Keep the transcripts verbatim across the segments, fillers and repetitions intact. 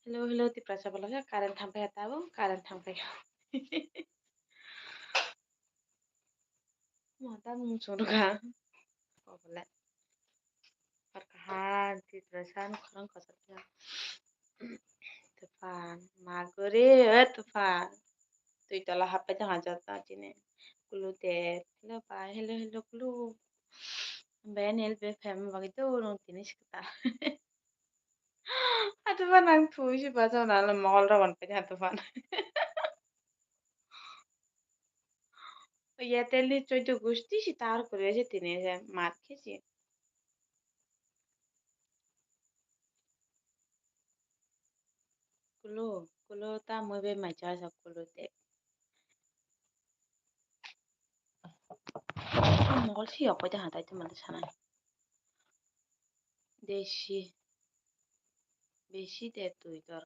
Hello, hello, Tiprasa bolong khe current thang paikha tabuk, current thang paikha. Mo ta mung chwng rwkha. Ko bole. Hor kaham Tiprasa ni khorang kotor khe. Tufan, maguri, eh, Tufan. Twi tola happai tong ha joto chini. Kulu de, hello bai, hello, hello, kulu. Bai ni help fam bagwi do rong tini sikta. Atu ba nang thui si ba jona lo mol ro ban pe ha Tufan. Airtel ni choido gusti si tar kuri se tini se mar khe si. Kulu, kulu ta mui bai mai cha sa kulu de. Mol si yok pai ta ha tai te mal sana. Desi, besi de twi dorkar.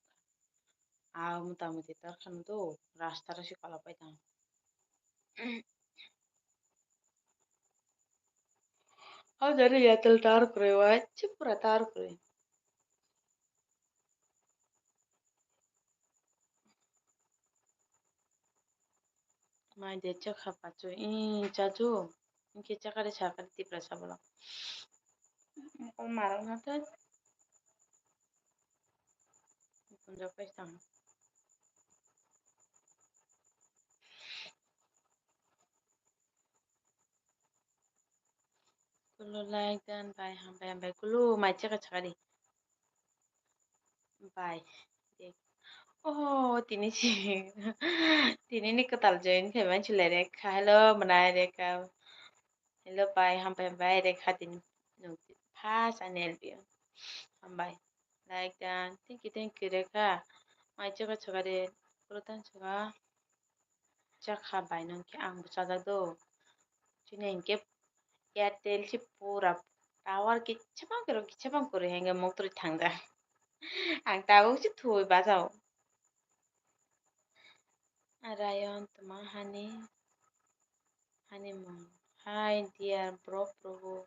Aw, mota moti dorkar no do, rasta rw se kola pai tong. Hau jari Airtel tower kwrwi, wa, chip pura tower kwrwi. Mai de chakha pachu, i chachu, i khe chakari sakari Tiprasa bolong. Mokol marok na tei. Kunjo paisa. Kulu like dan bai hambai hambai kulu mai chaka chakari. Bai. Oh, tini si. Tini ni kwtal join khe man chule Rekha. Hello, mwnai Rekha. Hello, bai. Hambai, hambai. Rekha tini. First ani L P. Hambai. Like dan. Thank you, thank you, Rekha. Mai chaka chaka de. Kulu tan chaka. Chakha bai nung khe ang bo chajak do. Chini hinkhe Airtel se pura tower kichibang kwrwi, kichibang kwrwi hinkhe moktrwi thangjak. Ang tabuk se thwi bachao. Rayon tma hani, hani mung. Hi dear bro, bro.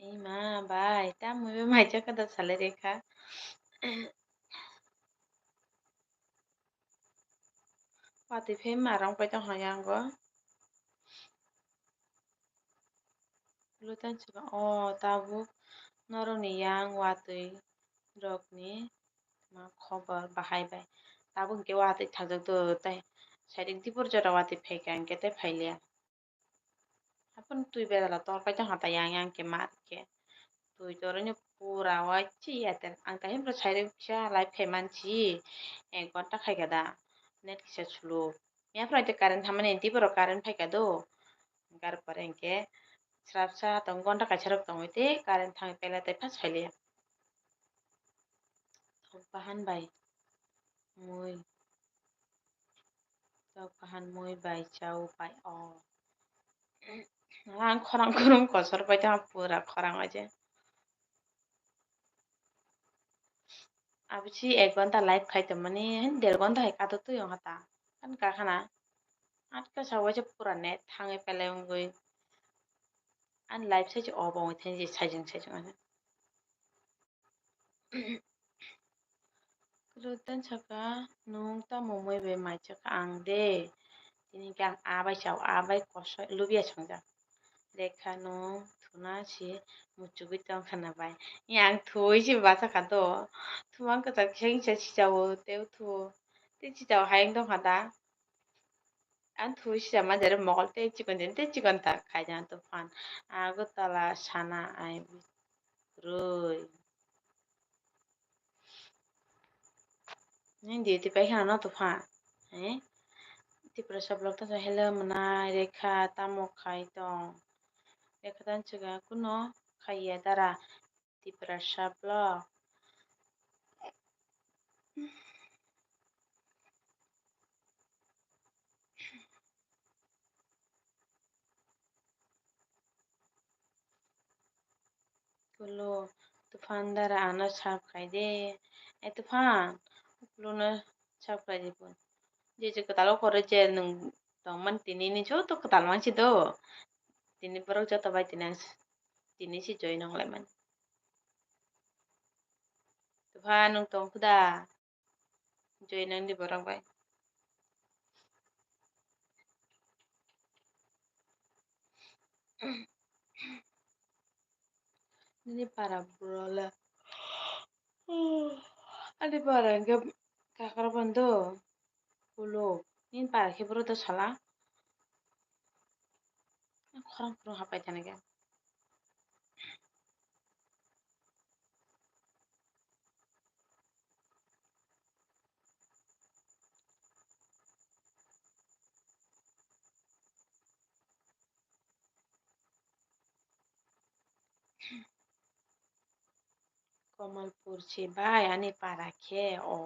Ima bai, tamo be mai chakha da sale Rekha. Watwi phai ma rang pai tong hwnwi ang bo. Lutan chwla o tabuk norokni yang watwi rokni ma khobor bahai bai. Tabuk hinkhe watwi thajak do tei sairik dibor jora watwi phaikha hinkhe tei phailiya. Haphano twi bedala tor pai tong ha ta yang yang khe ma rikhe. Twi torino pura waise ya ter. Ang tahim rw sairok kisa live khai mansi ek ghonta khaikha da. Net kisa slow. Yapra te current thamani tei borok current phaikha do. Gar pore hinkhe srapsa tong ghonta kaisa rok tongwi tei current thangwi pela tei phas phailiya. Tok bahan bai mui. Tok bahan mui bai chao bai o. Ang khorang khorang kosor pai tong pura khorang bai je. Abo si ek ghonta live khai tongmani, der ghonta hai katok twi ongkha ta. Ani kakhana atka sa waisa pura net thangwi pelai wngwi. Ani live sai se obo wngwi thangwi je sajeng sajeng ano. Kulutan saka, "Nung tamo mui bai mai chakha ang de?" Tini khe ang a bai chao, a bai kosoi lubia songjak. Rekha nung thuna si muchugui tong khana bai. Yang thui si basa kha do. Thumang kwchak kisa kisa si chao, tei thu. Tei si chao hayung tong kha da. Ang thui sijak ma jare mokol tei chikon din tei chikon ta khaijak Tufan. Agartala sana ai rwi. Nini duty pai khana no Tufan? Eh? Tiprasa vlog ta hello mwnai Rekha tamo khai tong? Rekha tan chwga kuno khaiya dara. Tiprasa vlog. Kulu, Tufan dara ano sab khai de. E Tufan, kulu no sab khai de pun. Je je kwtal o kore je nwng tongmani tini ni joto kwtal mansi do. Tini borok joto bai tini ang s-, tini si join ong lai mani. Pha nwng tong khuda. Join nang di borok bai. Nini para bro le. Ani para hwnkhe kakra bando. Ulo. Nini para khe bro to sala. Khorang khorang hapai thani khe. Kamalpur se bai ani para khe o.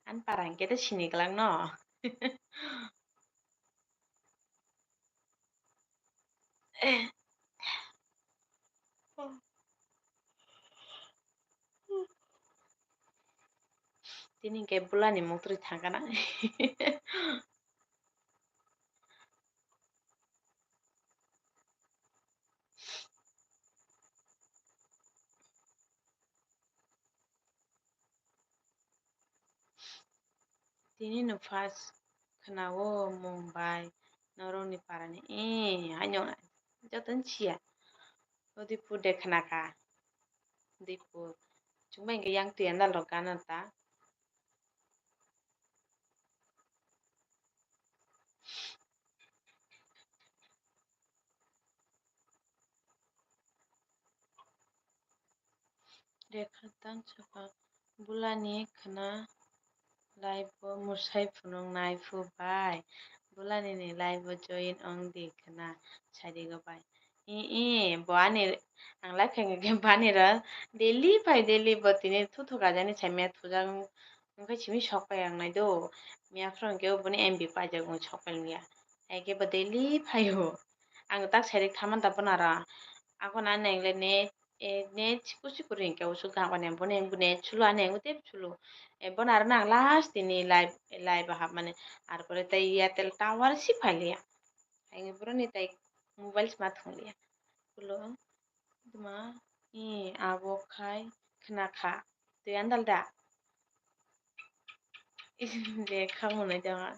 Ani para hwnkhe tei sini glak no. Tini hwnkhe bulani muktrwi thangkana. Tini no first khwnao Mumbai norokni parani, eh, haino jotono siya. Udipur de khwnakha. Udipur. Chwngbai hwnkhe yang twi andal rok gana ta. Rekha tang saka bulani khwna live o mwsai phunuk nai phu bai. Bulani ni live o join ong di khwna sadi go bai. I, i, bo ani ang live khe khe bo ani ro daily phai daily bo tini thuthuka jani sai mia thujak wng khe simi sok pai ang nai do. Mia phuru hwnkhe boni M B paijak wng sok pai ya. Hai khe bo daily phaio. Ang tak sairik thaman ta bono aro. Ako na neng le ne, e, ne chiku chiku ring khe usuk gangba ne bone bone chulo ane ute chulo. E, bono aro nang last tini live, live hap mane. Ar pore tai Airtel tower si phai liya. Hai boro ni tai mobile sma thung liya. Chulo. Tuma, i, abo khai khna kha. Twi andal da? Is, je kha hwnwi da.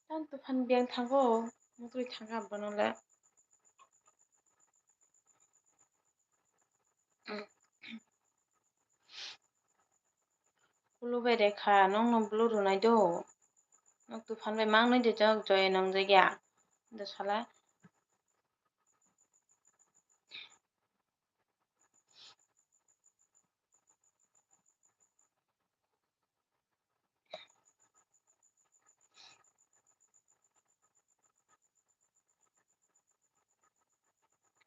Tang tuphan biyang thango, mukri thangkha bono le. Kulubai rekha, nwng no blue rwnai do. Nwng tuphan bai mang nai de jok joy nong jagya. Do sala.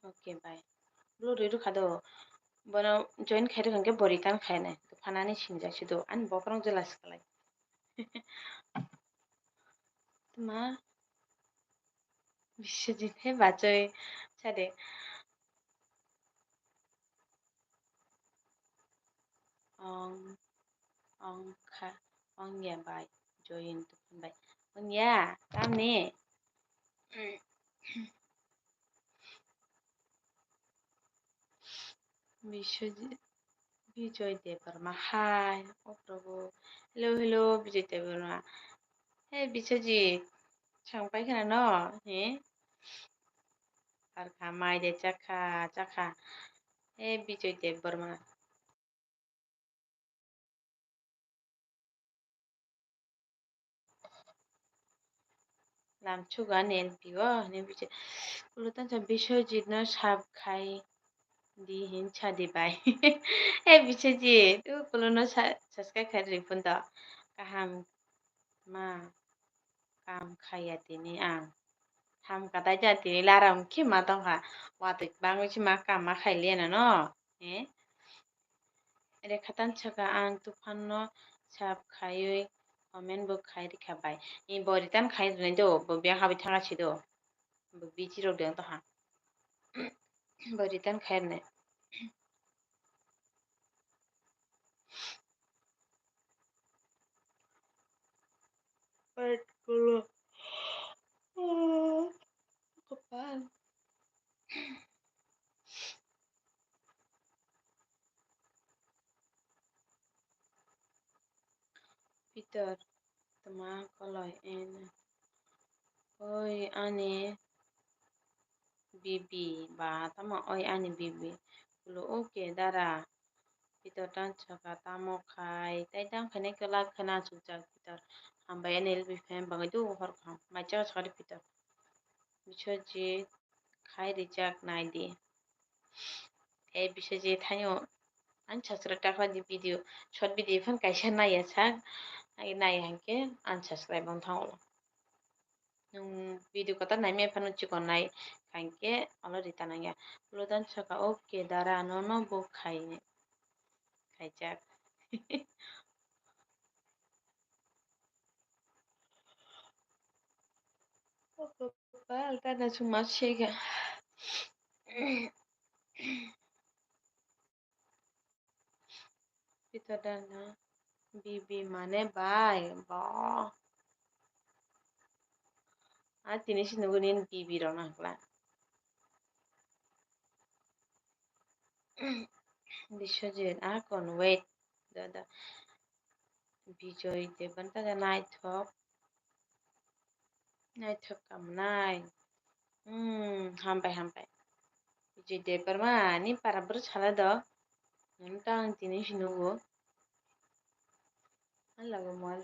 Okay, bye. Blue rwi rwkha do. Bono join khai rwkha hwnkhe bo return khai nai. Phanani singjak si do. Ani bokrok jelas khlai. Ma. Biswajit he bachoi sade. Ong, ong kha, ong ya bai, join tuphan bai. Ong ya, tamni? Biswajit, Bijoy Debbarma, hai, o Prabhu. Hello, hello, Bijoy Debbarma. Hey, Biswajit, chwng pai khna no, he? Ar kha, mai de chakha, chakha. Hey, Bijoy Debbarma. Lamchugo ani L P o, hwnwi bisi-, ulo tangsa Biswajit no sab khai di hin sa di bai. He Biswajit, ulo no sa-, subscribe khai ri phun do. Kaham ma kam khaiya tini ang. Ham kadai ja tini laram khe ma tongkha. Watwi bangwi se ma kam ma khai liya na no. He? Rekha tan saka ang tuphan no sab khaiwi comment bo khai rikha bai. Ni bo return khai rwnai do, bo biyang habwi thangkha si do. Bo busy rok de tongkha. Bo return khai rwnai. Pet kulo. Pitor, tma koloi eno. Oi ani bibi ba tamo oi ani bibi. Ulo oke dara. Pitor tan saka tamo khai. Tai tang khainai kwlak khana sukjak Pitor. Hambai ani L B fan bangai do hor kham. Mai cha sakari Pitor. Biswajit khai rijak nai di. Tei Biswajit haino ang subscribe ta khlai di video, short video phano kaisa naiya sak, ai naiya hwnkhe unsubscribe wng thango. Nwng video kwtal naimaya phano chikon nai hwnkhe already ta nangya. Ludan saka, "Okay dara, nono bo khai, khaijak." O kopal, tana chwngma sega. Pito dana bibi mane bai bo. A tini si nugo nini bibi rok nangkla. Biswajit, a kon wait. Dada. Bijoy Debbarma ta naithok. Naithok kamnai. Hmm, hambai, hambai. Bijoy Debbarma ni para bwrwi sala do. Nwng ta ang tini si nugo. Halago mal.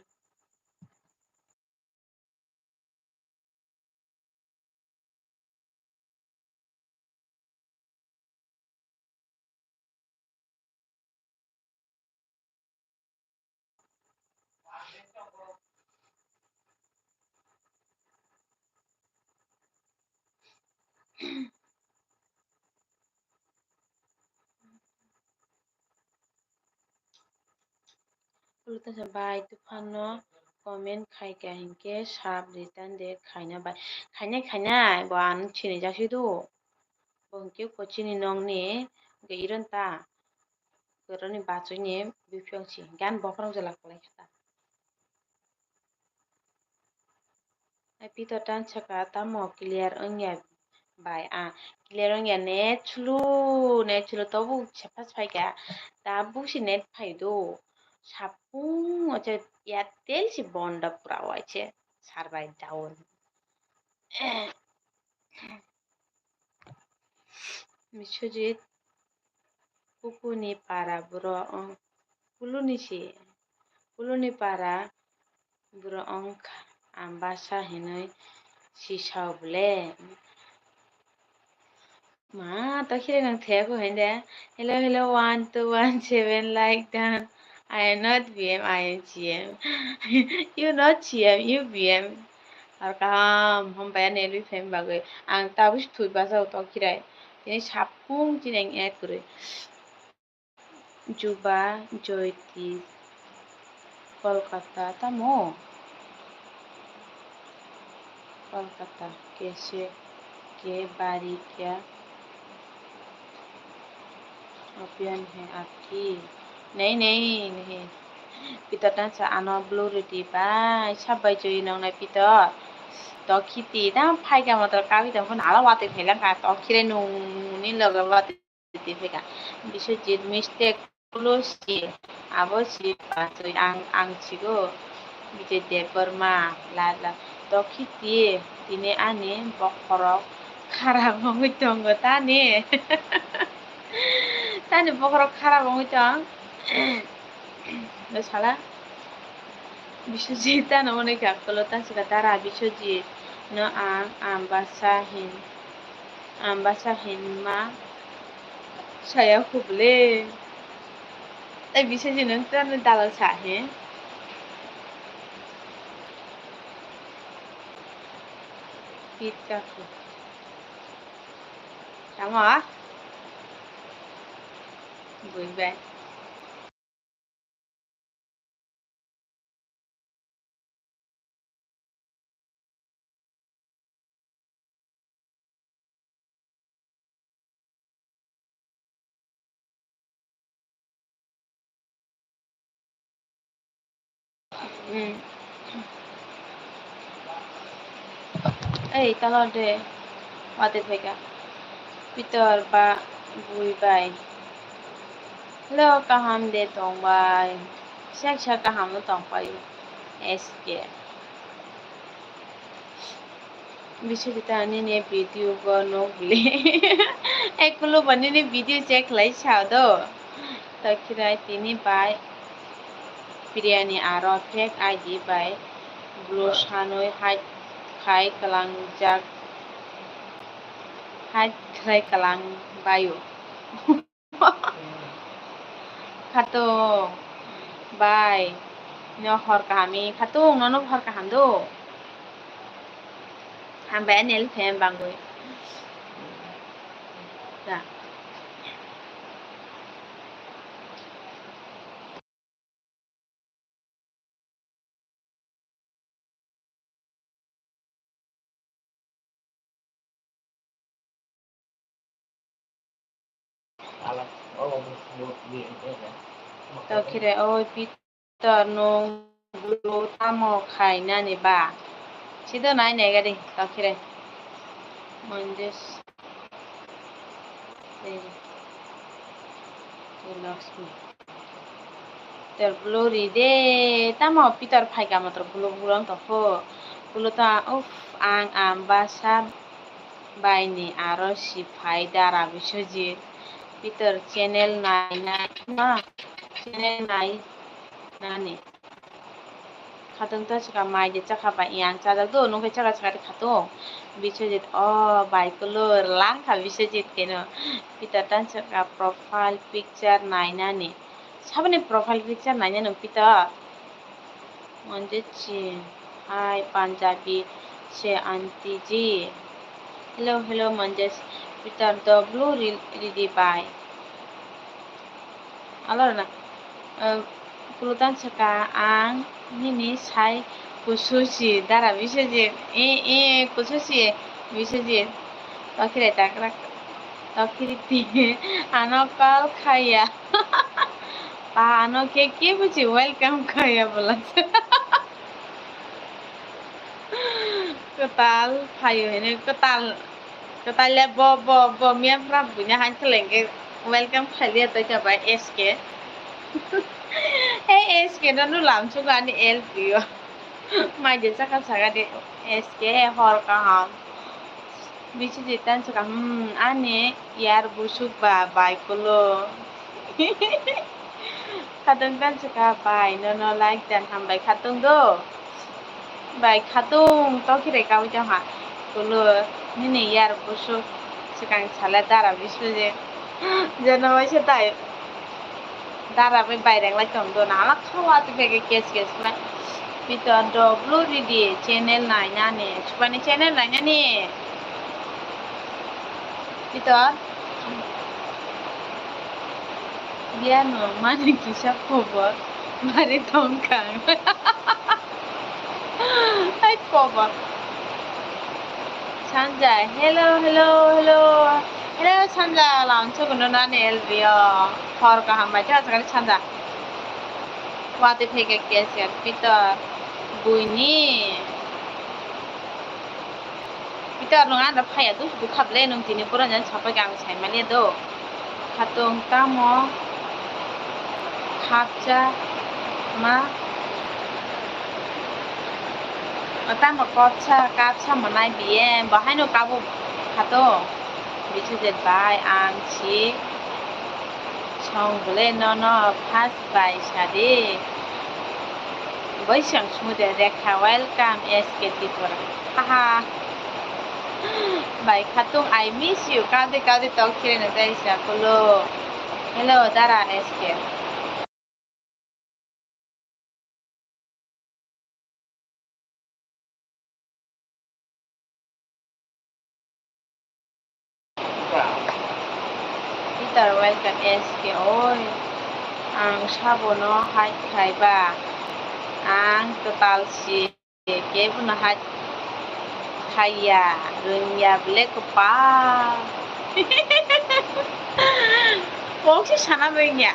Ulo ta sa bai tufano comment khai ka hinkhe sab return de khaina bai. Khainai khainai bo ang sinijak si do. Bo hinkhe kochini nokni hinkhe iron ta. Boroni bachoi ni biphyang si gan bokhorok jela kwlai kha ta. Ai Pitor tan saka tamo clear wngya bai, a clear wngya net slow, net slow tobo sepha sepha kha, tabuk si net phai do, sapung o se Airtel si bondo pura wai se server down. Biswajit, kukuni para bwrwi wng, kuluni si, kuluni para bwrwi wng kha, Ambasa hinwi si sao bwle. Ma, to khire nang thaya ko hende. Hello, hello, one two one seven like done. I am not B M, I am G M. You not G M, you B M. Ar kaham, hambai ani L B fan bagwi. Ang tabuk thwi basa o to khirai. Tini sapung tini ang add kwrwi. Juba Joyoti, Kolkata tamo? Kolkata, kaise ke bari kya? Opian hai apki? Nahi, nahi, nahi. Pitor tan sa ano blue riti bai, sabai joi nong nai Pitor. To khiti ta phai ka motor kabi tong phun ala wati phailang ka to khire nung ni loge wati. Twi phaikha. Biswajit mistake ulo si, abo si bachoi ang, ang sigo. Bijay Debbarma, la, la, tokhi ti, tini ani bokhorok kharap wngwi tongo tani. Tani bokhorok kharap wngwi tong. Sala. Biswajit ano hwnwi kha, ulo ta swkha, "Dara Biswajit no ang Ambasa hin, Ambasa hinma saya kho bwle." Tei Biswajit no tamo dalal sa he? Pit ka kho. Tamo? Bui bai. Hmm. Ei, tala de. Wate phaikha. Pitor ba bui bai. Hello, kaham de tong bai. Sak sak kaham no tong pai. S K. Biswajit ta nini video go nukli. Ekulu bo nini video check lai sa do. Tokhirai tini bai biryani aro fake I D bai blue sanwi hai khai kwlangjak, hai khai kwlang baio. Khatung bai, no hor kaham i khatung, nono hor kaham do. Hambai ani L P M bangwi. Da. Tokhire o Pitor nung blue tamo khai nani ba? Sido nai nai gari tokhire. Mondes. Lakshmi. Pitor blue ri de, tamo Pitor phaika motor blue blue wng tongkho. Blue ta, uff, ang, ang basa bai ni aro si phai dara Biswajit. Pitor channel nai nai ma, channel nai nani. Khatung ta chwka mai de chakha ba yang chajak do, nung khe chakha chakha de khatung. Biswajit, o bai kulur, lang kha Biswajit keno. Pitor ta chwka profile picture nai nani. Saboni profile picture nai nani Pitor? Manjit si, hi Punjabi se aunty ji. Hello, hello, Manjit. Pitor do blue ri-, ridi bai. Alor na, eh, pulutan saka ang nini sai kusu si dara Biswajit. E, e, kusu si Biswajit. Tokhirai takra, tokhiri ti ano call khaya. Pa ano ke, ke buji welcome khaya bola. Kwtal phaio hini, kwtal, kwtal le bo, bo, bo miya phra buina han khlengke welcome khailiya tei ta bai S K. Hey S K no nu lamsugo ani L P O. Mai de chakha saka de S K hor kaham. Biswajit tan saka, hmm, ani yar busuk ba bai kulo. Khatung tan saka bai nono like dan hambai khatung do. Bai khatung tokhire kawi tongha. Kulo nini yar busuk swkang sala dara Biswajit. Jono waisa tai. Dara bai bairang lai tong do na ala khawa tu bege kes kes khlai. Pitor do blue ridi channel nai nani. Chupani channel nai nani. Pitor. Biano mani kisa khobor. Mari tongkang. Hai khobor. Sanja, hello, hello, hello. Hello, Sanja, lamsogo no nani L B O. Hor kaham bai, tha sakali Sanja. Wati phege keser, Pitor, buini. Pitor, nung ano phaya, dus bukhaple nung tini pura jan sapai kang sai mani do. Khatung tamo khapcha ma, tamo kopsa kapsa manai biye, bahaino kabo khatung. Biswajit bai ang si song bole nono first bai sadi. Baisang sumude Rekha, welcome S K Tripura. Haha. Bai khatung, I miss you. Kadi kadi tok khire na dai sa kulo. Hello, dara S K. Peter, welcome S K oi. Ang sabono hai khai ba. Ang kwtal si. Kebono hai khaiya, rwngya bwle kwpal. Kok se sana rwngya,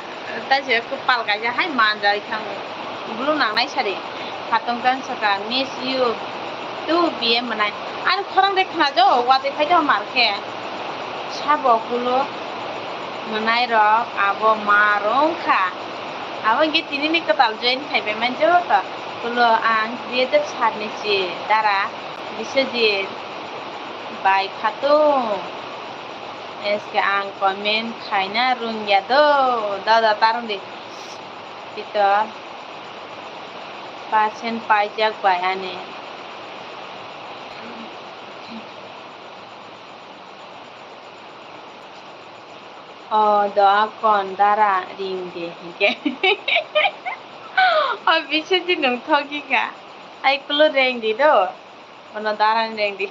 tai se kwpal kaisa hai manjak thang. Bulu nangnai sari, khatong tan saka, miss you too, B M mwnai. Ani khorang de khna jo, watwi phai do mar khe. Sabo kulo mwnai rok, abo ma rwng kha. Abo hwnkhe tini ni kwtal join khai bai man jo to. Ulo ang dui hajar sat ni si dara Biswajit bai khatung. S K ang comment khaina rwngya do. Da da tarwng di. Pito percent paijak bai ani. O doa kon dara ring de hinkhe. O Biswajit nwng thogi kha. Ai kulo reng di do. Ono dara reng di.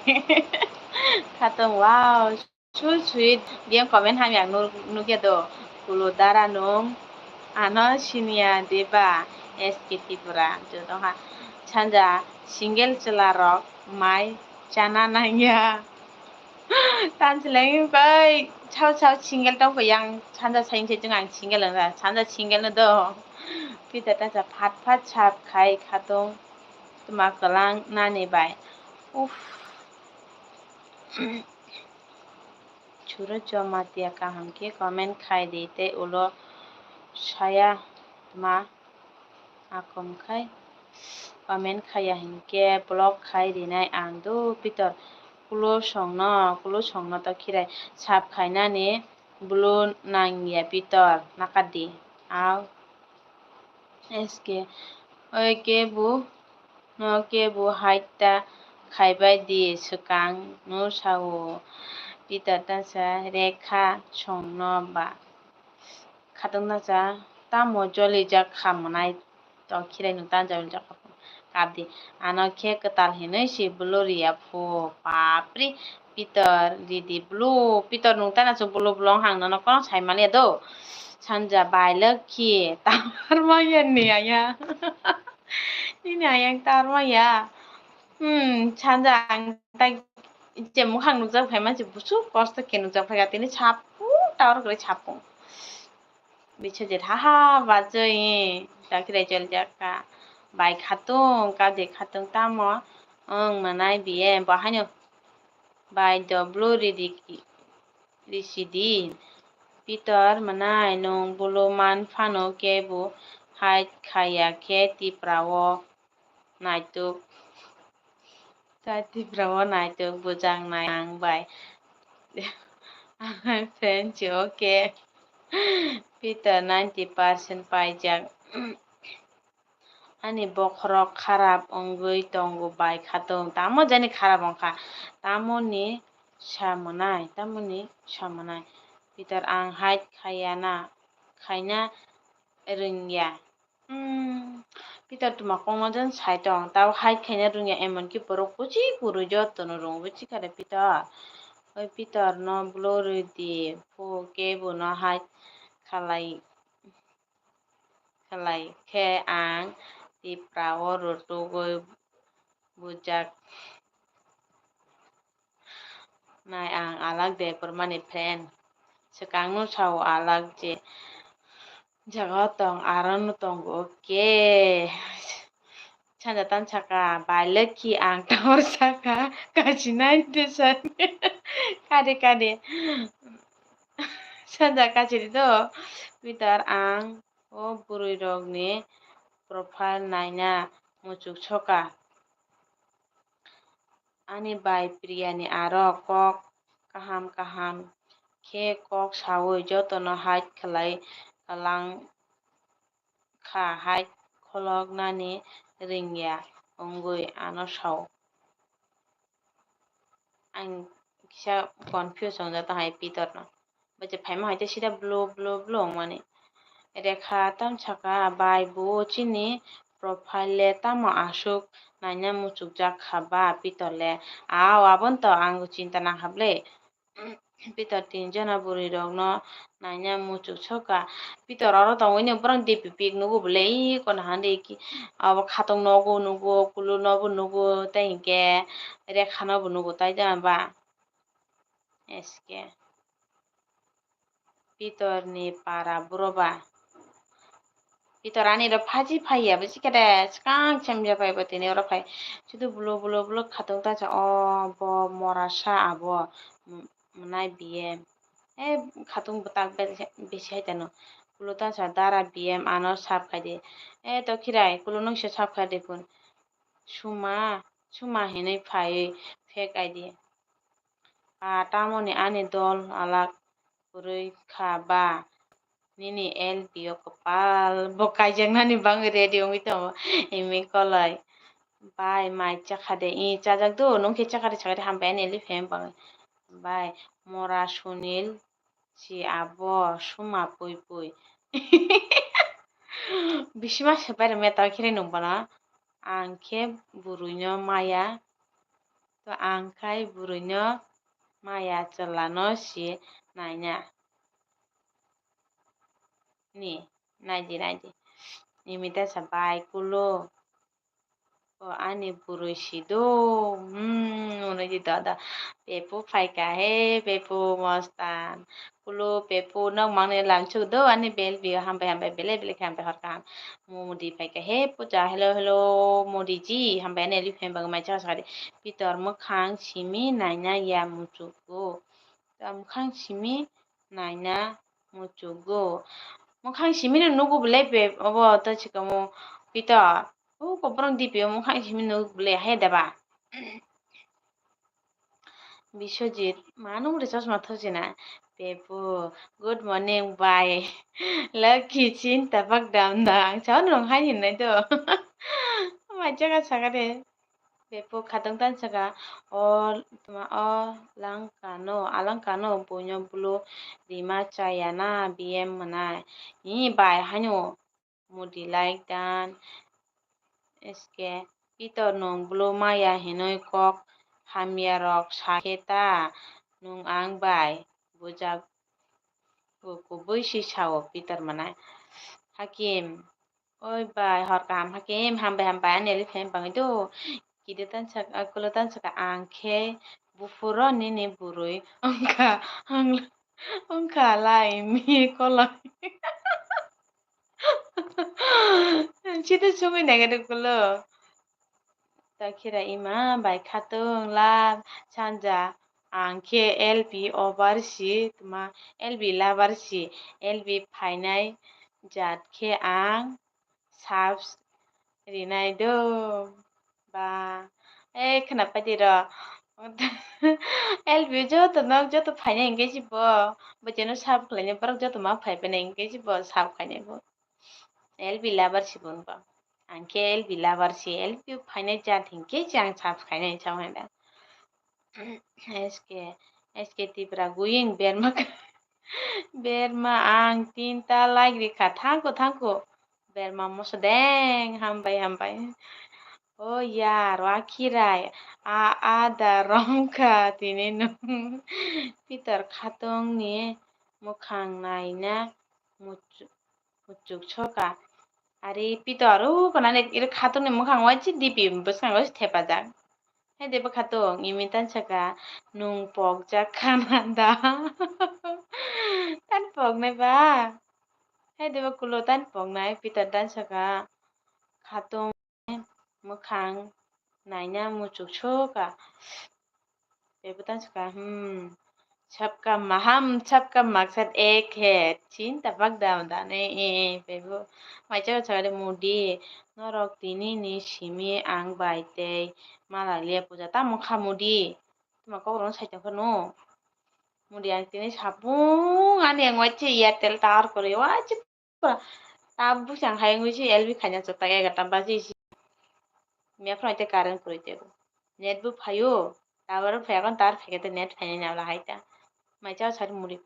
Khatung wow. So sweet. Biyang comment hamya nuk-, nukya do. Kulo dara nwng. Ano siniya deba. S K Tripura. Joto ha. Sanja single chwla rok mai chana nangya. Tanchileng bai chao chao single tong ko yang sanja saing se chung ang single ang sanja single no do. Pita ta sa phat phat sap khai khatung tuma kwlang nani bai. Uff. Churo Jamatia kaham khe comment khai di tei ulo saya tuma. Akom khai comment khaiya hinkhe block khai rinai ang do Pitor. Kulo songno, kulo songno to khirai sap khainani bulu nangya Pitor nakadi. Au S K oi kebu no kebu haita khaibai di swkang no sao Pitor ta sa Rekha songno ba. Khatung ta sa tamo jolijak kha mwnai to khirai nwng ta jolijak kha kapdi. Ano khe kwtal hinwi si bulu riya phu papri Pitor ridi bulu Pitor nwng ta naisuk bulu bulu wng hang nono kono sai maliya do. Sanja bai lokhi tamar maya ni aya. Nini ayang tamar maya. Hmm, sanja ang ta je mukhang nukjak phaima je busuk kosto khe nukjak phaikha tini sapu tower kwrwi sapu. Biswajit ha ha bachoi ta khirai jolijak kha. Bai khatung, kadi khatung tamo wng mwnai biye bo haino bai do bulu ridi risi di. Pitor mwnai nwng bulu man phano kebu hai khaiya khe Tipra o naituk. Tai Tipra o naituk bujak nai ang bai. Friend si okay. Pitor ninety percent paijak. Ani bokhorok kharap wngwi tongo bai khatung. Tamo jani kharap wngkha? Tamoni sa mwnai, tamoni sa mwnai. Pitor ang hai khaiya na, khaina rwngya. Hmm, Pitor tuma kongno jan sai tong, tabo hai khaina rwngya, emonki borok kuchi kwrwi jotono rwngwi chikha de Pitor. Oi Pitor no bulu rwdi, phu kebo no hai khalai. Khlai khe ang Tipra o rwtugwi bujak nai ang alak de kwrwmani friend. Swkang no sao alak je jaga o tong aro no tongo okay. Sanja tan saka bai lokhi ang tower saka kachi nai de sani kade kade. Sanja kachiri do Pitor ang o bwrwirokni profile naina muchuk soka. Ani bai Priyani aro kok kaham kaham khe kok saui jotono hide khlai lang kha, hide kholoknani ringya wngwi ano sao. Ang kisa confuse wngjak tong hai Pitor no. Bacha phaima hai tei sida blo blo blo wngmani. Rekha tam saka bai bo chini profile le tamo aswk naina muchukjak kha ba Pitor le. Ao abono to ang chinta nang kha ble. Pitor tin jona bwrwi rok no naina muchuk soka. Pitor oro tongwi no borok D P pic nugo bole i kono han de ki abo khatong nogo nugo kulu nobo nugo tei hinkhe Rekha nobo nugo tai jana ba. S K. Pitor ni para buro ba. Pitor ani ro phaji phaiya bwsi khe de swkang chemja phai bo tini oro phai. Sudu bwlw bwlw bwlw khatung ta cha o bo mora sa abo mwnai biye. E khatung bwtak besi hai tano. Kulo tansa dara B M ano sap khai di. E to khirai, kulo nung se sap khai di phun. Suma, suma hinui phaiwi fake I D. A tamoni ani dol alak kwrwi kha ba? Nini L B o kwpal bo kaijaknani bagwi ready wngwi tongo. Imi kolai. Bai, mai chakha de? I chajak do, nung khe chakha de, chakha de, hambai ani L B fan bagwi. Bai, mora Sunil si abo suma pui pui. Bisima se pai rwmya ta khire nung bono. Ang khe bwrwino maya. To ang khai bwrwino maya chwlano si naina. Ni, naidi, naidi. Imita sa bai kulo. O ani bwrwi si do. Hmm, hwnwi di dodo. Pepu phaika he, Pepu mostan. Kulo Pepu nok mangni lamchuk do, ani bel bio hambai hambai belai belai khe hambai hor kaham. Modi phaika he puja, hello, hello, Modi ji, hambai ani L B fan bagwi mai chakha sakha di. Pitor mwkhang simi naina ya muchugo. Mwkhang simi naina muchugo. Mwkhang simi no nugo belai be obo to chikamo Pitor. O koprong D P o mwkhang simi nugo belai hai deba. Biswajit, manung ri chosma thosina. Pepu, good morning, bye. Lucky chin tapak dam da. Ang chao nung hai hinai do. Mai jaga sakha de. Pepu khatong tan saka. O, tuma o langkano, alangkano buino bulu rima chaya na B M mwnai. Hi bai haino. Modi like dan. S K, Pitor nung bulu maya hinui kok hamya rok sakhe ta, nung ang bai bujak bo kubui si sao Pitor mwnai. Hakim, oi bai hor kaham Hakim, hambai hambai ani L B fan bagwi do. Kide tan saka, kulo tan saka ang khe buphuro nini bwrwi wngkha, wngkha lai mi kolai. Sita sumi nai gani kulo. Takhira ima bai khatung la sanja ang khe L B over si tuma L B lover si L B phainai jat khe ang subs rinai do. Ba, e khwna paidi ro. L B joto nok joto phainai hwnkhe si bo, bo jeno sub khlainai borok joto ma phai painai hwnkhe si bo sub khainai bo. L B lover si bo wngkha. Ang khe L B lover si, L B phainai jat hwnkhe si ang sub khainai sao hai da. S K, S K Tipra going berma. Berma ang tinta like rikha, thangko, thangko. Berma moso deng, hambai, hambai. O yar, o akhirai, a, a da romkha tini nung. Pitor khatungni mwkhang naina muchu-, muchuk soka. Ari Pitor, o konani iri khatungni mwkhang wai si dipi bwskango si thepajak. Hai de bwkha tong, imi tan saka, nung pokjak khana da? Tan poknai ba? Hai de bwkulo tan poknai, Pitor tan saka, khatung mwkhang naina muchuk soka. Bebo tan saka, hmm. Sabka maham, sabka maksad ek hai. Chinta bagda dane, e, e, bebo. Mai charo charo Modi, norok tini ni simi ang bai tei mala lia puja. Tamo kha Modi? Tuma kok rong sai tong kha no? Modi ang tini sabung ani ang wachi Airtel tower kore, wachi pura. Ta bwsang hai wngwi si L B khaina chwk tak egarta baji si. Mia phano tei current kwrwi tebo. Net bo phaio. Tower bo phaiya kon tower phaikhe tei net phainai nabla hai ta. Mai chao sari Modi.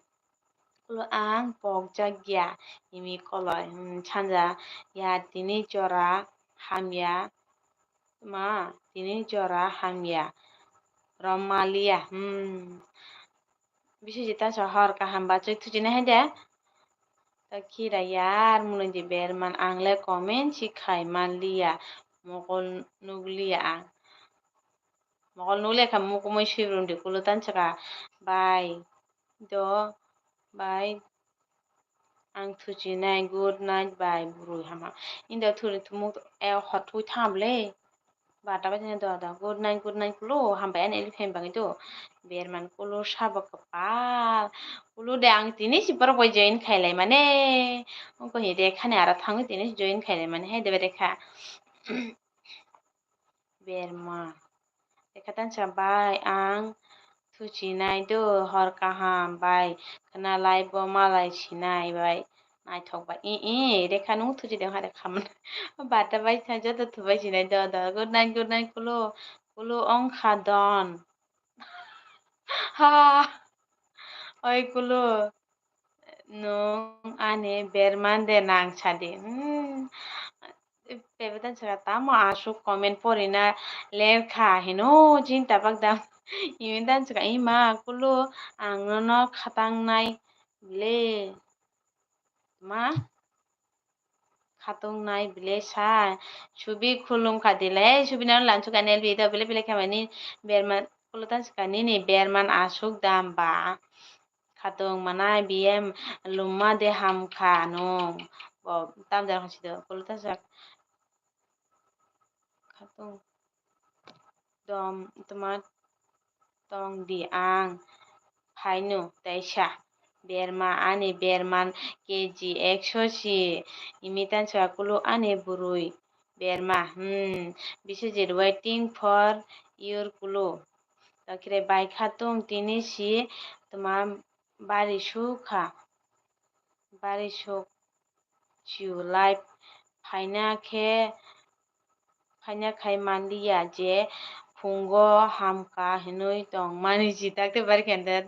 Ulo ang pokjak ya, imi koloi, hmm, sanja ya tini jora hamya, ma tini jora hamya, romaliya, hmm. Biswajit ta sohor kaham bachoi thuchina hai de. Ta khira yar, mwnwi di berman, ang le comment si khai manliya, mokol nukliya ang. Mokol nukliya kha mukumui swi rwngdi kulo tan saka. Bye. Do, bye. Ang thuchinai, good night, bye, bwrwi hama. Indo thuri thumuk, e, hot thui tham le. Bata bai tini do do. Good night, good night, Kulu. Hambai ani elifem bagwi do. Berman Kulu sabo kwpal. Kulu de ang tini si borok bai join khailai mane. Ongko hi Rekha ni aro thangwi tini si join khailai mane. Hai de Rekha. Berma. Rekha tan sa bai ang thuchinai do hor kaham bai. Khna lai bo malai sinai bai. Naithok bai. I, i, Rekha nung thuchi de hare khaman. Bata bai sa joto thubai sinai do do. Good night, good night, Kulu. Kulu ongkha don. Ha. Oi Kulu. Nung ani berman de nang sadi. Hmm. Bebak dan saka tamo aswk comment porina lerkha hino chinta bagdam. Imi dan saka ima Kulu ang nono khatangnai le. Ma khatung nai bile sa subi khulum kha dile subi nang lansuk ani elbi do bile bile khamani berman Kulu tan sika nini berman aswk dam ba khatung manai biyem lumma de ham kha nung bo tam jar kha sido Kulu tan sika khatung dom toma tong di ang phaino teisa berma ani berman K G ekso si imi tan saka Kulu ani bwrwi berma hmm Biswajit waiting for your Kulu. Tokire bai khatung tini si toma bari sukha bari suk chiu life phaina khe phaina khai manliya je phungo hamkha hinwi tongmani si takte bari khe de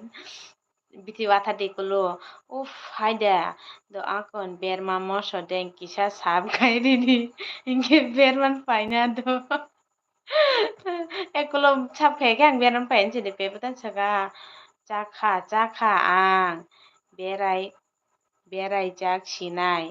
bithi watha de Kulu uff haida do akon berma moso deng kisa sap khai rini hinkhe berman phaina do. Ekulo sap khai khe ang berman phainai se de pebutan saka chakha chakha ang berai beraijak sinai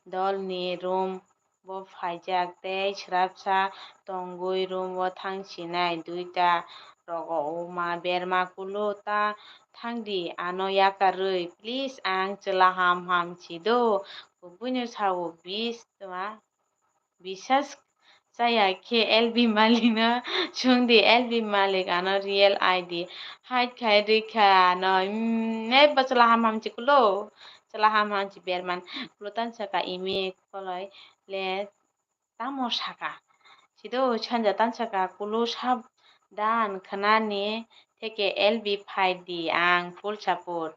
dolni room bo phaijak tei swrapsa tongwi room o thang sinai duita rogo uma berma Kulu ta thangdi ano yakarwi please ang chwla ham ham sido kubuino sao bis twa. Bisas chaya khe L B Malik no sungdi, L B Malik ano real I D hide khai rikha ano, mm, eba chwla ham ham si Kulu, chwla ham ham si berman Kulu tan saka imi koloi le tamo saka sido sanja tan saka Kulu sab dan khnani theke L B phai di ang full support.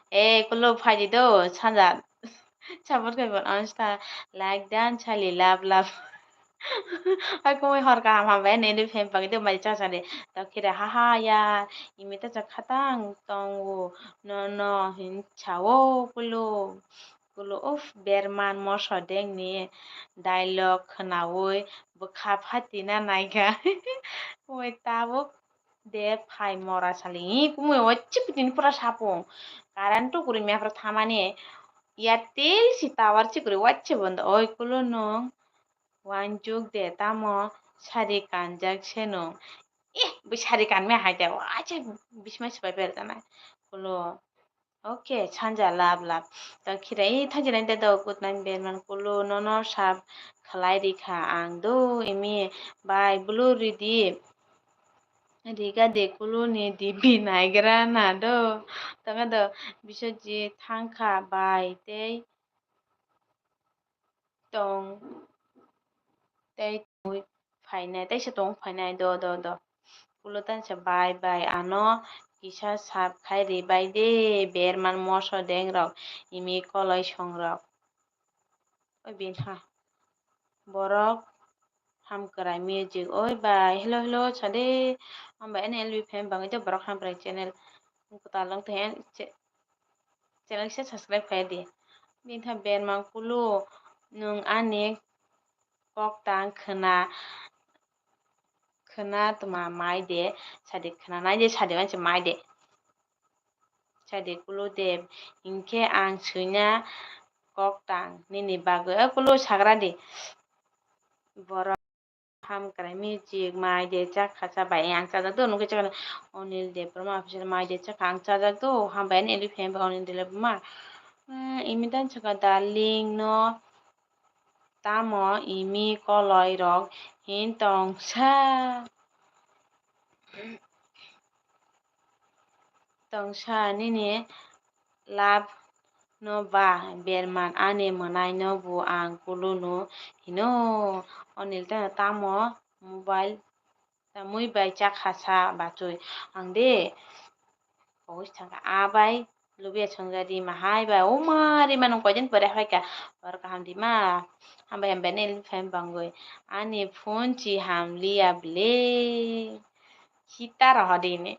E Kulu phai di do sanja. Support khai bon ang sa like dan sali love love. Hai kumui hor kaham hambai nini phem pagi do mai cha sali. Tokire ha ha ya imi ta cha khatang tongo no no hin chao Kulu. Kulu uff berman moso dengni dialogue khnaui bwkha phatina naikha. Ui tabuk de phai mora sali hi kumui wachi putini pura sapung. Current to kuri mepra thamani Airtel si tower si kuri wachi bondo oi Kulu nung. Wanjuk de tamo sari kanjak seno. Eh, bui sari kanme hai de wachi bismai sipai berjana. Kulu. Okay, sanja love love. To khirai thangjinai de do good night berman Kulu nono sab khlai rikha ang do imi bai blue ridi. Riga de Kulu ni dibi naigra na do. Tanga do Biswajit thangkha bai tei tong tei tongwi phainai teisa tong phainai do do do Kulu tansa bai bai ano kisa sap khai ri bai de berman moso deng rok imi koloi song rok oi bin ha borok hamkrai music oi bai hello hello sade hambai ani L B fan bangwi de borok hamkrai channel kwtal long tong channel kisa subscribe khai di. Bini tha berma Kulu nwng ani kok tang khwna khwna tma mai de sadi khwna nai de sadi wainse mai de sadi Kulu de hinkhe ang swina kok tang nini bagwi o Kulu sagra di borok. Hamkrai music mai de chakha cha bai ang chajak do nugwi chakha Onil Debbarma official mai de chakha ang chajak do hambai ani L B fan ba Onil Debbarma imi dan chakha darling no tamo imi koloi rok hin tongsa. Tongsa nini love no ba berman ani mwnai no bo ang kulunu hino. Onil tamo mobile tamwi bai chakha sa bachwi ang de. Pogis thangkha a bai lubiya songja Rima hai bai o ma Rima nung koijen pore hai ka or kaham Rima hambai hambai ni fan bangwi ani phone chi hamliya ble. Hita rohordi ni.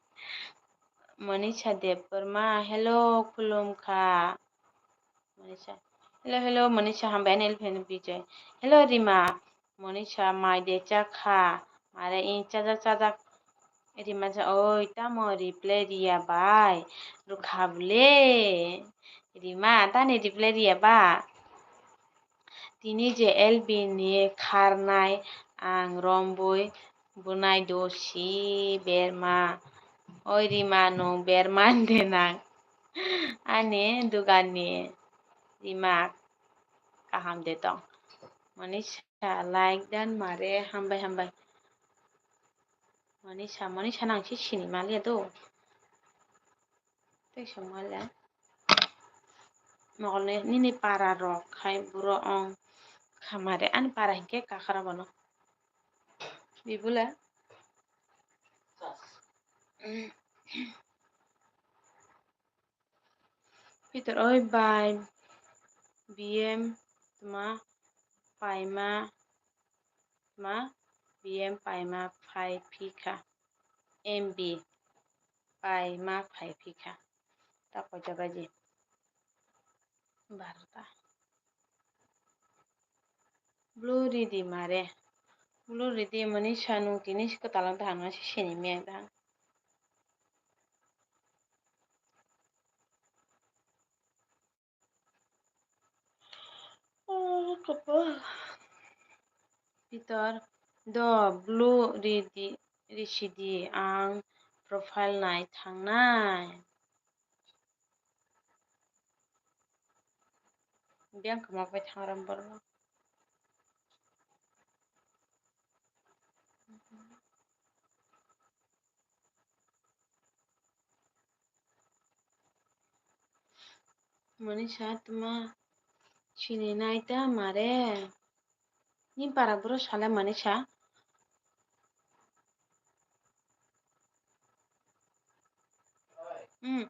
Manisha Debbarma, hello, khulumkha. Manisha, hello, hello, Manisha, hambai ani elphen Bijay. Hello, Rima. Manisha, mai de chakha. Mare in chajak chajak. Rima sa, oi, tamo reply riya bai. Rukha bole. Rima, tani reply riya ba. Tini je L B ni kharnai ang romboi bunai dosi berma. Oi Rima, nwng berma de nang? Ani dugan ni Rima kaham de tong? Manisha like dan mare hambai hambai. Manisha, Manisha nang si sini maliya do. Tei songmale. Mogolni nini para rok khai buro ong khamare ani para hinkhe kakhra bono. Bibula. Pitor oi bai B M tma paima tma B M paima phai phikha. M B paima phai phikha. Ta koita baji? Barota. Blue ridi mare. Blue ridi mani sanu tini si kwtal ang ta hangna si sini me ang ta. Oh, kapal. Pitor, do blue ridi, risidi ang profile nai thangnai. Biyang kama pai thangram borok. Manisha tma sini nai ta mare. Ni para bro sale Manisha. Hmm.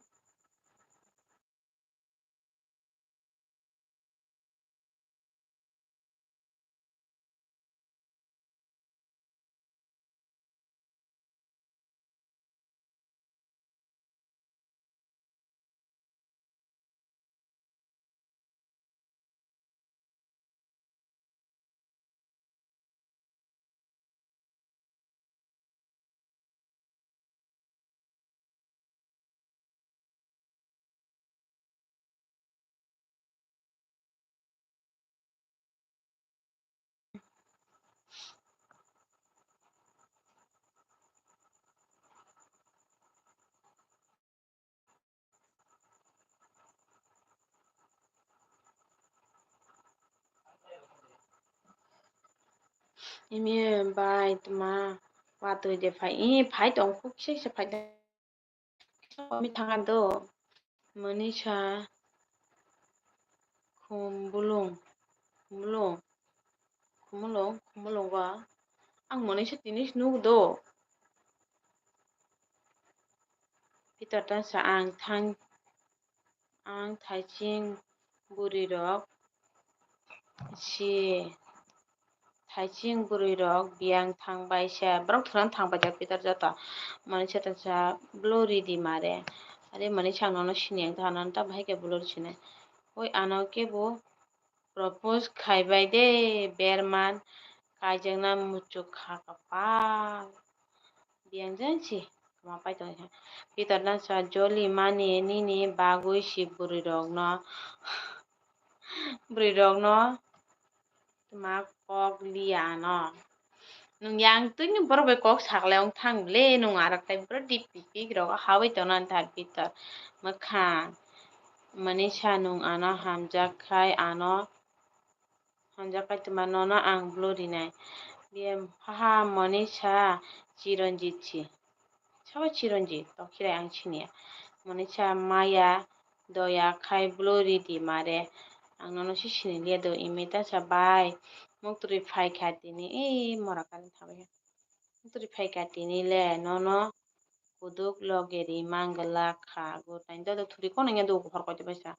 Imi bai tma watwi de phai, i phai tong kuk se se phai. Mi thanga do. Manisha Khumulwng, Khumulwng, Khumulwng, Khumulwng ba. Ang Manisha tini se nuk do. Pitor ta sa ang thang, ang thaising bwrwi rok si. Thaising bwrwi rok biyang thang bai se, borok thwrwng thang bai jak pitor joto. Manisha tongsa blue ridi mare. Are Manisha ang nono sini ang ta nono ta bahai khe blue sinai. Oi ano kebo propose khai bai de berman kaijakna muchuk kha kapal. Biyang jang si kama pai tong kha. Pitor tongsa joli mani nini bagwi si bwrwi rok no. Bwrwi rok no. Tma kok liya ano. Nwng yang twini borok bai kok saklai wng thang le, nwng arak tai borok dip pipik rok hawi tongna thar pitor mwkhang. Manisha nwng ano hamjak khai ano Hamjak kaitwma, nono ang blue rinai. Biyem, haha, Monisa, Chiranjit si. Sabo Chiranjit, tokhirai ang siniya. Monisa, maya, doya khai blue ridi mare. Ang nono si siniliya do, imi ta sa bai. Muktwrwi phaikha tini, ee, mora kari thabai. Muktwrwi phaikha tini le, nono kuduk loge ri manglak kha. Gotani dodo thuri kono ya do hor koito baisa.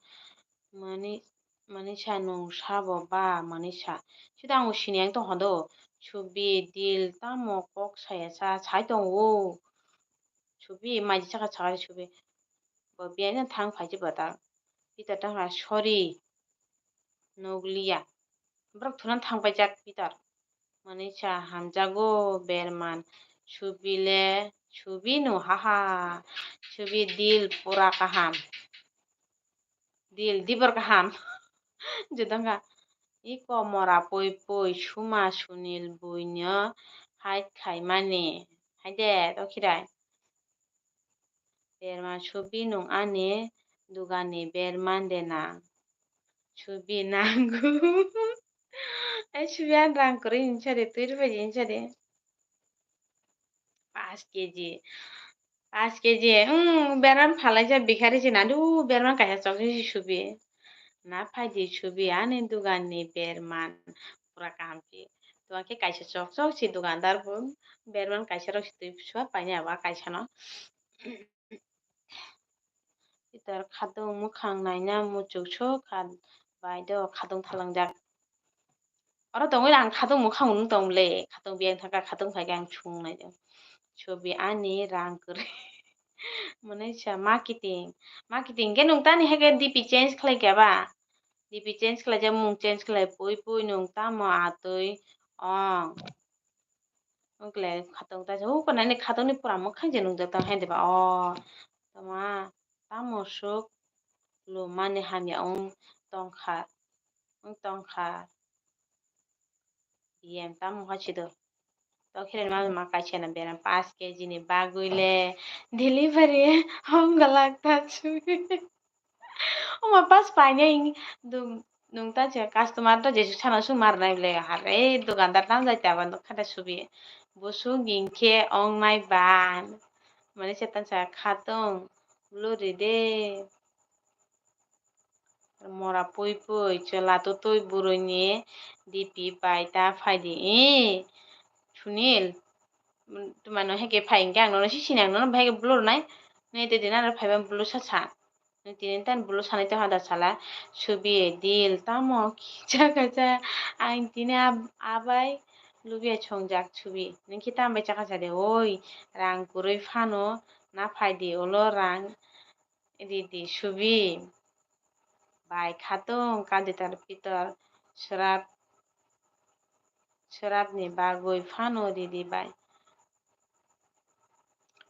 Mani, Manisa nwng sabo ba Manisa? Sida ang sini ang tong hodo. Subi, Dil, tamo kok saya sa, sai tongo. Subi, maji saka sakari Subi. Bo biyang thang phai se bata. Peter tang ha, sorry. Nukliya. Borok thunan thang paijak Peter. Manisa, hamjago berman. Subi le, Subi no, haha. Subi, Dil pura kaham. Dil, dibor kaham. Jodong kha. Iko mora pui pui suma Sunil buino hide khaimani. Haide, tokhirai. Berman, Subi nwng ani dugani berman de na? Subi, nango. Ai, Subi, ani rang kwrwi hinsa de, twi rwbai de hinsa de. Paanch kg. Paanch kg. Wng, berman phalaijak bikhari se nadu berman kaisa chokjak se Subi. Na phaidi Subi, ani dugani berman. Pura kaham khe. Dugan khe kaisa chokchok se dugandar bo. Berman kaisa rok se twi sua painai abo kaisa no. Peter khatung mwkhang naina muchuk suk kha bai do khatung thalangjak. Oro tongwi ang khatung mwkhang nung tong le, khatung biyang thangkha, khatung phaikhe ang sung nai do. Subi, ani rang kwrwi. Monisa, marketing. Marketing khe nwng tani hai khe D P change khlai kha ba? D P change khlaijak, mung change khlai pui pui nwng tamo atwi ong. Wngkle khatung ta se, hukor nani khatungni pura mwkhang je nungjak tong hai de ba? O tama, tamo swk lumani hamya wng tongkha, wng tongkha. Iyem tamo hai se do. Tokhirai ma ma kaisa na beram paanch kg ni bagwi le delivery hom galak ta chwi. Oma pas painai nwng ta je customer ta jesuk sana sung mar nai le hare dukandar tam jai ta ban khata Subi. Busuk hinkhe ong nai ban. Mane setan sa khatung blue ride. Mora pui pui chwla tutui buruini D P bai ta phaidi. Ee, Sunil, twmano heke phai hinkhe ang nono sisini ang nono bahai khe blue rwnai. Nai tei din aro phaiba blue sa sa. Nai tini tan blue sanai tongha da sala. Subi, Dil, tamo kisa kaisa ang tini abai lubiya chongjak Subi. Nungkhe tambai chakha sade, oi, rang kwrwi phano na phaidi ulo rang. Ridi Subi bai khatung kaditar Pitor srap srapni bagwi phano ridi bai.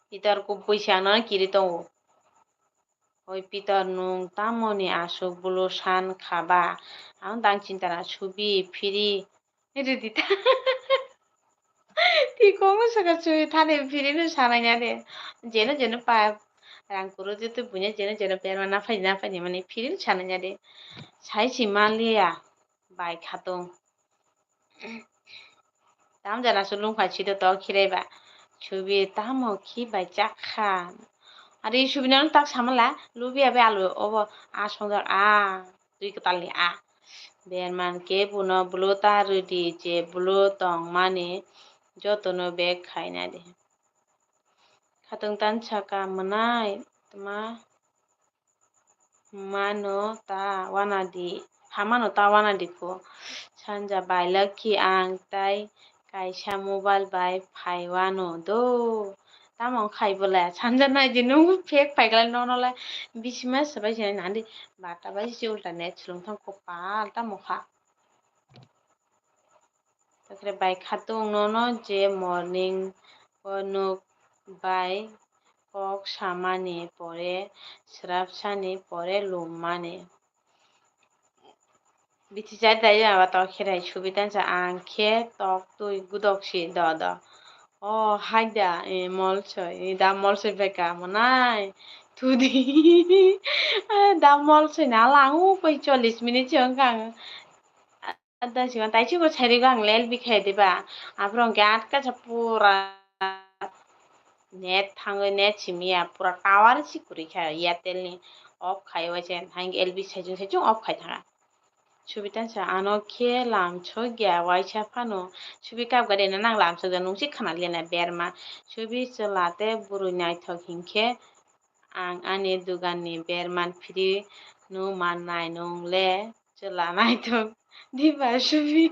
Pitor kubui se ano kiri tongo. Oi Pitor, nwng tamoni aswk bwlw san kha ba? Ang dang chinta na Subi phiri. Ridi ta. Ti kok no saka chwi thani phiri no sanai ya de. Jeno jeno pa rang kuro je tu bunya jeno jeno perma na phai na phai ni mani phiri no sanai ya de. Sai si manliya bai khatung. Tam jana su lung phai si do to khirai ba. Subi tamo khi bai chakha. Ari Subi no tak samala lubi abe alu obo a songjak a. Twi kwtalni a. Berman khe bono bwlw ta rwdi je bwlw tongmani jotono bag khaina di. Khatung tan saka mwnai tma mano ta wana di, hamano ta wana di kho. Sanja bai lakhi ang tai kaisa mobile bai phai wano do. Tamo khai bole sanja nai di nung phek phai kala nono le bisi ma sabai se nandi bata bai se ulta net sulung thang kopal tamo kha. Takre bai khatung nono je morning o nuk bai kok samani pore srap sani pore lummani. Bithi chari dai ya ba tok khirai Subi tan sa ang khe tok twi gudok si do do. O haida e mol soi e da mol soi beka monai thudi. Da mol soi na lang u koi chollis minute se wngkha ang. da sigon tai sibo sairigwi ang lel bikhe diba. Aphuru hwnkhe atka sa pura net thangwi net simiya pura tower si kwrwi kha Airtel ni off khai waise hwnkhe L B saichung saichung off khai thanga. Subi tansa ano khe lamsok ya waisa phano subi kap gari na nang lamsok ya nung si khana liya na berma subi chwla te bwrwi naithok hinkhe ang ani dugan ni berman phiri nung mannai nung le chwla naithok diba subi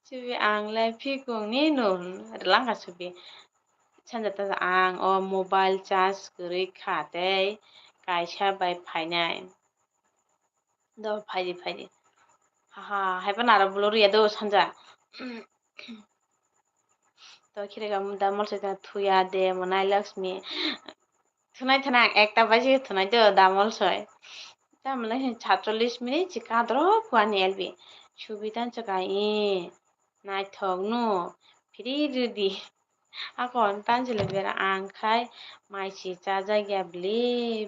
subi ang le phikung ni nung rwlang kha subi sanja ta ang o mobile charge kwrwi kha tei kaisa bai phainai. Do phaidi phaidi. Haha, haiphano aro blur ya do sanja. To khirega da mol soi thuya de monai Lakshmi. Thunai thana ekta baji thunai do da mol soi. Tamle satchollis minute si kadro kuani L B. Subi tan chaka i naithok no phiri rwdi. Akon tan chile bera ang khai mai si chajak ya bli.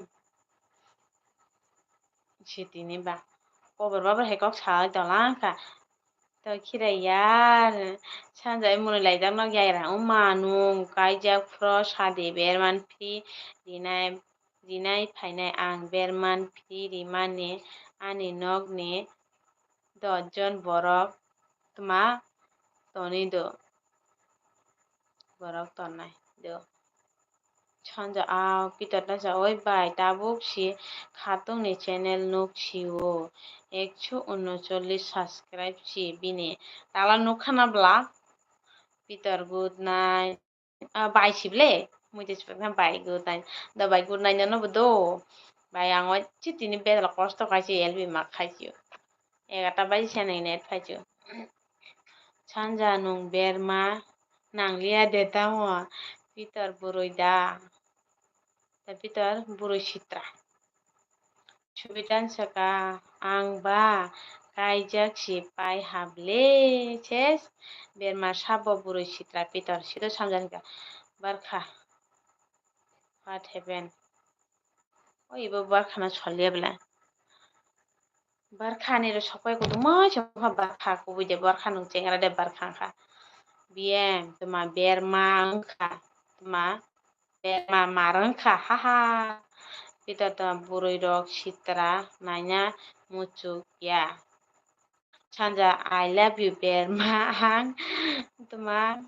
Sitini ba. Kobor babar hai kok salai tonglang kha. To khirai ya. Sanjai muni laijak nok yagra. Uma nung kaijak phro sadi berman phi rinai rinai phainai ang berman phi rimani ani nokni dos jon borok tma toni do. Borok tongnai do. Sanja a Pitor ta sa, "Oi bai, tabuk si khatungni channel nuk si o, ekso unochollis subscribe si bini." Tala nuk khana bla? Pitor, good night. Ah, bai si ble? Mui te sipakna bai, good night. Do bai, good night no bo do. Bai, ang oi chitini bedal kosto khai si L B mak khai si o. Egarta baji se nang net phaichu. Sanja nung berma nangliya de tamo Pitor bwrwi da. Da Pitor bwrwi sitra. Subitan saka ang ba kaijak si pai hable ses berma sabo bwrwi sitra Pitor sido samjani ka barkha. What happened? O ibo barkhano soliya bwle. Barkhani ro sokpai kutung moi sokha barkha kubui de barkha nung chengra de barkha wngkha. B M tuma berma wngkha tuma berma mar wngkha haha. Pito tuma bwrwi rok sitra naina muchuk ya. Sanja I love you berma ang tuma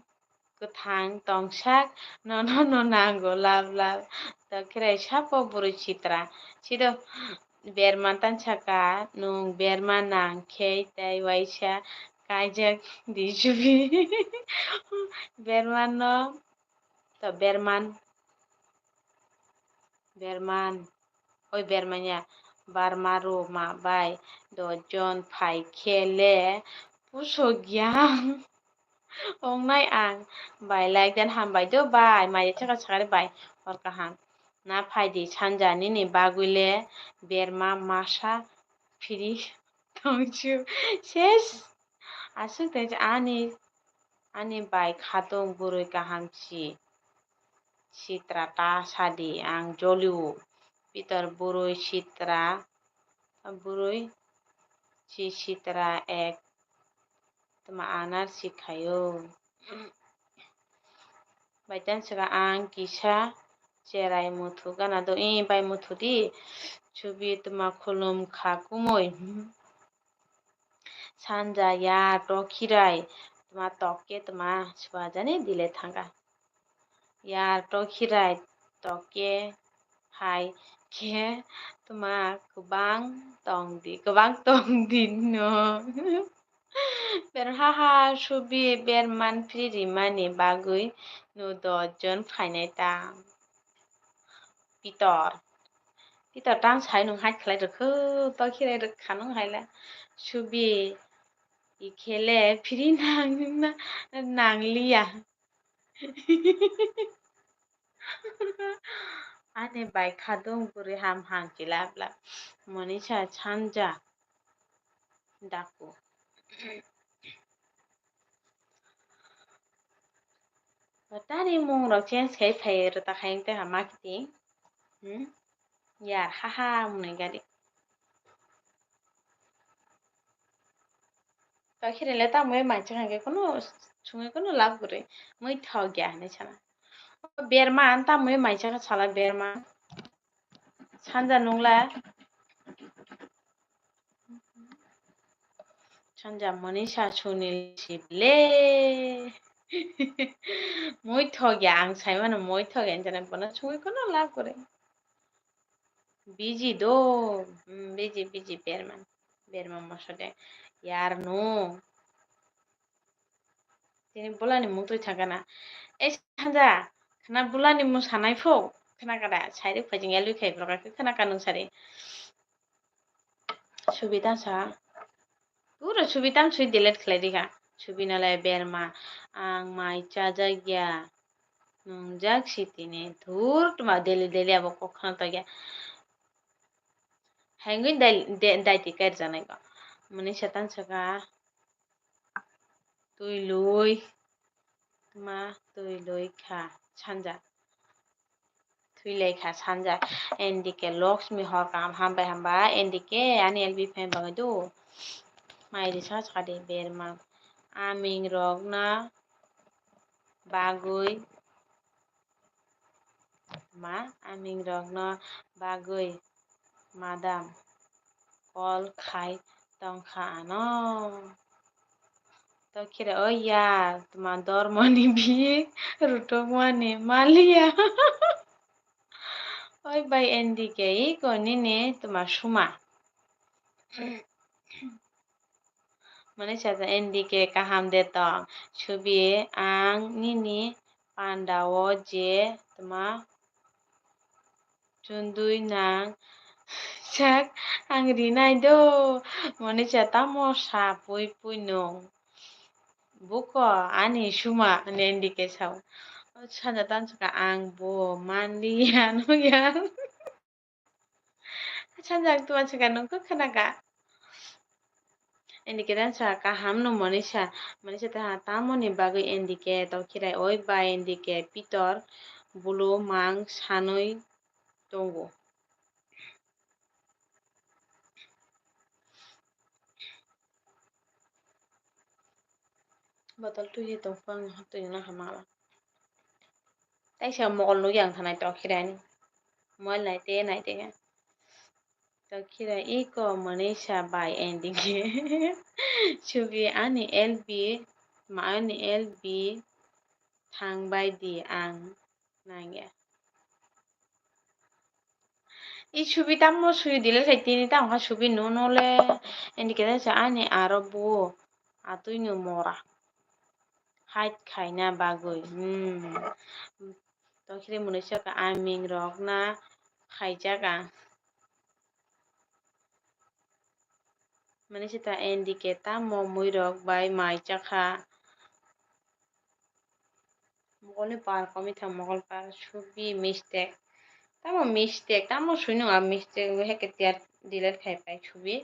kwthang tongsak nono no nango love love. To khirai sapo bwrwi sitra sido berma tan saka nung berma nang khe tei waisa kaijak di subi berma no to berman berman Oi bermanya, barma ruma bai dos jon phai khe le pusok yang wngnai ang. Bai like dan hambai do bai, mai chaka sakari bai hor kaham. Na phaidi sanja nini bagwi le berma masa phiri tongchu ses. Aswk tei ani ani bai khatung bwrwi kaham si. Sitra ta sadi ang jolio. Pitor bwrwi sitra bwrwi si sitra ek tma anar si khaio. Baitan saka ang kisa cherai muthu gana do i bai muthu di subi tma khulum kha kumui. Sanja ya tokhirai tma tokke tma swajani dile thanga. Ya tokhirai tokke hai khe tma kwbang tong di kwbang tong di no. Berhaha subi berman phri rimani bagwi no dos jon phainai ta. Pitor. Pitor tang sai nung hai khlai rwkhu, to khirai rwkha nung hai le. Subi, ikhele phiri nang, nang liya. Ani bai khadung bwrwi ham hang kila bla. Monisa sanja daku. Tani mung rok change khai phai rwta khai wngte ha marketing. Hmm? Yar, haha, mwnwi gari. Tokhirai le tamwi maichakha hwnkhe kunu sungwi kunu lab kwrwi. Mui thok ya hinwi sana. O berma ang tamwi maichakha sala berma. Sanja nungla. Sanja mani sa suni sibile. Mui thok ya ang sai mano mui thok ya hinwi sana bono sungwi kunu lab kwrwi. Busy do, mm, busy, busy, berma, berma moso de, yar no. Tini bulani mung twi thangkana. Ei Sanja, khna bulani mung sanai pho, khna kada, sairi phajing yalwi khai borok khe khna kanung sari. Subi ta sa. Pura subi tam sui delete khlai rikha. Subi nalai berma, ang mai chajak ya. Nungjak sitini. Thur tuma daily daily abo kok khna tokya. Haingwi dai-, de-, daiti kar janai ko. Mani setan saka. Twi lui. Tuma twi lui kha. Sanja. Thwi lai kha Sanja. N D K Loksmi hor kaham hambai hamba. N D K ani L B fan bagwi do. Mai risa sadi berma. Aming rok na bagwi ma aming rokno bagwi madam call khai tongkha ano. Tokhire o ya tuma dormoni bi rutokmani maliya. Oi bai N D K iko nini tuma suma. Mane chata N D K kaham de tong. Subi ang nini panda o je tma chundui nang sak ang rinai do. Mane chata mo sa pui pui nung. Buko ani suma ani N D K sao. Sanja tan saka ang bo manliya nung ya. Sanjak tuma saka nung kok khna ka. N D K dan sa kaham no Monisa. Monisa ta tamoni bagwi N D K to khirai oi ba N D K Pitor bulu mang sanwi tongo. Botol twi tong phang twi no hama. Taisa mokol nukya ang thanai tokhirani. Mobile naite naite khe. Tokhirai iko Monisa bai N D K. Subi ani L B, ma ani L B thangbai di ang nangya. I subi tamo suyu dile khai tini tamo kha subi no no le N D K sa ani aro bo atwi no mora. Hide khaina bagwi. Hmm. Tokhire mwnwi saka aming rok na khaijak ang. Mani sita N D K tamo mui rok bai mai chakha. Mokol ni par komi thang mokol par subi mistake. Tamo mistake, tamo sui nung a mistake, heke tiar delete khai pai subi.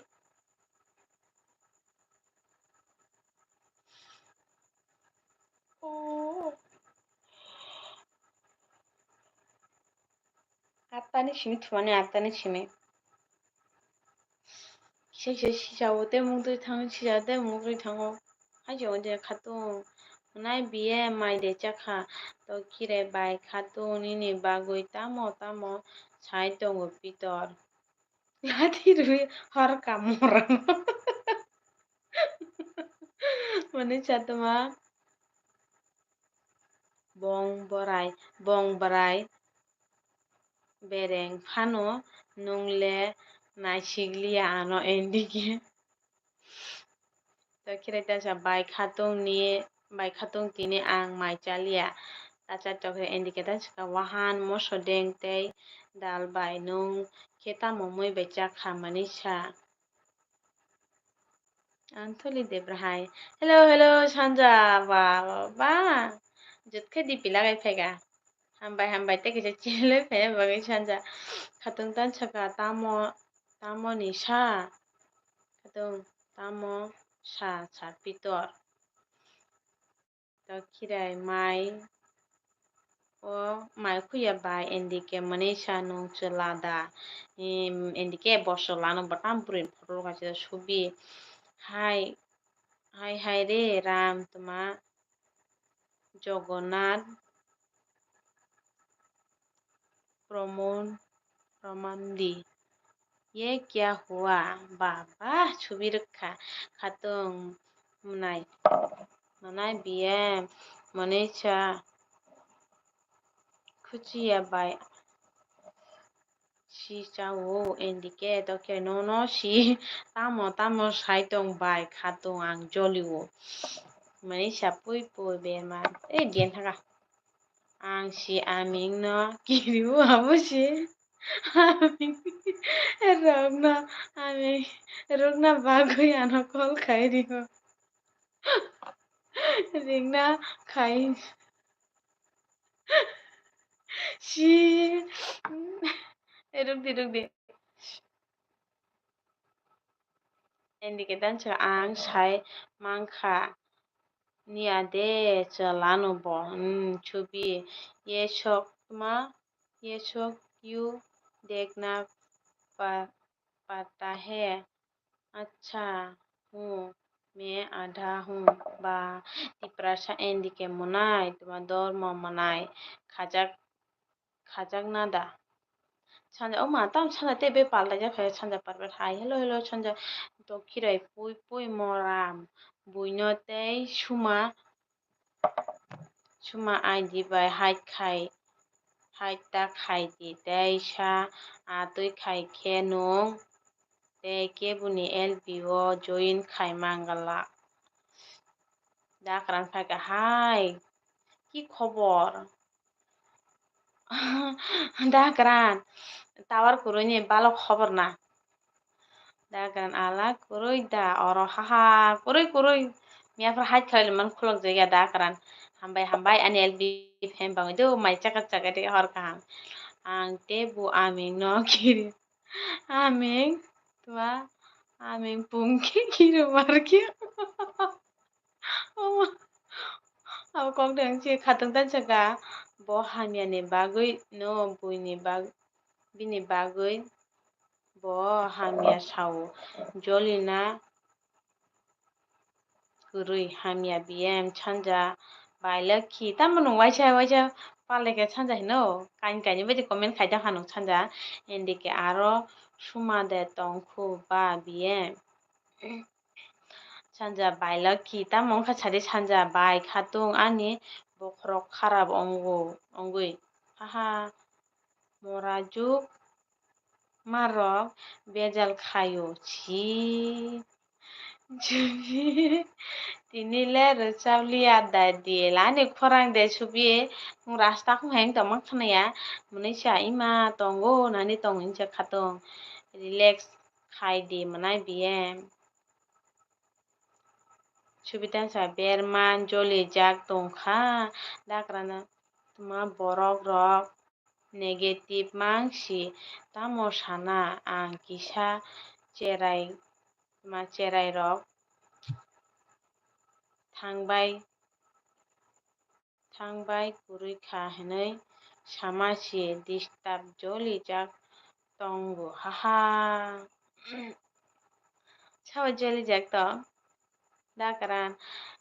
Attani simi thumani attani simi. Kisa kisa sisa o te mung twi thango, sisa te mung twi thango. Hai se o je khatung. Nai biye mai de chakha. To khire bai khatung nini bagwi tamo tamo sai tongo Pitor. Lathi rwi hor kamorano. Mane chatma bong borai, bong borai bereng phano nungle naisikliya ano N D K. Tokhirai tasa bai khatungni, bai khatung tini ang mai chaliya. Tasa tokhirai N D K tasa wahan moso deng tei dal bai nung khe tamo mui bai chakha mani sa. Antholi Debra hai. Hello, hello, Sanja, ba, ba, ba. Jut khe D P lagai phaika. Hambai, hambai, tei kisa chilwi phaina bagwi Sanja. Khatung tan saka tamo, tamo ni sa. Khatung tamo sa, sa Pitor. Tokhirai mai o mai khuya bai N D K mani sa nung chwla da. Em, N D K bo chwla no bwtam bwrwi photo kaisa subi. Hai Hai hai re Ram tma Jogonnath Proman Pramandi. Ye kya hua? Baba chubi rwkha khatung mwnai mwnai B M mwnwi cha khuchiya bai. Si chao N D K tokhe nono si tamo tamo sai tong bai khatung ang jolio. Mani sa pui pui berma e dian thaka. Ang si aming no kiriu abo si aming rok no aming rok na bagwi ano call khai rio. Ringna khai. Si. Eh, ruk di, ruk di. N D K dan sa ang sai mangkha. Niya de chalano bo. Hmm, chubi. Ye sok ma, ye sok yu dekna pa, pata hai. Acha, hu, me adha hu, ba, Tiprasa N D K mwnai, tma dormo mwnai, khajak, khajak nada. Sanja, o ma, tam sanja te be palta ja phai, sanja parpet hai, hello, hello, sanja, to khirai pui, pui, moram, buino tei suma, Suma I D bai hai khai, hai ta khai di tei sa atwi khai khe nwng tei keboni L B o join khai mangala. Dakran phai kha hai, ki khobor? Dakran, tower kwrwini balo khobor na. Dakran ala kwrwi da oro, haha, kwrwi, kwrwi. Miya phar hai khlai man khulok jaya dakran. Hambai, hambai, ani L B fan bangwi do, mai chaka chaka de hor kaham. Ang te bu aming no kiri. Aming, tua, aming pungki kiri marki. Omo, abo kok de wngse khatung ta saka. Bo hamya ni bagwi no buini bag-, bini bagwi bo hamya sao. Jolina kwrwi hamya B M sanja bai lakhi. Tamo nwng waisa waisa palai khe sanja hino. Kain kainwi baidi comment khai da kha nwng sanja. N D K aro suma de tong khu ba B M. Sanja bai lakhi, tamo wngkha sadi sanja bai khatung ani bokhorok kharap ongo, ongwi. Haha, mora juk marok bejal khaio, si. Tini le rwchap liya da di, lani khorang de subi, rasta khung hai tongma khwnaya, mwnwi sa ima tongo, nani tong hinsa khatung, relax khai di mwnai B M. Subitan sa berman jolijak tongkha, dakrana tma borok rok negative mangsi tamo sana ang kisa cherai, tma cherai rok thangbai. Thangbai kwrwi kha hwnwi sama si disturb jolijak tongo, haha. Sabo jolijak tong? Dakran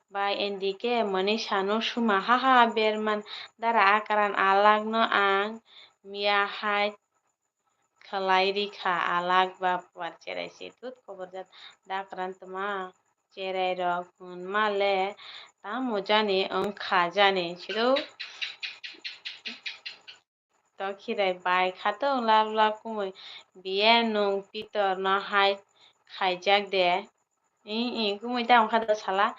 bai N D K mwnwi sano suma, haha, berman dara akran alak no ang miya hai khlai rikha alak ba puar cherai se thut khobor jat dakran tma cherai rok hwnma le tamo jani wngkha jani sido. To khirai bai khatung lab lab kumui B M nwng Pitor no hai khaijak de. Ih, ih, kumui ta wngkha da sala.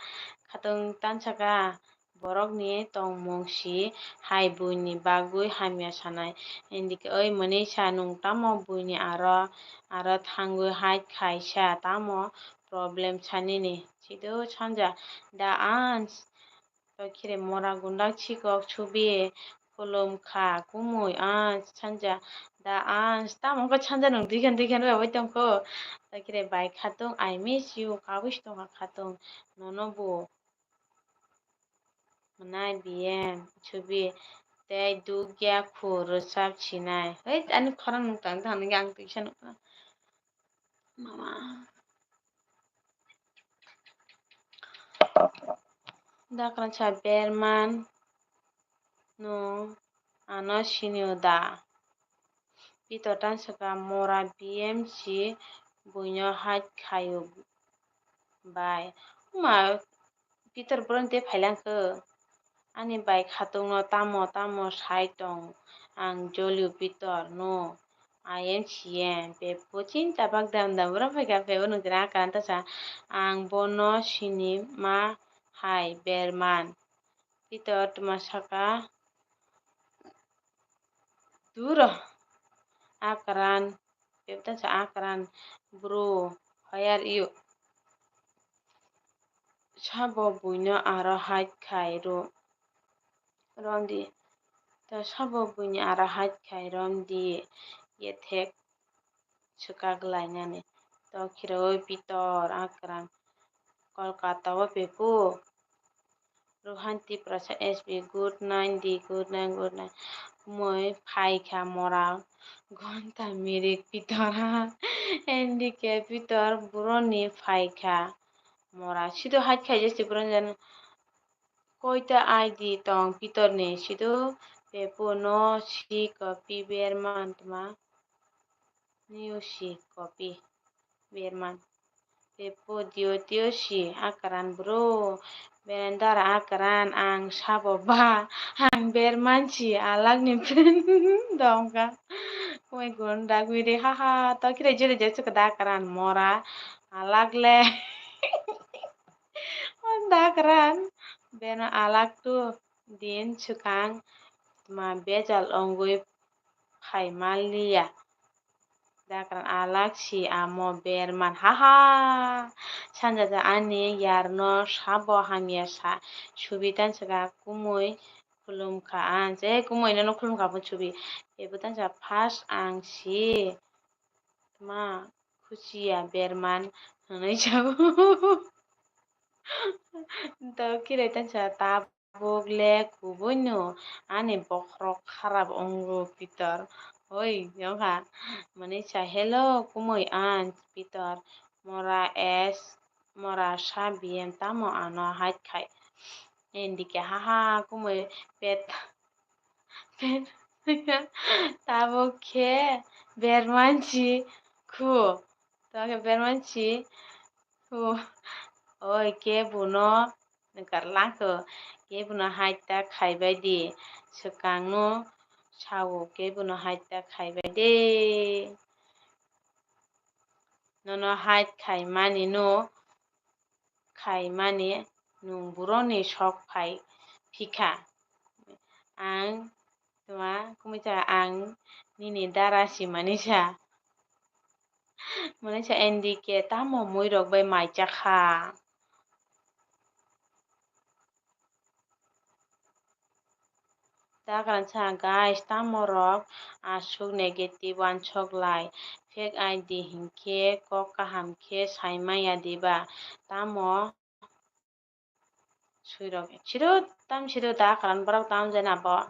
Khatung tansaka borokni tongmung si hai buini bagwi hamya sanai. N D K oi mwnwi sa nwng tamo buini aro, aro thangwi hai khaisa tamo problem sanini. Sido sanja da ans. To khire mora gundak chikok subi khulum kha kumui ans sanja da ans. Tamo wngkha sanja nwng dikhen dikhen bai bai tongkho. To khire bai khatung, I miss you, kabui si tongkha khatung. Nono bo mwnai B M subi tei dukya khu rwchap sinai. Hei, ani khorang nwng tang tang nang ang tisa nukha. Mama. Dakran sa, "Berman, nwng ano sinio da?" Pitor tang sakha, "Mora B M C buino hait khaio bai." Wngma Pitor boroni tei phailang khe, "Ani bai khatungno tamo tamo sai tong, ang jolio Pitor no I M C M." Bebo chinta bak dam dam borok phaikha, bebo nung tini akran ta sa, "Ang bono sini ma hai Berman." Pitor tma sakha, "Duro, akran, bebo tang sa akran, bro, why are you?" Sabo buino aro hait khai ro-, romdi. To sabo buini aro hait khai romdi. Yethek swkak lainani. To khiroi Pitor akran. Kolkata o bebo. Rohan Tiprasa S B, good night di, good night, good night. Kumui phaikha mora gonta mirik Pitor ha. N D K Pitor boroni phaikha mora. Sido hait khaijak si boroni jani. Koita I D tong Pitor ni? Sido bebo no si copy Berman tma. New si copy Berman. Bebo dio tio si akran bro. Berendara akran ang sabo ba. Ang Berman si alak ni friend dongka. Kumui gun dagwi de haha. To kire jure je chukda akran mora. Alak le. O dakran beno alak tu din swkang tma bejal wngwi phai manliya. Dakran alak si amo Berman haha. Sanjata ani yarno sabo hamya sa subi tang swkang kumui khulumkha ang. Je kumui nono khulumkha bo subi. Ebo tang sa first ang si. Tma khuchiya Berman hwnwi sao. To kire tang sa, tabuk le kubuino ani bokhorok kharap wngo Pitor. Oi, yokha. Mani sa, hello, kumui ang Pitor. Mora S, mora sa B M tamo ano hait khai. N D K haha kumui pet. Tabuk khe Berman si khu. Tabuk khe Berman si khu. Oi, kebo no nukar lang kho. Kebo no hait ta khai bai di. Swkang no sao, kebo no hait ta khai bai de. Nono hait khai mani no khai mani nwng boroni sok phai phikha. Ang tma kumui sa ang nini dara si mani sa. Mani sa N D K tamo mui rok bai mai chakha. Dakran sa, guys, tamo rok aswk negative wansok lai? Fake I D hinkhe kok kaham khe sai manya diba? Tamo swirok siro tam siro dakran borok tam jani abo.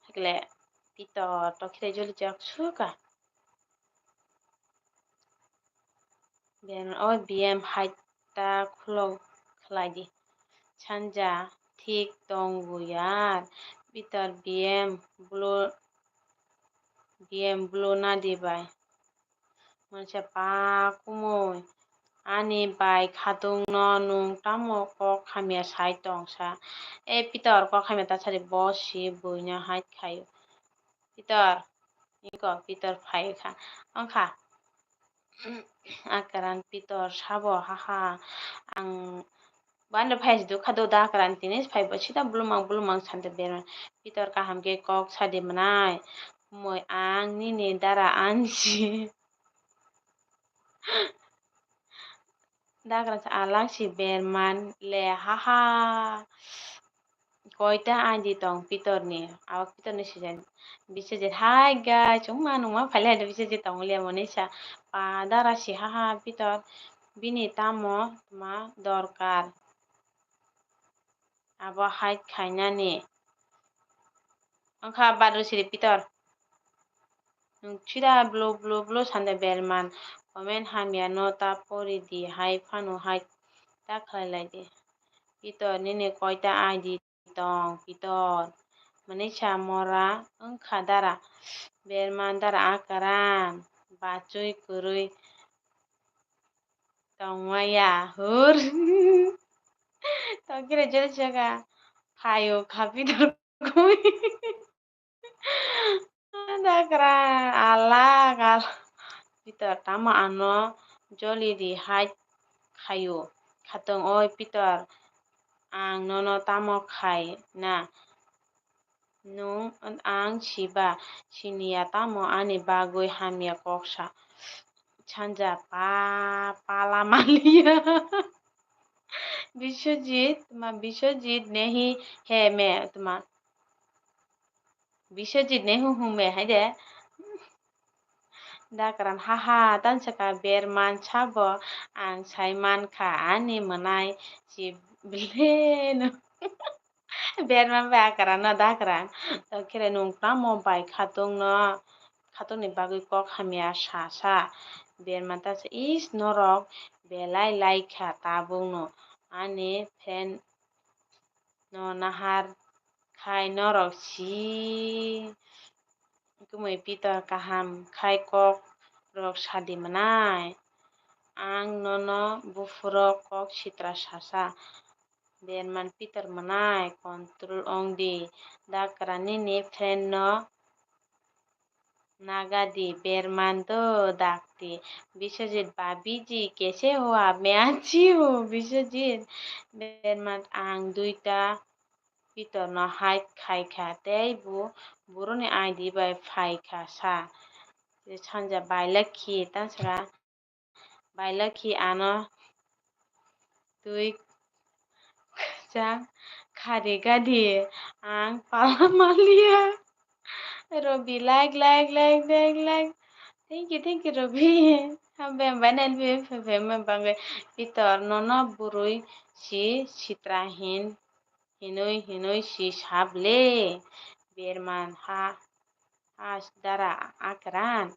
Hakle Pitor to khire joli jak suka. Biyam, o biyam hai ta khulok khlai di. Sanja thik tongo yar. Pitor biyam blo-, biyam blo na di bai. Mansa pa kumui. Ani bai khatungno nwng tamo kok hamya sai tong sa? E Pitor, kok hamya ta sadi, bo si buino hai khaio. Pitor, iko Pitor phai kha. Wngkha. Akran Pitor sabo, haha, ang bando phai si dukha do da akran tini phai bo sida bulumang bulumang sante berma. Pitor kaham khe kok sadi mwnai. Moi ang nini dara ansi. Dakran sa alak si berman le, haha. Koita I D tong Pitor ni, abo Pitor ni sijen. Bisajit, hai guys, chwngma nungma phailai do bisajit tong le monisa. Pa dara si, haha, Pitor. Bini tamo tma dorkar? Abo hai khainani. Wngkha badru siri Pitor. Nwng sida blo blo blo sande berman. Comment hamya no ta pori di hai phano hai ta khlai lai di. Pitor, nini koita aidi tong, Pitor? Mwnwi sa mora wngkha dara. Berman, dara Akran, bachwi kwrwi tongmaya, hur. Tokire jora jora phaio kha Pitor koi. Dakra, alak, alak. Pitor, tamo ano joli ri hai khaio? Khatong, oi Pitor, ang nono tamo khai na? Nwng ang siba, siniya tamo ani bagwi hamya kok sa? Sanja pa, pala maliya. Biswajit, tma Biswajit nehi he me, tma Biswajit nehu hume hai de. Dakran, haha, tansa ka Berman sabo ang sai mankha ani mwnai si bleno. Berman bai Akran no Dakran. Tokire nwng tamo bai khatungno, khatungni bagwi kok hamya sa sa. Berman tansa, is norok belai lai kha tabukno ani friend no nahar khai norok si kwmwi Pitor kaham khai kok rok sadi mwnai. Ang nono buphuro kok sitra sasa. Berman, Pitor mwnai control ongdi. Dakra, nini friend no nagadi, Berman do dakti. Biswajit, babiji kaise ho aap mein achi ho? Biswajit, Berman, ang duita Pitor no hide khaikha tei bo buruni aidi bai phaikha sa. Sanja, Bailakhi, tansra Bailakhi ano twi kwchang khari gadi ang pala maliya. Robi, like, like, like, like, like. Thank you, thank you, Robi. Hambai, hambai, nai, Robi, fe, fe, me, bangwi. Pitor, nono burui si sitra hin, hinui, hinui si sable. Berman, ha, ha, dara Akran.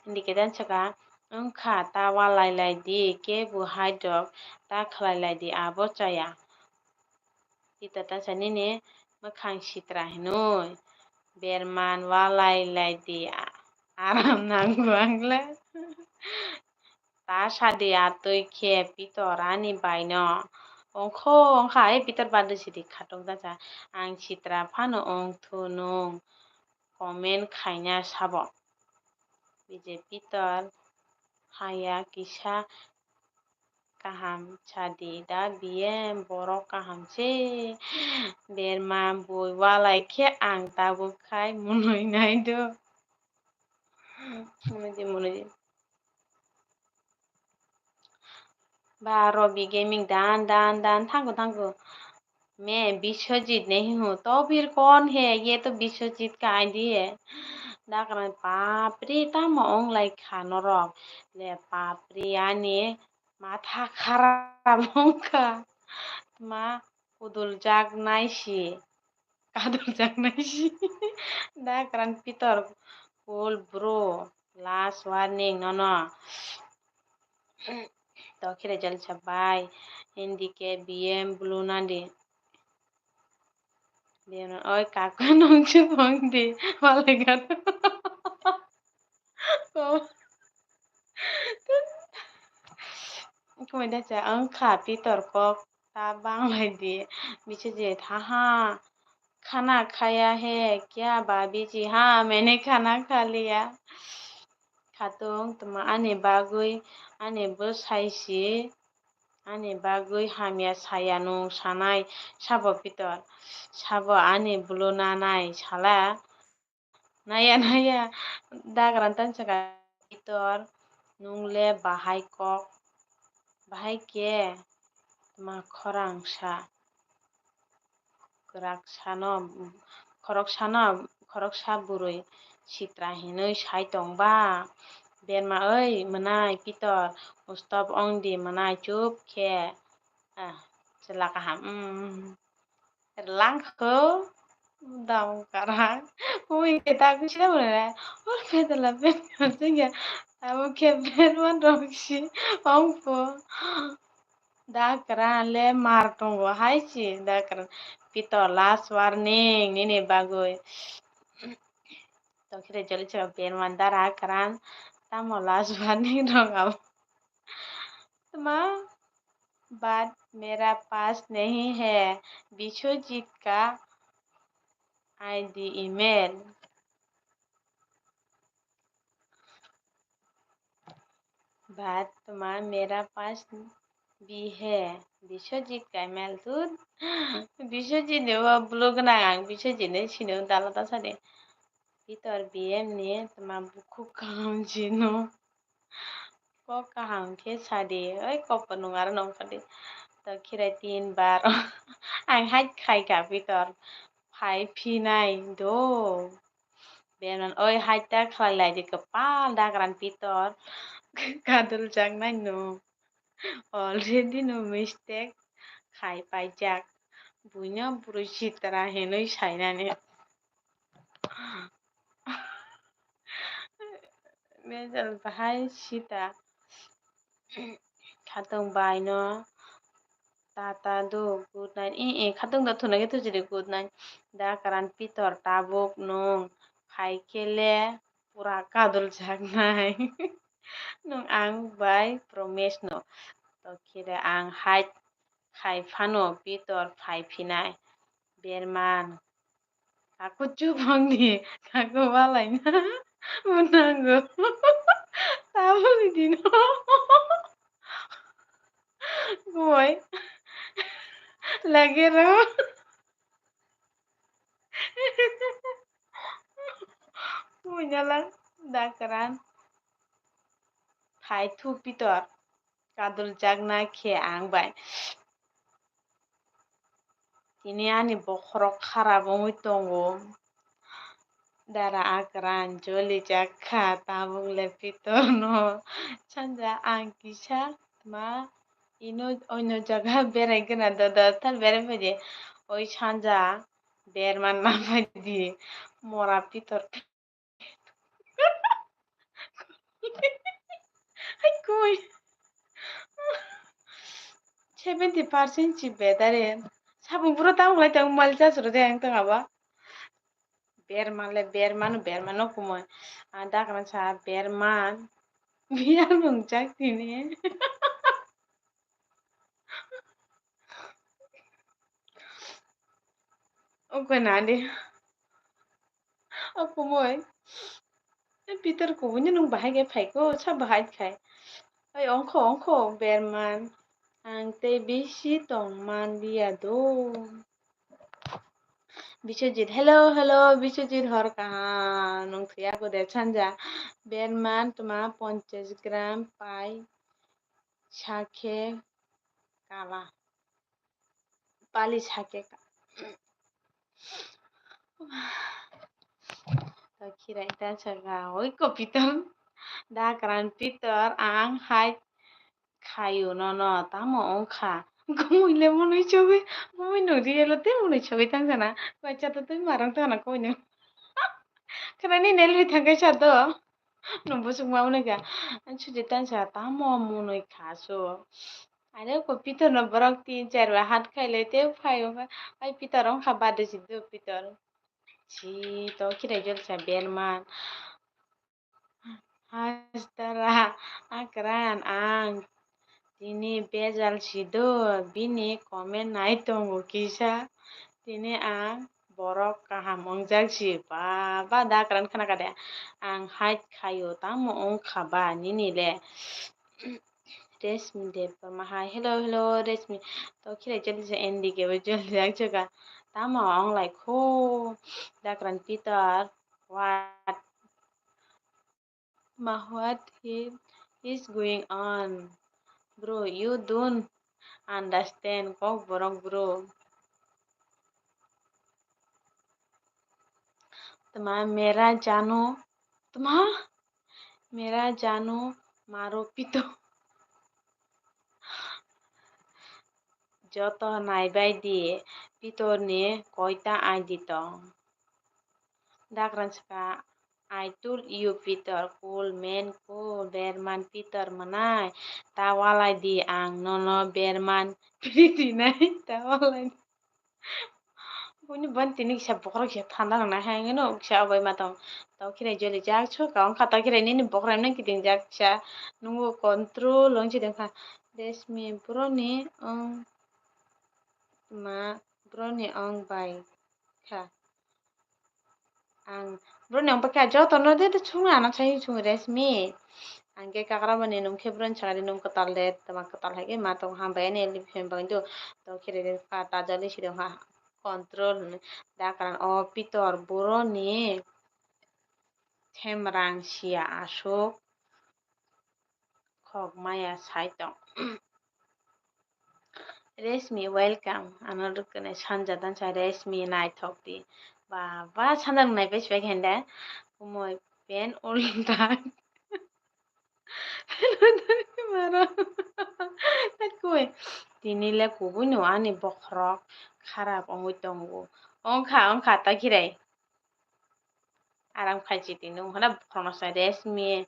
Indike dan saka, wngkha, ta walai lai di, kebo hai dok, ta khlai lai di, abo chaya. Pitor tansa nini mwkhang sitra hinui, Berman, walai lai di, a-, aram nango ang le. Ta sadi atwi khe Pitor ani baino. Ongkho ongkha, e Pitor badu sidi khatung tansa, ang sitra phano ongthu nwng comment khaina sabo. Bije Pitor haya kisa kaham sadi da biyem borok kaham se. Berma bui walai khe ang tabuk khai munui nai do. Munui di, munui di. Ba Robi Gaming dan dan dan thango thango. मैं विश्वजीत नहीं हूँ, तो फिर कौन है? ये तो विश्वजीत का आईडी है। Dakran, bapre, tamo wnglai kha norok le, bapre, ani matha kharap wngkha. Tma kuduljak nai si, kaduljak nai si. Dakran, Pitor, cool bro, last warning nono. Tokire jalsa bai, N D K B M blue nadi. Biyano, oi, kaku nung chubong di, walai gana. Ko-, kumui da cha, wngkha Pitor kok ta banglai di, Biswajit, ha ha, khana khaya he, kya bhabiji, ha, maine khana kha liya. Khatung, tma ani bagwi, ani bwsai si. Ani bagwi hamya saya nwng sanai, sabo Pitor, sabo ani bwlwna nai sala. Naya, naya, Dakran tansa kha, Pitor, nwng le bahai kok, bahai khe tma khorang sa. Kwrak sano, khorok sano, khoroksa bwrwi sitra hinwi sai tong ba. Berma, oi, mwnai, Pitor, stop ong di, mwnai, chup khe. Ah, chwla kaham, mm. Rwlang kho, dam karang. Ui, khe ta kisa mwnai, or khe ta la pen khe, abo khe Berma rok si, ong po. Dakran le mar tongo hai si, dakran. Pitor last warning nini bagwi. Tokire joli chwra berman dara kran. Tamo last warning rong abo. Tma baat mera paas nahi hai, Biswajit ka I D email. Baat tma mera paas bhi hai, Biswajit ka email tu. Biswajit ni bo blue gwnang ang, Biswajit ni sini dala ta sadi. Pitor B M ni tma bukhuk kaham jino. Kok kaham khe sadi, oi kok bo nung aro nung sadi. To khirai tin bar. Ang hai khai kha Pitor. Phai phinai do. Berman oi hai ta khlai lai di kwpal dakran Pitor. Kadul jak nai no. Already no mistake khai paijak. Buino bwrwi sitra hinwi sainani. Mejal bahai sita. Khatung bai no tata do good night. E, e, khatung da thuna khe thuchiri good night. Dakran Pitor tabuk nung phai khe le pura kadul jak nai. Nung ang bai promise no. To khire ang hai khai phano Pitor phai phinai. Berman. Kaku chubangni kaku walaina mwnango. Tabukni dino. Kumui. Lagero. Kumui nala dakran. Phai thu Pitor. Kadul jakna khe ang bai. Tini ani bokhorok kharap wngwi tongo. Dara akran joli jak kha, tabuk le Pitor no sanja ang kisa tma ino oino jaga berai gana dodo thar berai phaidi. Oi sanja berman ma phaidi mora Pitor. Hai koi. Seventy percent si bedare. Sabung pura tang lai tang mal chasro de ang tang aba. Berman le berman berman no kumoi. Ada kana sa berman. Biar mung chak tini. Ogo nadi. O kumui. E Pitor kubui no nung bahai khe phaiko, sa bahai khai. Oi ongkho ongkho berman. Ang tei bisi tong man liya do. Biswajit, hello, hello, Biswajit hor kaham. Nung thuya ko de sanja. Berman tuma ponchash gram pai sakhe kala. Pali sakhe ka. To khirai ta saka. Oi ko Pitor. Dakran Pitor ang hai khayo no no tamo ongkha. Gumui le monoi chogwi. Gumui nung ri elo te monoi chogwi tang sana. Koi cha to twi marang tana koi no. Khana ni nel ri thang kai cha to. Nung busuk ma wngkha. Suji tansa tamo munui kha so. Are ko Pitor no borok tin char bai hat khai le te phai wngkha. Ai Pitor wngkha bade si do Pitor. Si to khirai jol sa berman. Hastara akran ang. Tini bejal si do, bini comment nai tongo kisa. Tini ang borok kaham wngjak si. Ba, ba, da kwran khna kha de. Ang hide khaio, tamo wng kha ba nini le? Resmi Debbarma hai. Hello, hello, Resmi. To khirai jodi se N D K bo jodi jak jaga. Tamo wng lai kho. Da kwran Peter. What? Ma, what he is going on? Bro, you don't understand Kokborok, bro. Tma mera jano, tma mera jano maro pito. Joto naibai di, Pitor ni koita I D tong? Dakran saka I told you, Peter, cool man, cool, berman Peter mwnai, ta walai di ang nono berman priti nai, ta walai di. Buini ban tini kisa bokhorok kisa thanda rwna hai wngwi no kisa obai ma tong. Tokhirai joli jak so ka wngkha tokhirai nini bokhorok nang kiting jak kisa nungo control wng si tongkha. Resmi broni wng ma broni wng bai kha. Ang broni wng bai kha joto no de chwng ano sai chwng Resmi. Ang khe kakrabani nung khe broni sakani nung kwtal de tama kwtal hai khe ma tong hambai ani elni phem bai do. Tokhirai de kha ta joli si tongkha. Control hwnwi da karan o Pitor boroni themrang sia aswk khok maya sai tong. Resmi welcome. Ano rwkwnai sanja dansa Resmi naithok di. Baba sanja nai pai sibai khain da. Kumui pen ulta. Maro. Takui. Tini le kubui no ani bokhorok kharap wngwi tongo. Wngkha wngkha ta khirai. Aram khai chiti nung hana bokhorok no sa Resmi.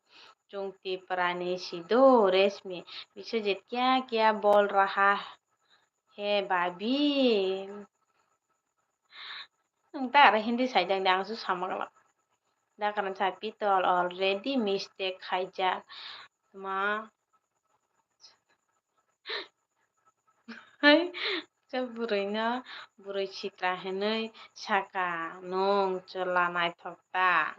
Chwng Tiprani si do Resmi. Biswajit kya kya bol raha hai bhabi. Ang ta aro Hindi sai dang de, ang su sama glak. Da karan sa Pitol already mistake khaijak. Ma. Hai, sa bwrwi no, bwrwi sitra hinwi saka, nwng chwla naithok ta.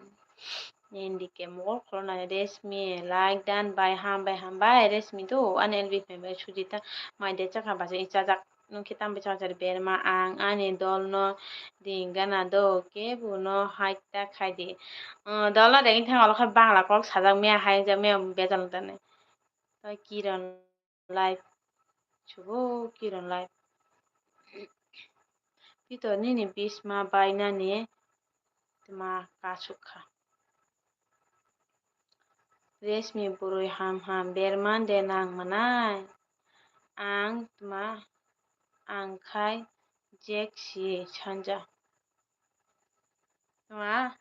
Hindi khe mokol khulumnani Resmi, like done bai, hambai, hambai, Resmi do, ani L B F M bai Sujita, mai de chakha bachai chajak. Nwng khe tambai chajak berma ang ani dolno ring gana do, kebo no hai ta khai di. Dolno ring thang olo khe Bangla kok sajak maya hai jak maya bejal tani. Tai Kiron live. Subo Kiron live. Pitor nini bisma bai nani tma kasuk kha. Resmi bwrwi ham ham berman de nang mwnai. Ang tma ang khai jek si sanja. Tma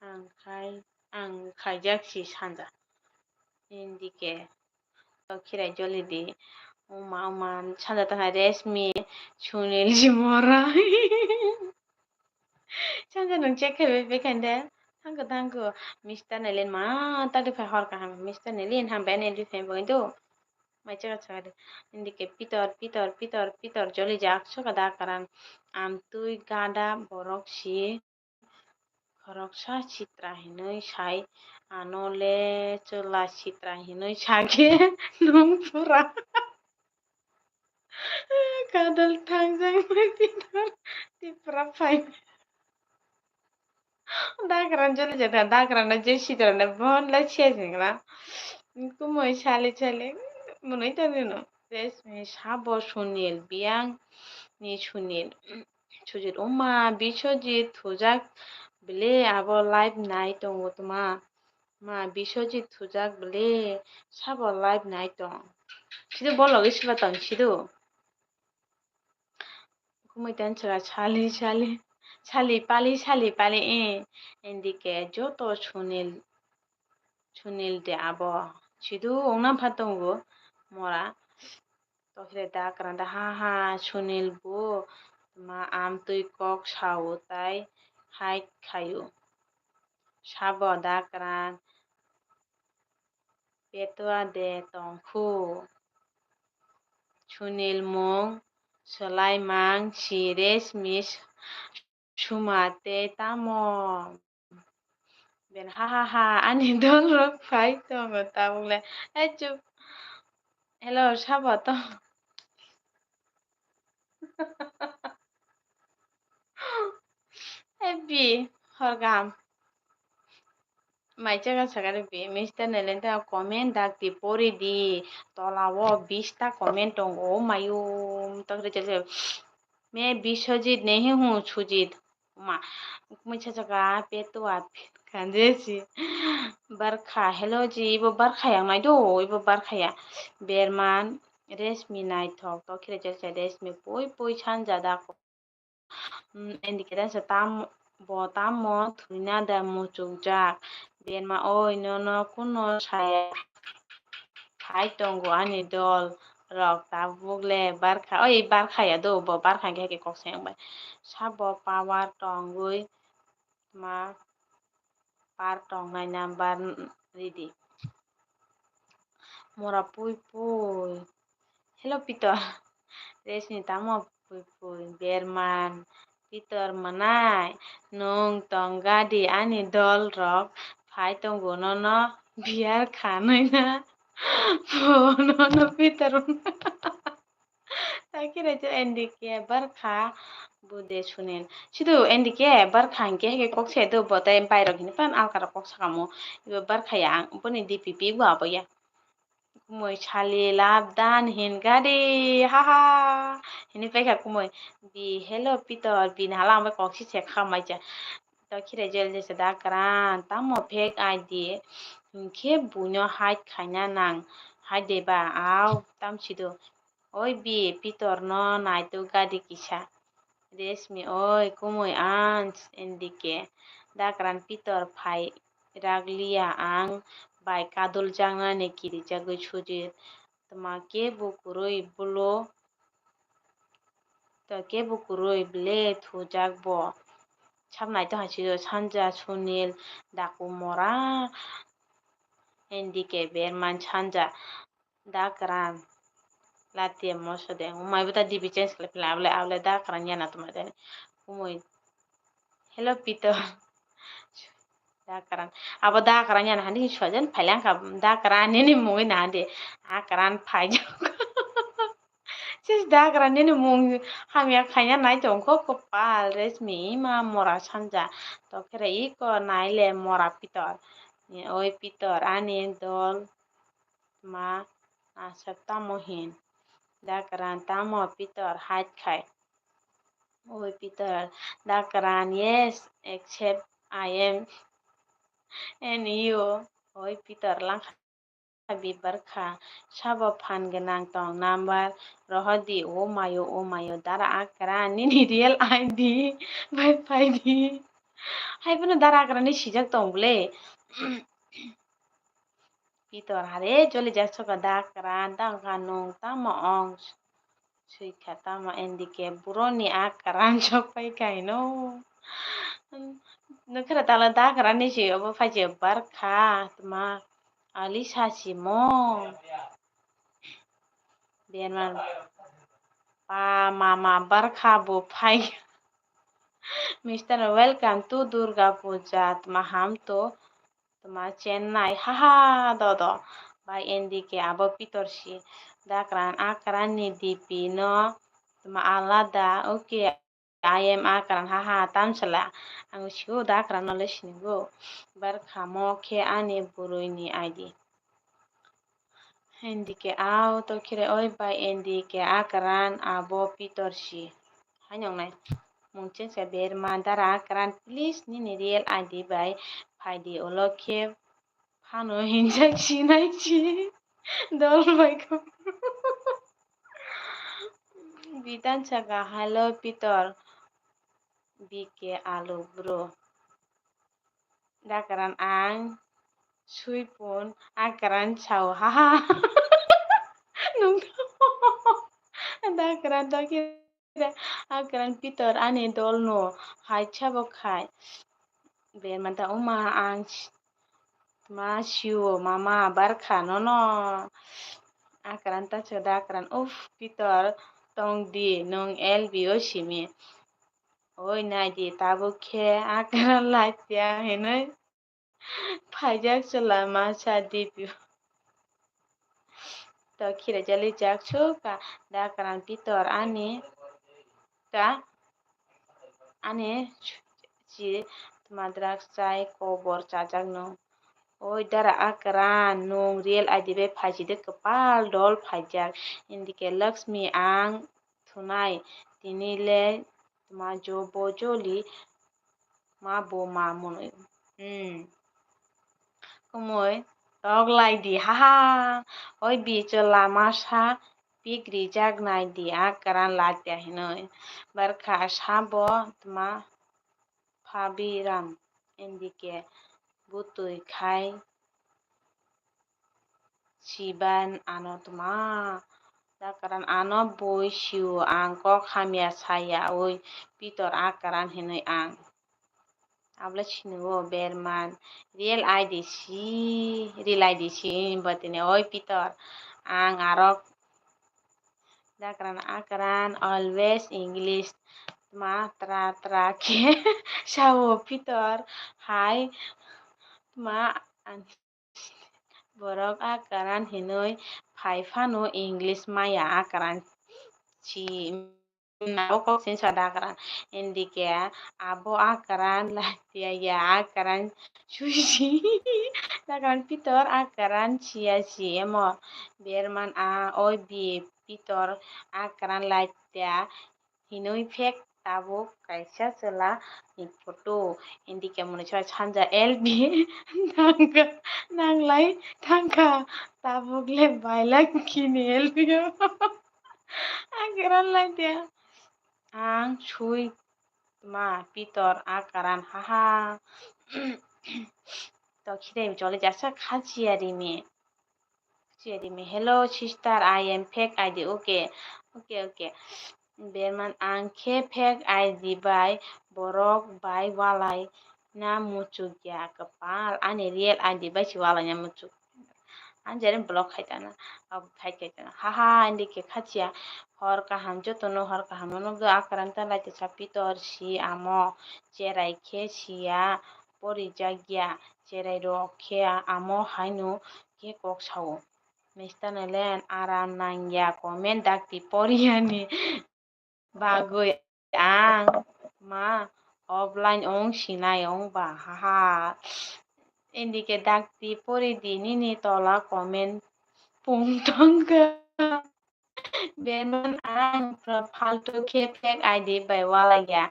ang khai ang khaijak si sanja. Hindi khe. Khirai joli di. Uma, uma, sanja tana Resmi, Sunil Jimora. Sanja nung check khai bai khan de. Thank you, thank you. Mister Nalin ma, tadi phai hor kaham. Mister Nalin, ham ben L B F M bai do. Mai chaka chaka de. Hindi khe Pitor, Pitor, Pitor, Pitor, joli jak, soka da karan. Amtwi gada borok si. Khoroksa sitra hinwi sai, ano le chwla sitra hinwi sakhe nwng pura kadal thangjak nai Tipra phai. Dagra joli jada dagra na je sitra na bon la che jingla. Kumoi sali sali munui tani no. Resmi sabo Sunil biyang ni Sunil. Sujit, "Oma, Biswajit thujak bele abo live nai tongo tma? Ma, Biswajit thujak bele sabo live nai tong." Sido bo logi siba tong sido. Kumui tan chwla sali sali, sali pali, sali pali, eh, N D K joto Sunil, Sunil de abo. Sido ongna pha tongo mora. Tokre da kwrwng da, ha ha, Sunil bo ma amtwi kok sao tai hai khaio. Sabo da kwrwng petua de tongkhu. Sunil mung swlai mang si Resmi suma tei tamo. Ben ha ha ha, ani dol rok phai tongo tabuk le. Hai chup. Hello, sabo to. Happy, hor gam. Mai chaka sakari bi, Mister Nelen ta comment dak di pori di. Tola o bista comment tongo, mayu. Tokre chese. Me Biswajit ne hi hu Sujit. Ma, mui chachaka petua kanje si. Barkha, hello ji, ibo barkha yang nai do, ibo barkha ya. Berman, Resmi naithok, to khire chal chal Resmi pui pui sanja da ko. Mm, N D K da sa tam, Bo tamo thwina da muchukjak? Berma, oi, nono kuno saya phai tongo ani dol rok tabuk le barkha, oi, barkha ya do, bo barkha hwnkhe kok se wng bai. Sabo power tongwi ma par tongnai number ridi. Mora pui pui. Hello, Pitor. Resmi tamo pui pui. Berman. Pitor manai. Nung tong gadi ani dol rok. Phai tongo nono biyar khanai na. Bo nono Pitor. Takire je N D K barkha bude Sunil. Sidu N D K barkha hwnkhe hwnkhe kok se do bo tei bairok hini pan alka rok kok sakamo. Ibo barkha ya ang boni D P P bo abo ya. Kumui sali lab dan hin gari ha ha. Hini paikha kumui bi hello Pitor bini hala ang bai kok si se khamai cha. Takire jel jesa da kran tamo fake I D hwnkhe buino hide khaina nang hide ba au tam sidu. Oi bi, Pitor no naituk gadi kisa. Resmi, oi, kumui ans, N D K. Dakran Pitor phai raglia ang bai kadul jangnani kirijagwi sujit. Tma kebo kwrwi bwlo, to kebo kwrwi ble thujak bo. Sabnai to hasiyo sanja Sunil daku mora N D K berman sanja. Da kwran. Latia moso de. Wng mai bo ta D P change khlai phila abole, abole da kwran yana tuma de. Kumui. Hello, Pitor. Da kwran. Abo da kwran yana hani swajan phailangkha da kwran nini mungwi na de. A kwran phaijak. Sis da kwran nini mung hamya khaina nai tongkho kopal resmi ma mora sanja. Tokhere iko naile mora Pitor. Oi Pitor ani dol. Ma aswk tamo hin? Da kwran tamo Pitor hide khai. Oi Pitor, da kwran, yes, except I am and you. Oi Pitor langkha bi barkha. Sabo phan gwnang tong number rohordi, o mayo, o mayo, dara a kwran nini real I D bai phaidi. Hai phano dara a kwran ni sijak tong bwle. Pitor hare joli jak soka da kwran tang kha nung tamo ong sui kha tamo N D K buro ni a kwran sok pai kha hino. Nokhe tala da kwran ni si obo phai je bar kha tma ali sa si mo. Berman pa mama bar kha bo phai. Mister Welcome to Durga Puja tma ham to. Tma Chennai, haha, dodo. Bai N D K abo Pitor si. Dakran akran ni D P no tma alada. Okay, I am akran, haha, tamsala. Ang sigo dakran no le sinigo. Barkha mo khe ani burui ni I D. N D K au to khire oi bai N D K akran abo Pitor si. Haino nai. Mung chensa berma dara akran please nini real I D bai phaidi ulo khe phano hinjak sinai si dol bai kho. Bidan saka hello Pitor B K alu bro. Dakran ang sui pun akran sao haha. Nung dakran to khe akran Pitor ani dol no hai sabo khai. Bermanta uma ang s-, ma siwo mama barkha nono. Akran ta chwda akran uff Pitor tong di nung L B o simi. Oi nai di tabuk khe akran lai tiya hinui. Phaijak chwla masa D P O. To khire jali jak suka da kwran Pitor ani ta ani chi tma drugs chai kobor chajak no. Oi dara akran nung real I D bai phaiside kwpal dol phaijak indike Lakshmi ang thunai tini le tma jo bo joli ma bo ma mwnwi. Hmm. Kumui tok lai di haha. Oi bicho lama sa pik rijak nai di akran latia hinui. Barkha sabo tma Phabiram, N D K, butwi khai siban ano tma. Dakran ano bui sio ang kok hamya saya oi Pitor akran hinwi ang. Abla sinio Berman real I D si, real I D si batini oi Pitor ang arok Dakran akran always English tma tra tra khe sao Pitor hai tma an-, borok akran hinwi phai phano English maya akran si. Abo kok sini sa dakran N D K abo akran latia ya akran susi dakran Pitor akran sia si emo Berman a oi bi Pitor akran latia hinwi phek tabuk kaisa chwla ni photo N D K mwnwi sa sanja L B nang nanglai thangkha tabuk le bailak kini L B o. Ang keran lai dia. Ang sui tma Pitor a karan haha. To khire jole jasa khachi arimi. Khachi arimi. Hello sister, I am fake I D. Okay. Okay, okay. Berman ang khe fake I D bai borok bai walai na muchuk ya kwpal. Ani real I D bai si walai na muchuk. Ang jere block khai tana, abo khai khai tana. Haha, hindi khe khachiya. Hor kaham, jotono hor kaham. Nokdo akranta laitisa Pitor si amo cherai khe siya pori jakya. Cherai rok khe amo haino khe kok sao. Mister Nelen aram nangya comment dakti poriyani bagwi ang ma offline wng sinai wng ba haha. Indike dakti pori di nini tola comment pung tongkha. Berman ang faltu khe fake I D bai walai ya.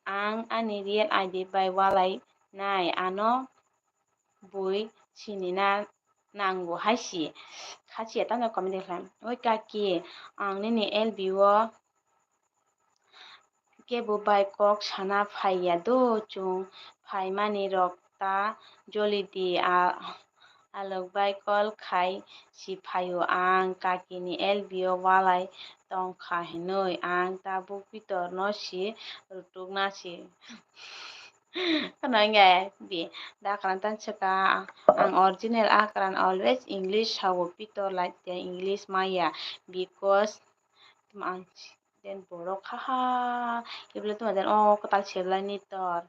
Ang ani real I D bai walai nai ano bui sinina nango hai si. Khachiya tamo comment khlai. Oi kaki, ang nini L B o kebo bai kok sana phaiya do, chwng phaimani rok ta joli di, a alok bai call khai si phaio. Ang kaki ni L B o walai tongkha hinwi ang tabuk Pitor no si rutuk na si. Ano wngya bi, da karan tan saka ang original a karan always English sao Pitor like the English maya because ang den borok haha kibla tuma den o kwtal sebla ni tor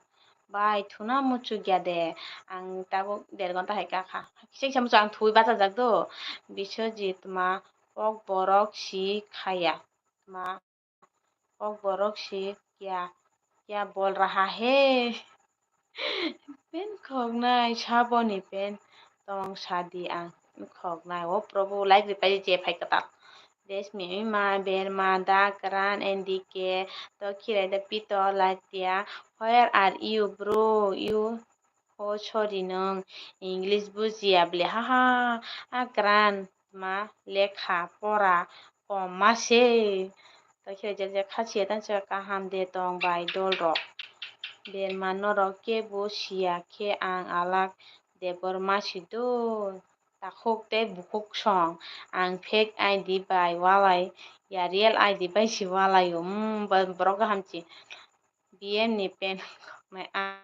bai thuna muchuk ya de ang tabuk der ghonta hai kakha kisa kisa muchuk ang thwi bachajak do Biswajit ma kok borok si khaya ma. Kok borok si kya, kya bol raha he? Pen khoknai, saboni pen tong sadi ang khoknai. O Probhu, like ripai je phai kwtal. Desmi ima berma da kran N D K to khirai da pito latia. Where are you, bro? You Oh, sorry, nwng English bujiya bwle, haha, a gran ma lekha pora kom ma se. Tokhe je je khachiya tang se kaham de tong bai dol rok. Berma norok kebo siya khe ang alak debor ma si do. Takhuk tei bukhuk song ang fake I D bai walai ya real I D bai si walai o. Hmm, bo-, borok kaham si. B M ni pen khoknai ang.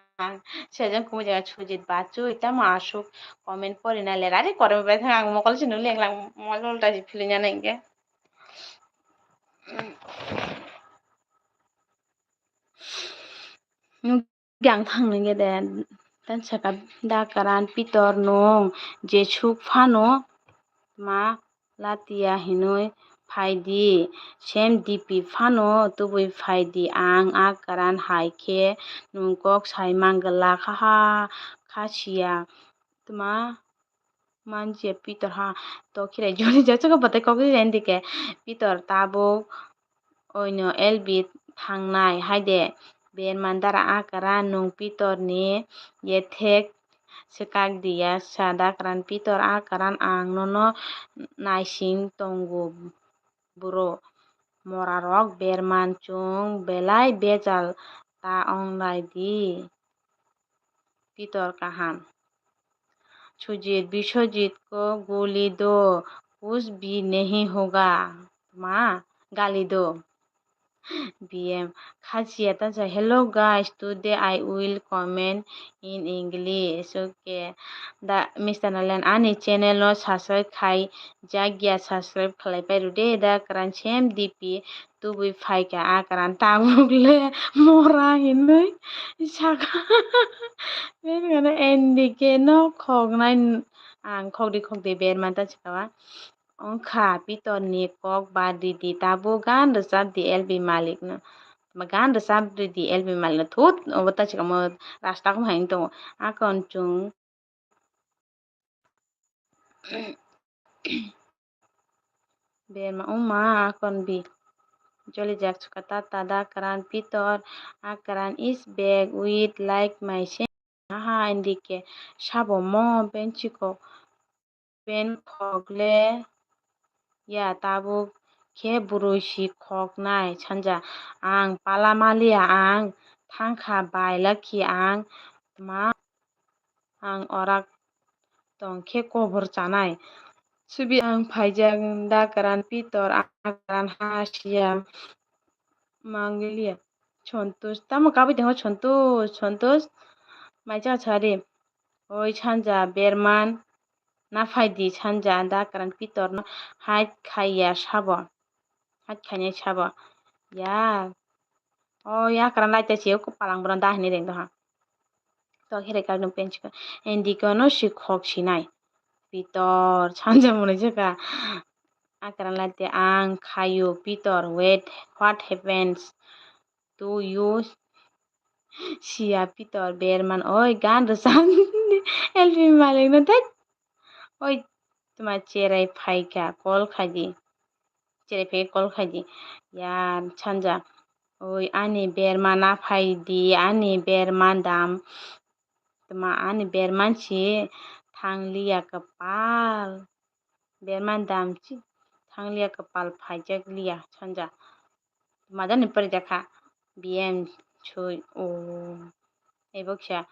Sejong kumui jaga Sujit Bachwi, tamo aswk comment pori nai le rari koroi bai thang ang mokol se nuli ang lang mokol ulta se philui nani hingke. Nukya ang thang nai ge de, tan saka da karan Pitor nung jesuk phano ma latia hinui phai di, sem D P phano tubui phai di, ang a karan hai khe nwng kok sai mang glak, haha, kha siya tma manjia Pitor ha, to khirai jori jak saka bwtai kok ri endike Pitor tabuk oino L B thangnai hai de, Berman dara a karan nwng Pitor ni yethek swkak diya sa dakran Pitor a karan ang nono naising tongo bro. Morarok Berman chwng belai bejal ta ong lai di. Pitor kaham. Sujit, Biswajit ko guli do, kuch bhi nahi hoga. Ma, gali do. B M. Khachia ta sa, "Hello guys, today I will comment in English." Okay. Da Mister Nalan ani channel no subscribe khai jakya, subscribe khlai pai rw de. Da kwran sem D P tubui phaikha, a kwran tabuk le mora hinwi saka. Bini gana N D K no khoknai, ang khokdi khokdi berma ta chikawa. Wngkha Pitor ni kok ba ridi, tabuk gan rwchap di L B Malik no. Gan rwchap ridi L B Malik no. Thut, obo ta chikamo rasta kung hai tongo. Akon chung berma wngma akon bi. Joli jak chukha ta tada kran Pitor, a kran is back with like my sen. Aha, N D K sabo mo benchiko. Pen khok le ya tabuk khe bwrwi si khok nai sanja. Ang pala maliya, ang thangkha bai lakhi, ang tma ang orak tong khe kobor chanai. Subi ang phaijak da kwran Pitor, ang kwran ha siya mangliya. Sontosh, tamo kabui tongo Sontosh, Sontosh. Maisa sari. Oi sanja berman. Na phaidi sanja da kwran Pitor no hai khaiya sabo. Hai khainai sabo. Ya. O ya kwran lai ta se ko palang bwrang da hinwi reng doha. To khere kak no pensi ko. N D K no si khok sinai. Pitor sanja mwnwi jaka. A kwran lai te ang khaio Pitor, wait, what happens to you? Siya Pitor berman, oi gan rwchap L B Malik no thek. Oi tma cherai phaikha, call khaidi. Cherai phaikha, call khaidi. Ya sanja, oi ani berma na phaidi, ani berma dam. Tma ani berman si thangliya kwpal. Berman dam si thangliya kwpal phaijak liya sanja. Majani porijakha B M sui o. Ebo kisa,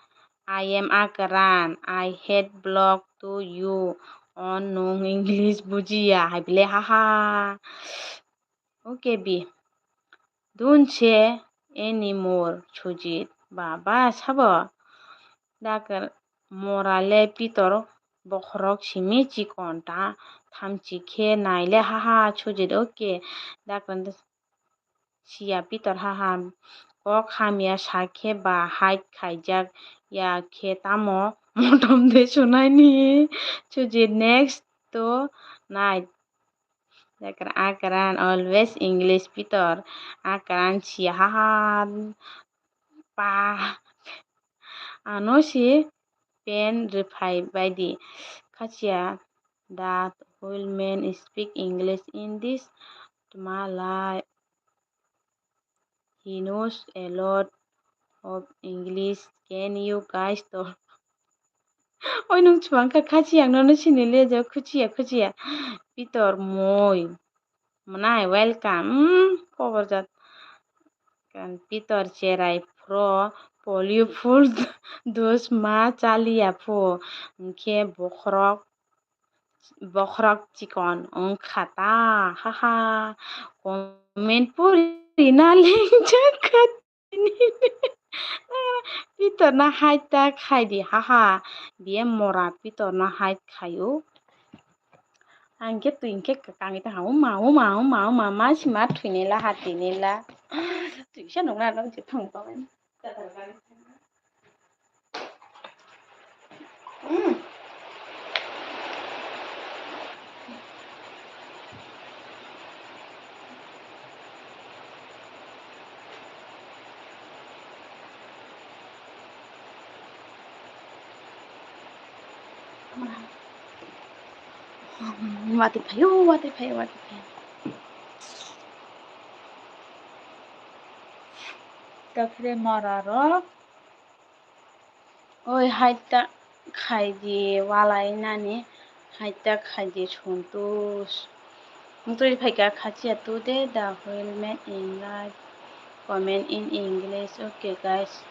"I am a kwran, I hate block to you, on nung English bujiya," hai bile haha. Okay, B. Don't say anymore, Sujit. Baba, sabo? Dakar mora le Pitor bokhorok simi chikon ta thamchi khe nai le haha, Sujit. Okay. Dakar siya Pitor haha. Kok hamya sa khe ba hide khaijak ya khe tamo motom de sunai ni, Sujit. Next to night. Dakar akran always English Pitor. Akran si haha pa. Ano si pen rwphai baidi. Khachia that old man speak English in this tma lai. He knows a lot of English. Can you guys talk? Oi nung chwng kha khachi ang nono sini le ja khuchiya khuchiya. Pitor moi. Mwnai welcome. Hmm, koborjak. Kan Pitor cherai phro polio full dos ma chaliya pho. Hwnkhe bokhorok bokhorok chikon wngkha ta, haha, comment puri na lengjak kha tini. Pitor no hai ta khai di, haha, biye mora Pitor no hai khai o. Ang khe twi hwnkhe kwkang ita ha, uma, uma, uma, uma, ma si ma thwini la, ha tini la. Twisa nung na nung je thang tong. Watwi phaio, watwi phaio, watwi phaio. Takhre mora rok. Oi, hai ta khai di, walai nani, hai ta khai di, Santosh. Wngtwi phaikha khachiya today, the whole man in life. Comment in English. Okay, guys.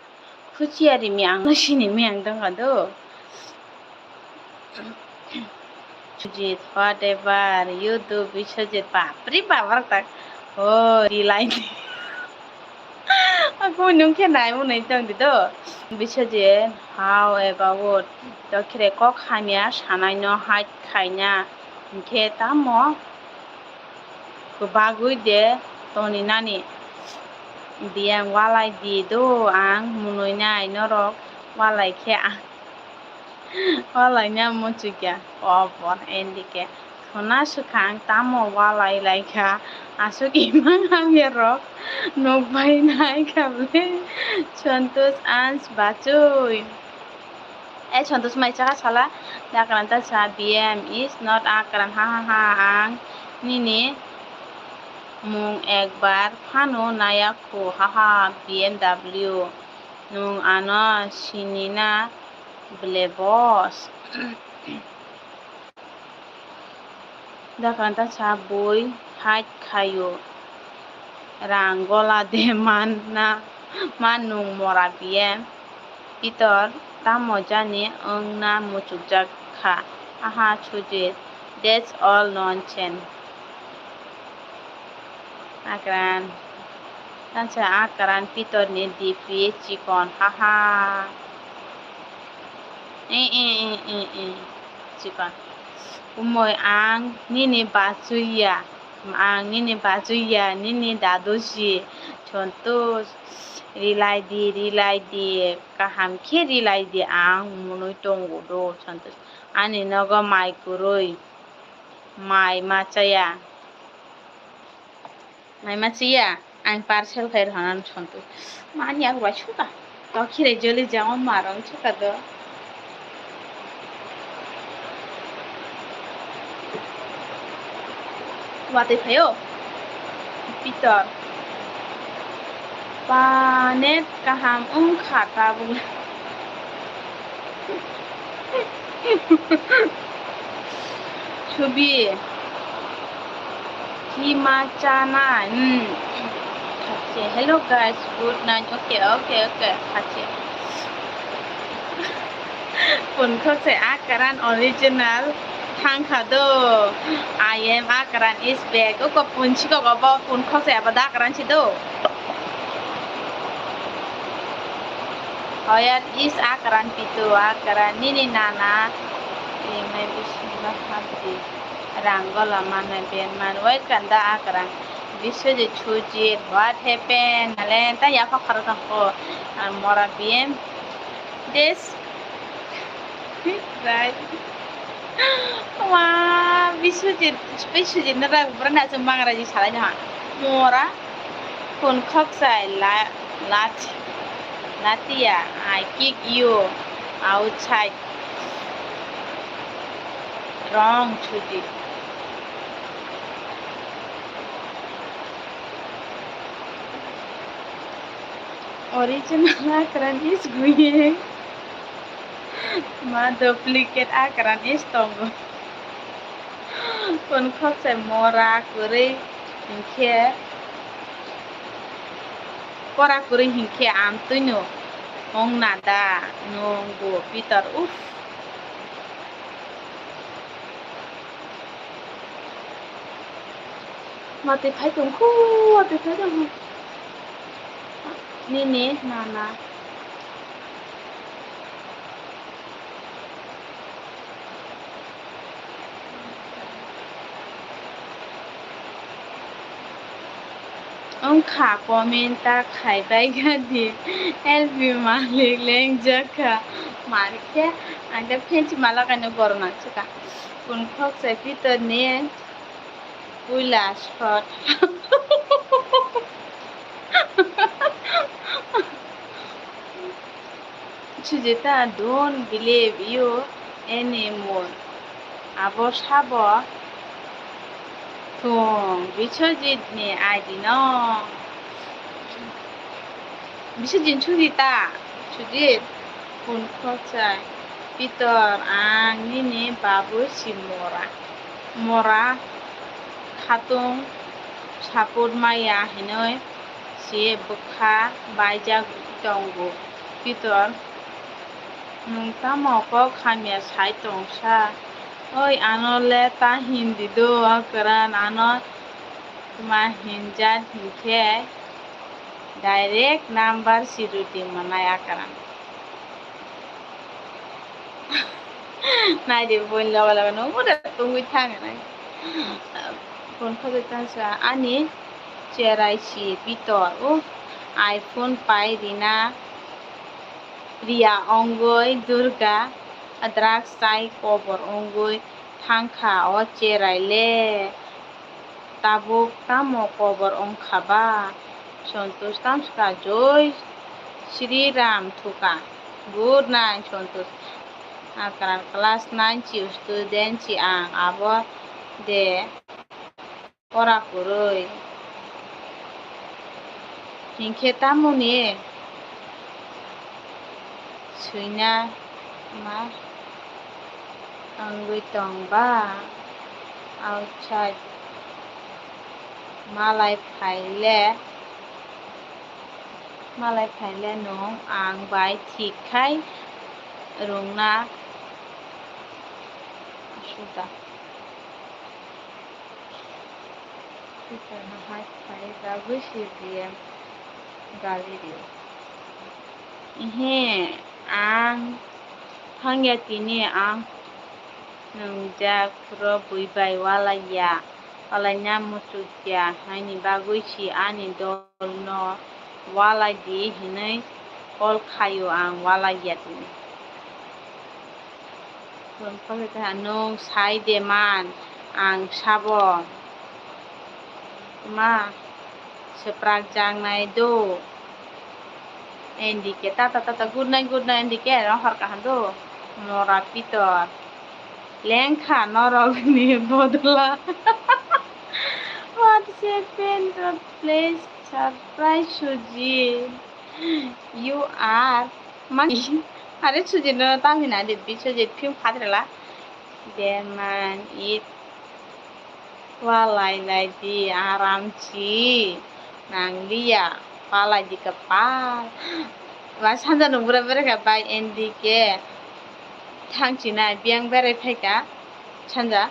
Kuchiya rimi ang no sini mi ang dong do. Sujit, whatever you do, Biswajit, bapri babar tak. Oh, rilai. Aku nung khe nai mo nai tong di do. Biswajit, how about? Dokhire kok hamya sanai no hide khaina. Hinkhe tamo? Kwbagwi de toni nani. Biyang walai di do ang munoi nai norok walai khe ang walai na muchukya obor endike. Khuna swkang tamo walai lai kha aswk imang hamya rok nuk bai nai kha ble. Santosh Ans bachoi. E Santosh mai chaka sala, Dakran ta sa, B M is not Akran, ha ha ha, ang nini mung ekbar phano naya khu, ha ha, B M W, nung ano sinina ble boss. Dakran ta sa bui hide khaio, rang gola de man na, man nung mora B M. Pitor tamo jani wng na muchukjak kha, aha Sujit, that's all nonsense. Akran. Tansa Akran Pitor ni D P chikon, haha. Eh, eh, eh, eh, eh. Chikon. Umoi ang nini bachuya. Ang nini bachuya, nini dadu si. Santosh. Rilai di, rilai di. Kaham khe rilai di ang munui tongo do, Santosh. Ani nogo mai kwrwi. Mai ma chaya. Mai ma chaya. Ang parcel khai rwna Santosh. Mani ang waisuka. Tokhire joli jamo marong suka do. Watwi phaio. Pitor. Panet kaham wngkha tabuk. Subi. Hima chana. Hmm. Khachi. Hello guys, good night. Okay, okay, okay. Khachi. Punkhok se Akran original thangkha do. I am Akran is back. Oko punchikok obo punkhok se abo da Akran si do. Hoyat is Akran pitu Akran nini nana ringnai bisingo hapdi rang gola manai ben man wait kanda Akran Biswajit Sujit what happened nalen ta yapha kharo tangko mora B M des right. Wah, Biswajit, Biswajit na rag berani asal mangraji salai na mora. Kun khok sai la, lat, latia, I kick you outside. Wrong, Chuti. Original Akran is going. Ma duplicate Akran is tongo. Kun khok sai mora kwrwi hinkhe, pora kwrwi hinkhe amtwino wngna da nwng bo Pitor, uff. Watwi phai tongkhu, watwi phai tongkhu. Nini nana. Wngkha comment ta khai bai gadi. L P malik lengjak kha. Mankhe ang khe phensi mala kaino gorok nang sukha. Kun khok sai Pitor ni puila shot. Sujita, don't believe you anymore. Abo sabo thung Biswajit ni I D no. Biswajit Sujita, Sujit, kun khok sai. Pitor, ang nini babu si mora. Mora khatung support maya hinoi se bwkha baijak tongo. Pitor, nwng tamo kok hamya sai tong sa? Oi, ano le ta hindi do, kwran ano tma hinjak hinkhe direct number si rwdi manai akran. Naidi boni loge loge nw mura tungwi thang hinai. Phone khabai tang sa ani cherai si Pitor, uff, iPhone pai rina. Riya ongwi Durga drugs chai kobor wngwi thangkha o cherai le. Tabuk tamo kobor wngkha ba? Santosh tamswkha, Joi Shri Ram thuka. Good night, Santosh. Akran class nine si student si ang, abo de. Pora kwrwi. Hinkhe tamoni swina ma wngwi tong ba outside? Malai phaile, malai phaile nwng ang bai thik khai rwngna aswk da. Swkang hai khlai bagwi si B M gali rio. Ehe, ang thangya tini ang nwngjak phuru bui bai walaiya, walaina muchukya haini bagwi si ani dolno walai di hinwi call khaio ang walaiya tini. Nwng sai de man, ang sabo. Ma, swprak jaknai do. N D K, tata, tata, good night, good night, N D K, no hor kaham do. Mora Pitor. Lengkha norokni bodla. What happened? Please surprise Suji. You are monkey. Are Suji no tamina de bi Suji phim khatrela. Deman it. Walai lai di aram si. Nang liya. Walai di kapal. Wa sanja nung bura bura ka bai N D K. Thang china biang berai phaika. Sanja.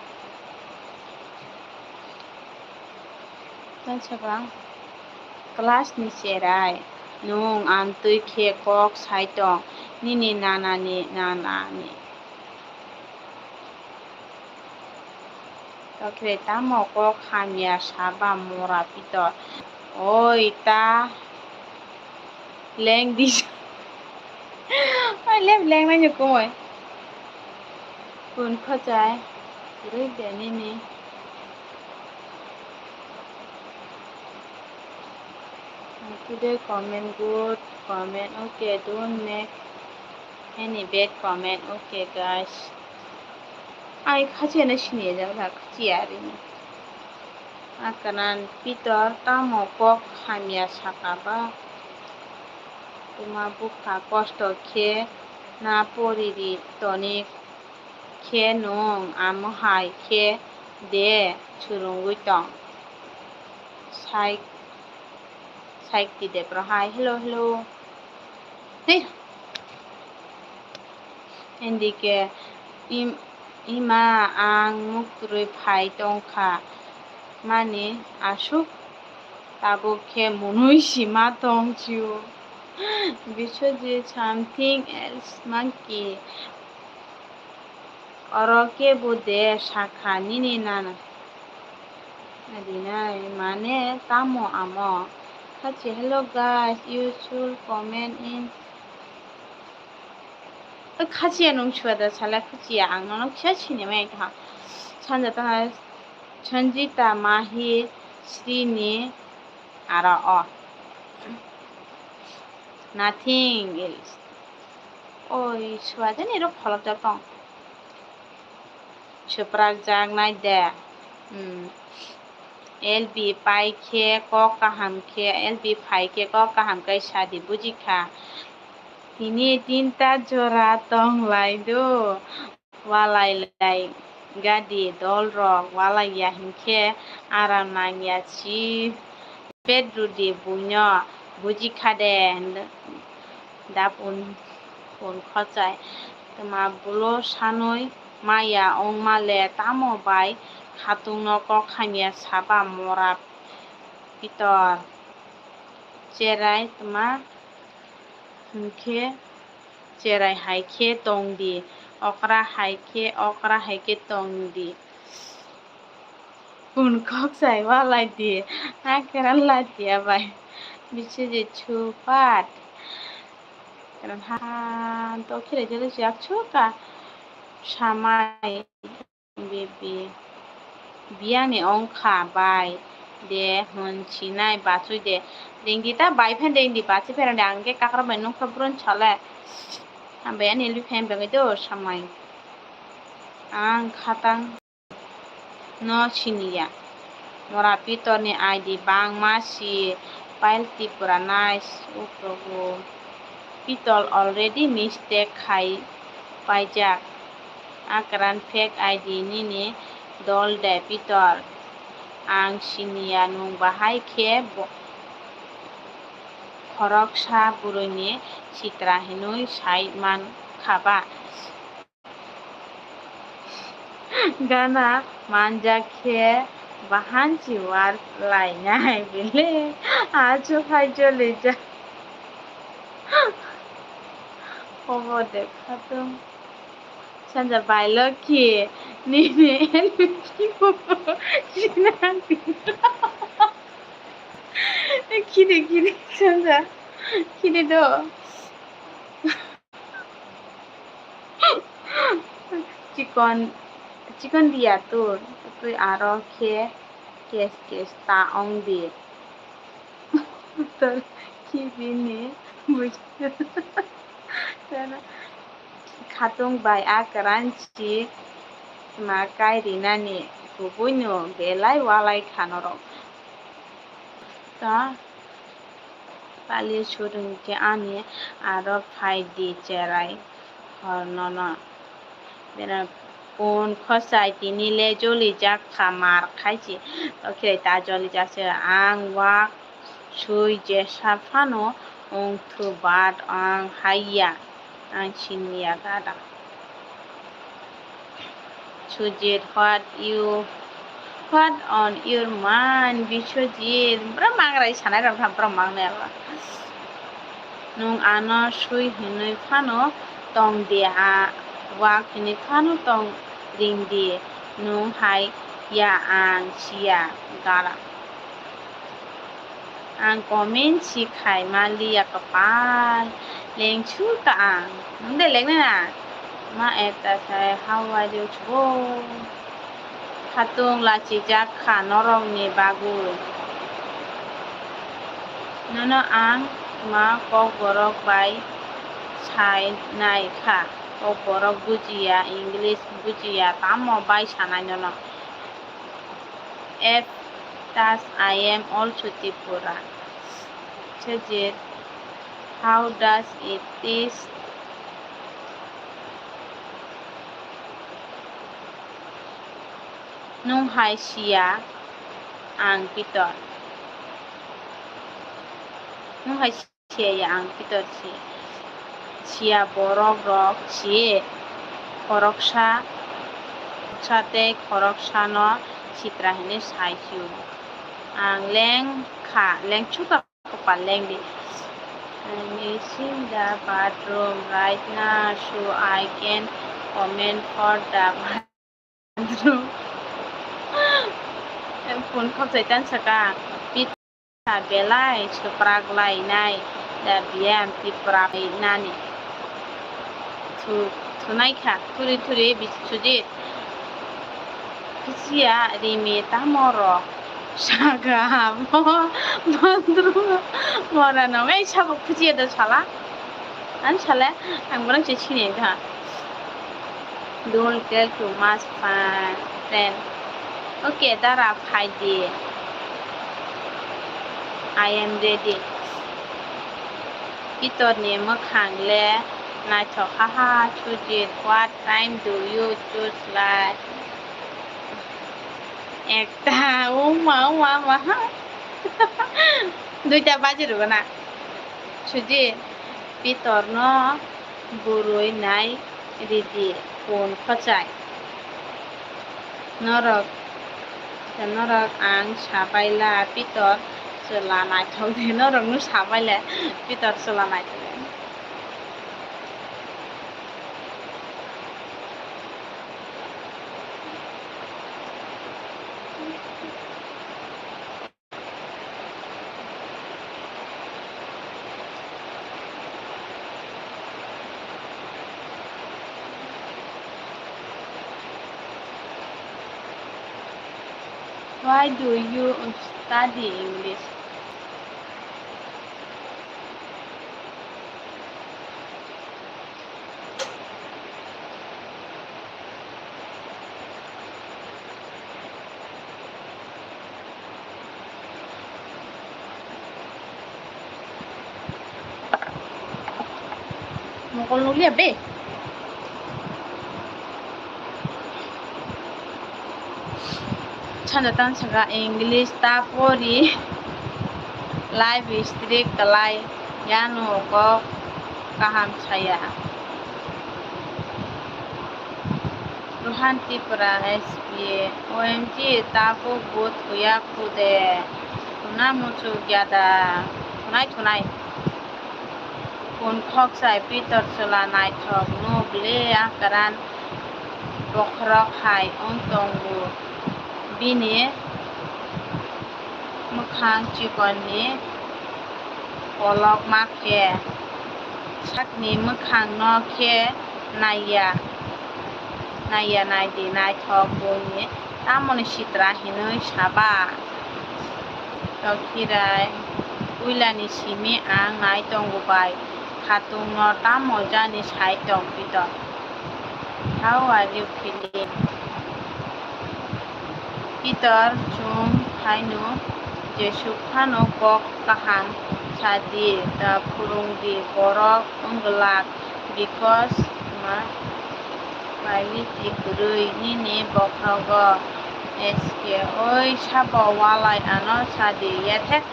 Class ni cherai, nwng amtwi khe kok sai tong, nini nanani nanani. Tokre tamo kok hamya saba mora Pitor. Oi ta leng di. Oi lem leng nai kumoi. Kun khachai. Rui de nini. Today comment good, comment okay, don't make any bad comment, okay guys. Ai khachi na sini jak jak chi ari ni. Akanan Pitor tamo kok hamya saka ba. Tuma bukha kosto khe na poriri toni khe nwng amo hai khe de surungwi tong. Sai, sai ti de pro hai, hello, hello. Hey. N D K, im, ima ang muktrwi phai tongkha mani aswk tabuk khe munui sima tong chio. Biswajit, something else monkey. Oro kebo de sakha nini nana. Adinai mane tamo amo. Khachi, hello guys, you should comment in. Oi khachiya nung suada sala khachiya ang nono kisa sini mai kha. Sanja ta Sanjita Mahi Srini aro o. Nothing else. Oi suada ni ro kholok jak tong. Swprak jak nai de. Hmm. L B pai khe kok kaham khe, L B phai khe kok kaham khe sadi buji kha. Tini tinta jora tong lai do. Walai lai gadi dol rok walai ya hinkhe aram nang ya si. Pet rudi buino buji kha de. Da pun, pun khosai. Tma bulo sanwi maya wngma le tamo bai khatungno kok hamya saba mora Pitor. Cherai tma hwnkhe cherai hai khe tong di, okra hai khe, okra hai khe tong di. Pun kok sai walai di, a kwran latia bai. Biswajit chupat. Kwran ha, to khilai jalo jak chuka. Samai bibi. Biyani ongkha bai de hwn sinai bachwi de. Dengdi ta bai phan dengdi bachi pherang de ang khe kakra bai nukha bron chale. Ang bai ani lui phan bagwi do samai. Ang khatang no siniya. Mora Pitor ni I D bangma si pile Tripura nice ukrogo. Pitor already mistake khai paijak. Akran fake I D nini dol de Pitor. Ang siniya nwng bahai khe bo-, khoroksa bwrwini sitra hinwi sai man khaba. Gana manjak khe bahanchi war lainai bile. Achu phai jolijak. Obo de khatung. Sanja bailo khe nini elki sinang. Khide khide sanja khide do. Chikon, chikon diya tur, twi aro khe kes kes ta ong di. Tor khi bini buj-, khatung bai a kwran si ma kai rinani kubui no belai walai kha norok. Ta pali surung khe ani aro phai di cherai hor nono. Bera pun khosai tini le jolijak kha mar khai si. Tokhe ta jolijak se ang wak sui jesa phano wng thu bat ang hai ya. Ang siniya gada. Sujit, what you, what on your mind, Biswajit? Bwrwng mangrai sanai rok tham bwrwng mangnai abo. Nwng ano sui hinwi phano tong di, a wak hinwi phano tong ring di. Nwng hai ya ang siya gada. Ang comment si khai ma liya kwpal. Lengsu ta ang. Nwng de lengnai na? Ma ekta sai how are you chubo? Khatung lachijak kha norokni bagwi. Nono ang ma kokborok bai sai nai kha. Kokborok bujiya, English bujiya, tamo bai sanai nono? F, thus I am also Tripura. Sujit, how does it taste? Nwng hai siya ang Pitor. Nwng hai siya ya ang Pitor si. Siya borok rok si khoroksa, khoroksa tei khoroksa no sitra hinwi sai sio. Ang leng kha, leng chuka. Kopal lengdi. I'm using the bathroom right now, so I can comment for the bathroom. Phone khok chai tan saka, pita belai swprak lai nai da biyam tipra nani. Thu-, thunai kha, thuri thuri Biswajit. Khuchiya rimi tamo rok saka abo bondro mora no ngai sabo khuchiya da sala an sale ang borang se sini da. Don't tell too much, friend. Okay, dara phai di. I am ready. Pitor ni mwkhang le naithok ha ha Sujit, what time do you choose life? Ekta, uma, uma, uma. Duita baji rwgana. Sujit. Pitorno bwrwi nai ridi, kun khwchai. Norok, norok ang sabaila Pitor chwla naithok di, norokno sabaila Pitor chwla naithok di. Why do you study English? Mokol nukliya be. Chana tan saka English ta pori life history kalai yano kok kaham saya. Rohan Tripura S P A, O M G, tabuk bo thuya khude. Thuna muchuk yada. Thunai, thunai. Kun khokchai Pitor chwla naithok no ble akran bokhorok hai wng tongo. Bini mwkhang chikonni kolokma khe sakni mwkhangno khe naiya, naiya naidi naithok buini tamoni sitra hinwi saba. Tokhirai, puilani simi ang nai tongo bai, khatungno tamo jani sai tong Pitor. How are you feeling? Pitor, chwng phaino jesuk phano kok kaham sa di, ta phwrwng di, borok wng glak, because ma quality kwrwi nini bokhrogo. S K, oi sabo walai ano sa di, yethek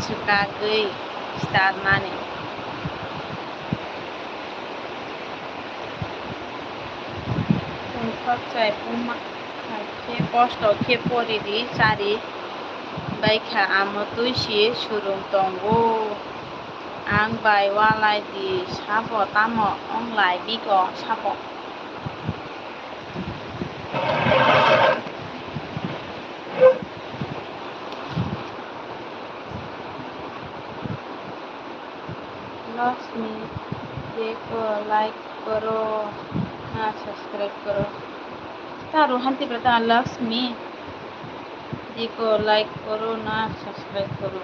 swkagwi starnani. Tongthok chai puma hai khe kosto khe pori di chari bai kha, amo twi si surung tongo. Ang bai walai di sabo tamo wng lai bigo sabo. Lakshmi, देखो, like करो ना subscribe करो। Ta Rohan Tripura ta Lakshmi, देखो, like करो ना subscribe करो।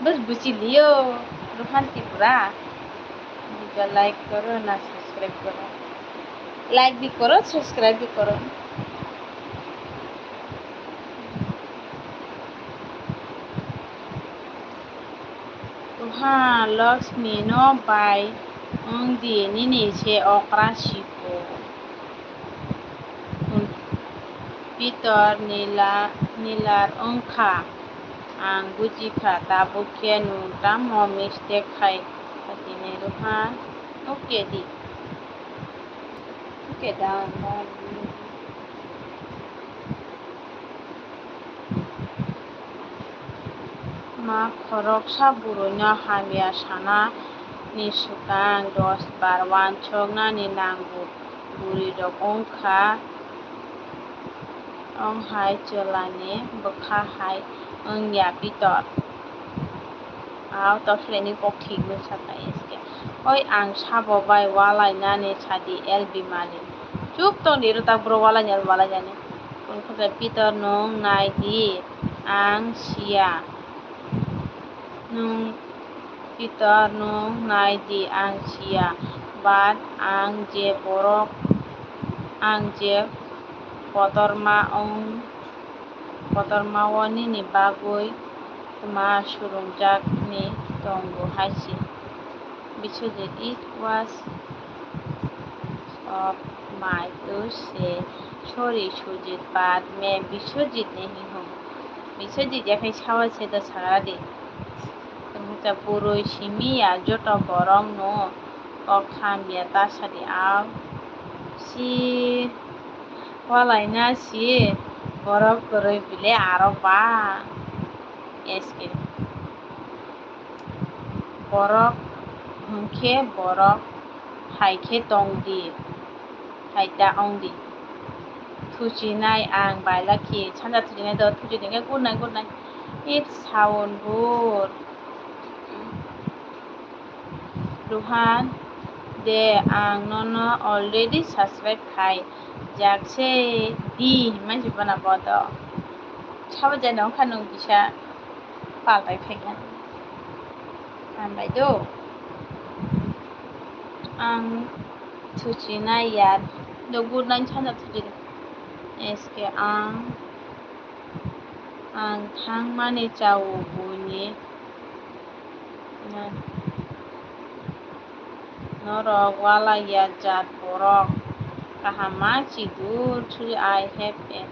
बस बुझ लियो, Rohan Tripura। देखो, like करो ना subscribe करो। Like भी करो, subscribe भी करो। Rohan, Lakshmi no bai wng di, nini se okra siko. Pitor nila, nilar wngkha, ang bujikha, tabuk khe nwng tamo mistake khai, khatini Rohan, okay di, okay da, da. Ma khoroksa bwrwino hamya sanani swkang dos bar uansuknani nango. Bwrwirok wng kha, wng hai chwlani bwkha hai wng ya Pitor. Ao tokheleni kok thikno sakha S K. Oi ang sabo bai walainani sadi L B Mali. Chup tong di, rwtak bwrwi walainani, walainani. Kun khwchai Pitor nwng nai di, ang siya. Nwng Pitor nwng nai di, ang siya. But ang je borok, ang je kotorma wng Kotormao nini bagwi kwma surungjakni tongo hai se. Biswajit, it was of my to say sorry Sujit, but me Biswajit ni hwnwi. Biswajit yakhai sawa se da sagra di. Acha, bwrwi simi ya joto borok no kok ham ya ta sadi, a si walaina si borok kwrwi bile aro ba S K. Borok hwnkhe borok hai khe tong di, hai ta ong di. Thuchinai ang bailaki, sanja thuchinai do, thuchini khe good night, good night. It sound good. Ruhan, de ang nono already subscribe khai jak se di, hinmai se bono bodo. Sabo jani wngkha nwng kisa paltai phaikha. Hambai do. Ang thuchinai ya, do good night sanja thuchinai. S K ang, ang thangmani chao buini. Norok walai ya jat borok. Kaham ma chidur churi I have a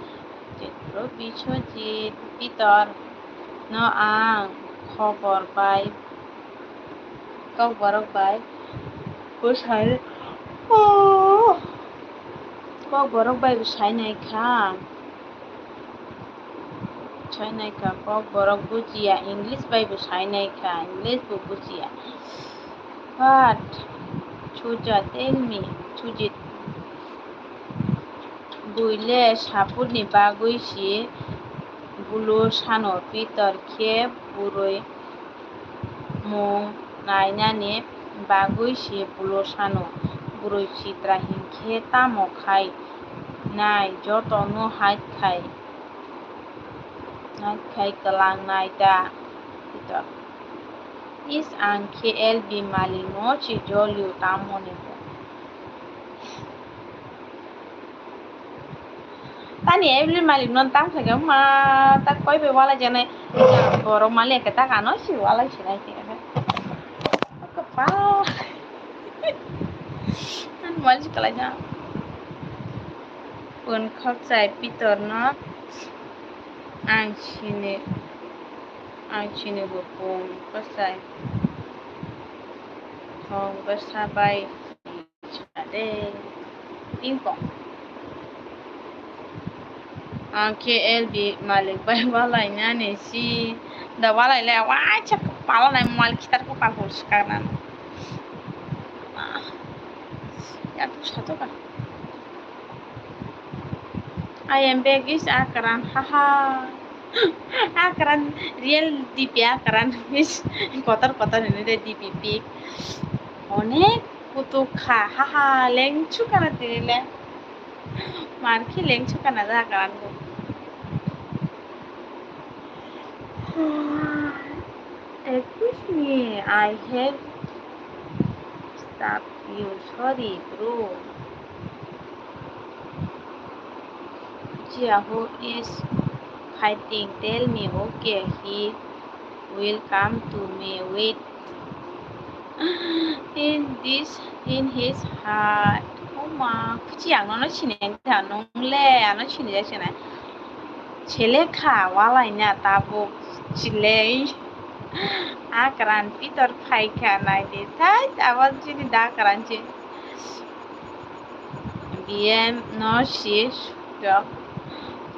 chitro Biswajit Pitor no ang khobor bai, kokborok bai bwsai, kokborok bai bwsai nai kha. Sainai kha kokborok bujiya, English bai bo sainai kha, English bo bujiya. But Suja, tell me, Sujit, buile sapurni bagwi si bulo sano, Pitor khe bwrwi mung nainani bagwi si bulo sano. Bwrwi sitra hinkhe tamo khai nai, jotono hai khai. Nai khai kwlang nai da. Pitor. Is ang khe L B malik no si jolio tamoni bo. Tani L B malik no tam khai ma ta koi be wala jane borok malik ke ta kano si wala si nai ke. Kapa. An wala si kalai na. Pun khokchai Pitor no ang sini, ang sini bo pun khokchai thong bwsa bai sa de ping pong. Ang khe L B malik bai walai nani si da walai le waisa pala nai mal khitar ko pal hor sikar nan. Ya tu sato ka. I am back is Akran, haha. Akran, real D P Akran is kotor kotor ini de D P pic. Onek kutuk kha, haha, lengchu kana tini le. Mar khe lengchu kana da Akran bo. Excuse me, I have stop you. Sorry, bro. Jia, who is fighting? Tell me. Okay, he will come to me. Wait. In this, in his heart. Oh ma, kuchi ang nono sini ang ta nong le, ano sini ja sini. Chele kha, walai na tabuk chile. Akran Pitor phai kha nai de. Thai, abo chini da Akran chi. B M no si sujok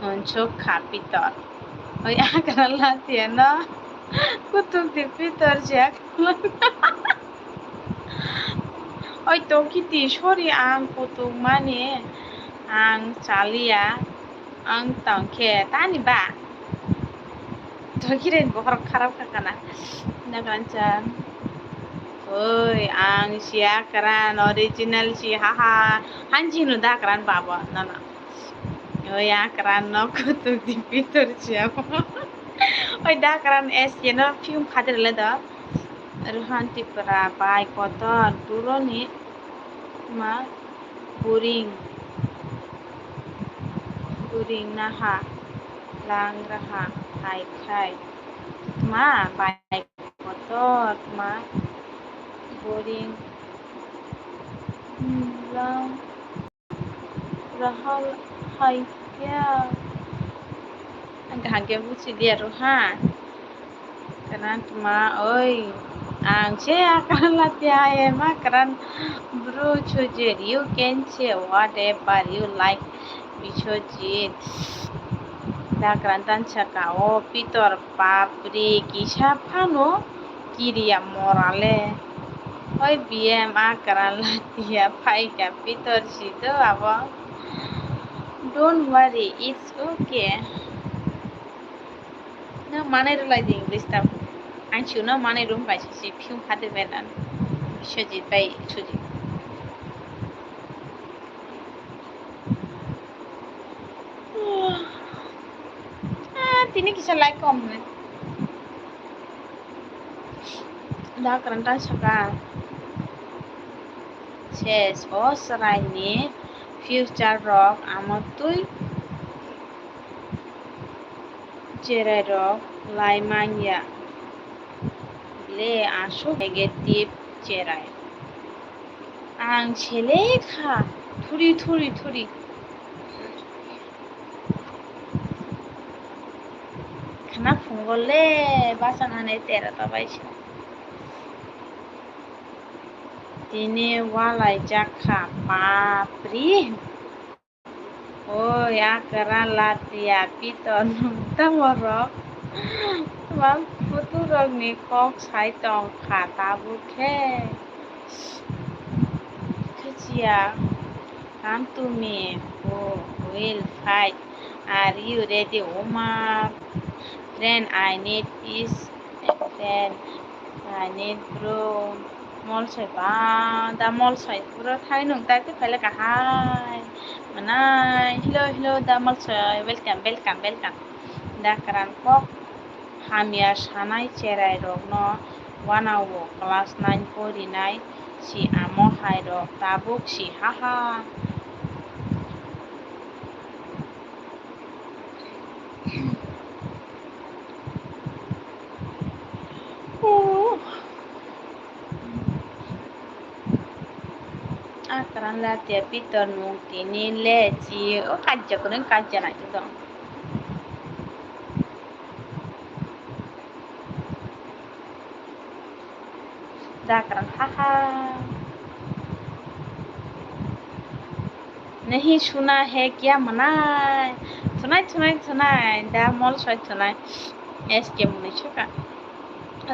hwnchuk kha Pitor. Oi Akran latia no kutuk di Pitor jak. Oi tokiti, sorry, ang kutuk mani, ang chaliya, ang tongkhe tani ba. Tokire bokhorok kharap kha kana. Nagancha. Oi, ang si Akran original si, haha. Hanji hino da Akran babo, nana. Oi, Akran no kutuk di Pitor si abo. Oi, da Akran S K no film khadir le do. Rohan Tripura bai kotor duroni ma buring, buring naha lang raha hai khai ma bai kotor ma buring lang raha hai kya. Ang kaham khe buchi liya Rohan. Grandma, oi, ang se akran latia, I am a grand bro, Chojit. You can say whatever you like, Biswajit. Da grandma saka, o Pitor, bapre, kisa phano kiriya morale. Oi, B M akran latia, phaika Pitor sido abo. Don't worry, it's okay. No manai rwlai di English ta. Ang chwngno manai rwng bai se phiung hade belan. Biswajit bai Chojit. Ah, tini kisa like kom hwnwi. Da kwrwng ta saka. Ses o chwraini future rok amo twi cherai rok lai manya. Le aswk negative cherai. Ang selekha thuri thuri thuri. Khana phungo le basa nane tera ta bai se. Tini walai jakha bapri. Oi, akra latia Pitor nung tamo rok. Twma phutu rok ni kok sai tong kha tabuk khe. Khichiya, come to me, who will fight? Are you ready, Uma? Friend, I need peace. Friend, I need bro. Molsoi ba, da Molsoi puro thai nung tai twi phaile kahai. Manai, hello, hello, da Molsoi, welcome, welcome, welcome. Da kwran kok hamya sanai cherai rokno wanao class nine porinai si amo hai rok tabuk si haha. Akran latia Pitor nung tini le chi o kajja kwrwng kajja nai tong. Dakran haha. Nahi suna hai kya manai. Thunai, thunai, thunai. Da Molsoi thunai. S K mwnwi suka.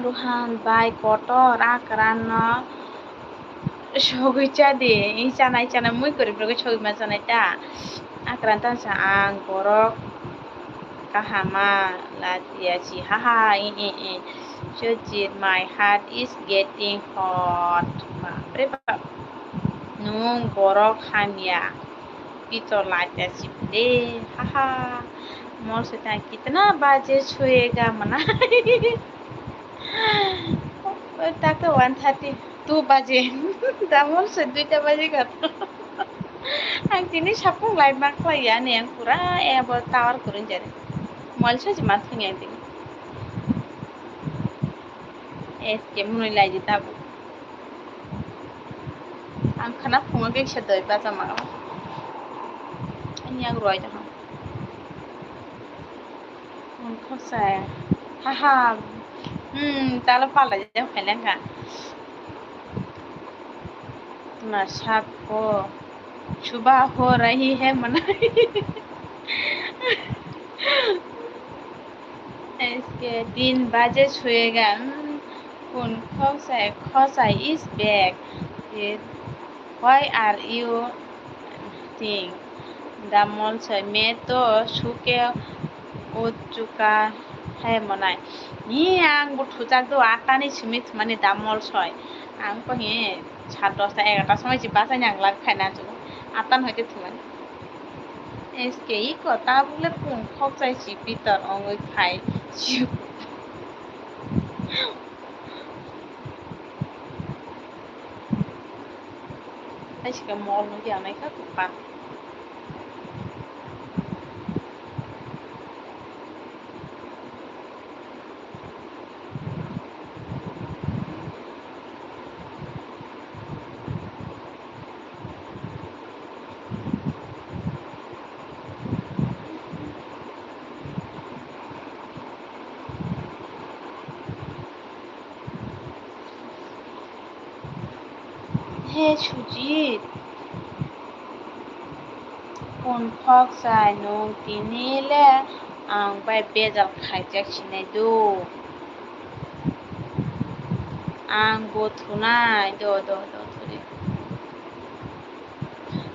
Ruhan bai kotor akran no sogwi cha di. I chanai, chanai mui kwrwi bwrwgwi sogwi ma chanai ta. Akran ta sa ang borok kahama latia si haha i i i. Chojit, my heart is getting hot. Bapre bap. Nwng borok hamya. Pitor latia si bwle. Haha. Molsoi ta kitna baje soyega manai. Oi, ta khe one thirty two baje. Da Molsoi duita baje kha. Ang tini sapung live ma khlai ya ni ang pura abo tower kwrwng jani. Molsoi se ma thung yang tini. S K mwnwi lai di tabuk. Ang khana phungo kisa doi bacha ma. Ani ang roi da. Ang khosai. Haha. Hmm, talo pala jam khailangka. Na sab ko. Suba ho rahi hai manai. S K, tin baje soyega. Hmm, kun khosai, khosai is back. Ye, why are you think? Da Molsoi, main to suke ho chuka hai manai. Ni ang bo thujak do, atani simi thumani da Molsoi. Ang ko hi sat dosta egarota somoi si bachai nang lak khaina chugo. Atan hoite thumani. S K iko tabuk le kung khok chai si Pitor ongoi phai. Aisika mol no ya nai kha kupan. Sujit, kun khok chai nwng tini le ang bai bejal khaijak sinai do. Ang bo thunai do, do, do, thuri.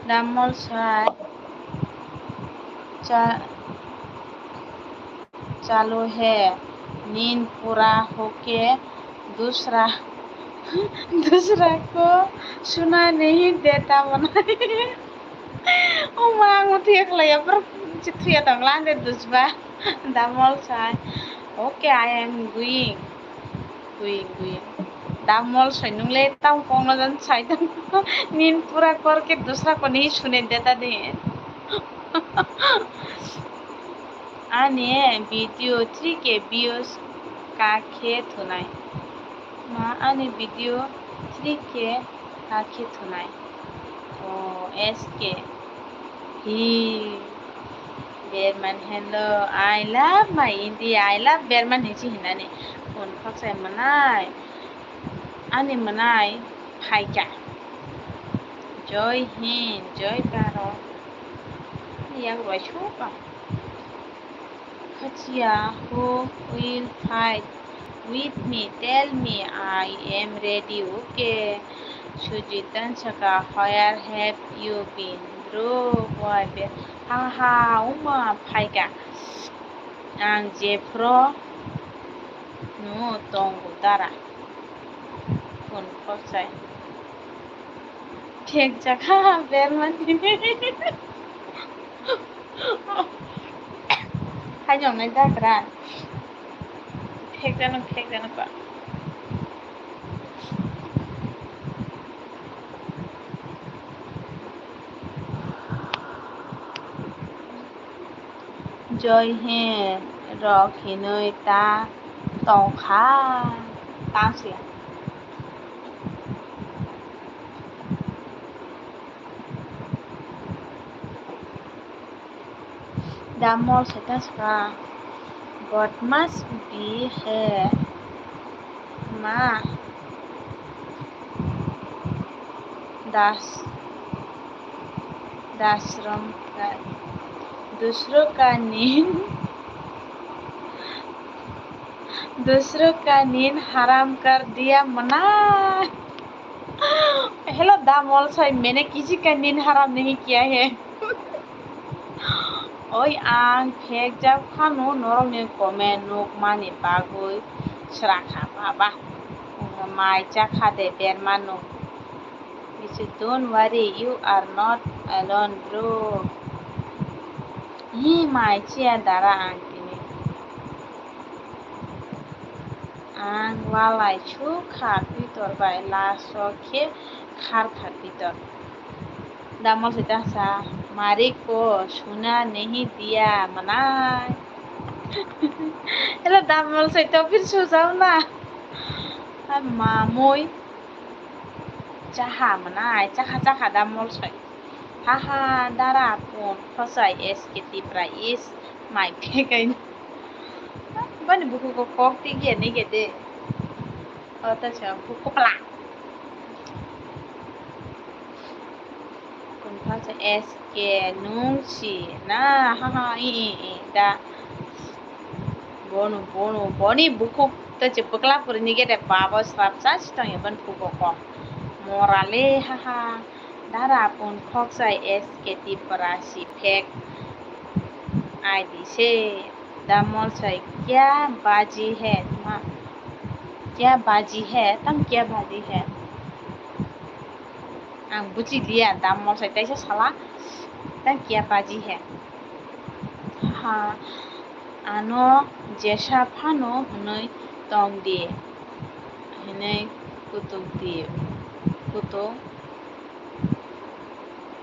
Damol sai cha. Chalu hai, neend pura hoke dusra, dusra ko suna nahi deta banai. O ma, ang uthiya khlaiya, bro, chithiya tong lande dusba. Damol sai, "Okay, I am going." Going, going. Damol sai, "Nung le tamo kongna jan sai tong? Neend pura kor ke dusra ko nahi sune deta de." Ani video three K views kakhe thunai. Ma ani video three K kakhe thunai. O S K. Hi. Berman, "Hello, I love my India, I love Berman," hinsi hinani. Phone khok sai manai. Ani manai phaikha. Joy Hind, Joy Bharat. Yang roi suka. Khachia, "Who will fight with me? Tell me, I am ready, okay?" Sujit Dansaka, "Where have you been, bro? Why be-, ha ha, uma phaikha. Ang jephro no tongo dara." Phone khok sai. Phekjak ha, Berman tini. Hai nongnai dagra. Phekjano, phekjano pa. Joy Hind rok hinwi ta tongkha, tangsi. Damol sai ta saka, "Badmash bhi hai ma, das, dasram ka, dusro ka neend, dusro ka neend haram kar diya mana." Hello, Damol sai, "Maine kisi ka neend haram nahi kiya hai." Oi, ang phekjak phano norokni comment nukmani bagwi sra kha baba. Mai cha kha de Berman no. He said, "Don't worry, you are not alone, bro." Hi mai chia dara ang tini. Ang walai sukha Pitor bai, last o khe kharkha Pitor. Damol sai ta sa, "Mari ko suna nahi diya manai." Hello, Damol sai to phir sujao na. Mamui chaha manai, chaha chaha Damol sai. Haha, dara pun khosai S K Tipra is mai phekai. Bani buku ko kok tigya nige de. O ta cha buku pla. Kun khosai S K nung si na, haha, i, i, i, da. Bono, bono, boni buku ta cha bukla puri nige de babo srap cha si tong ya ban buku ko. Morale, haha. Dara pun khokchai S K Tipra si phek. Ai di se, Damol sai kya baji hai, ma, kya baji hai, tam kya baji hai. Ang buji liya, Damol sai taisa sala, tam kya baji hai. Ha, ano jesa phano hwnwi tong di, hwnwi kutuk di, kutuk.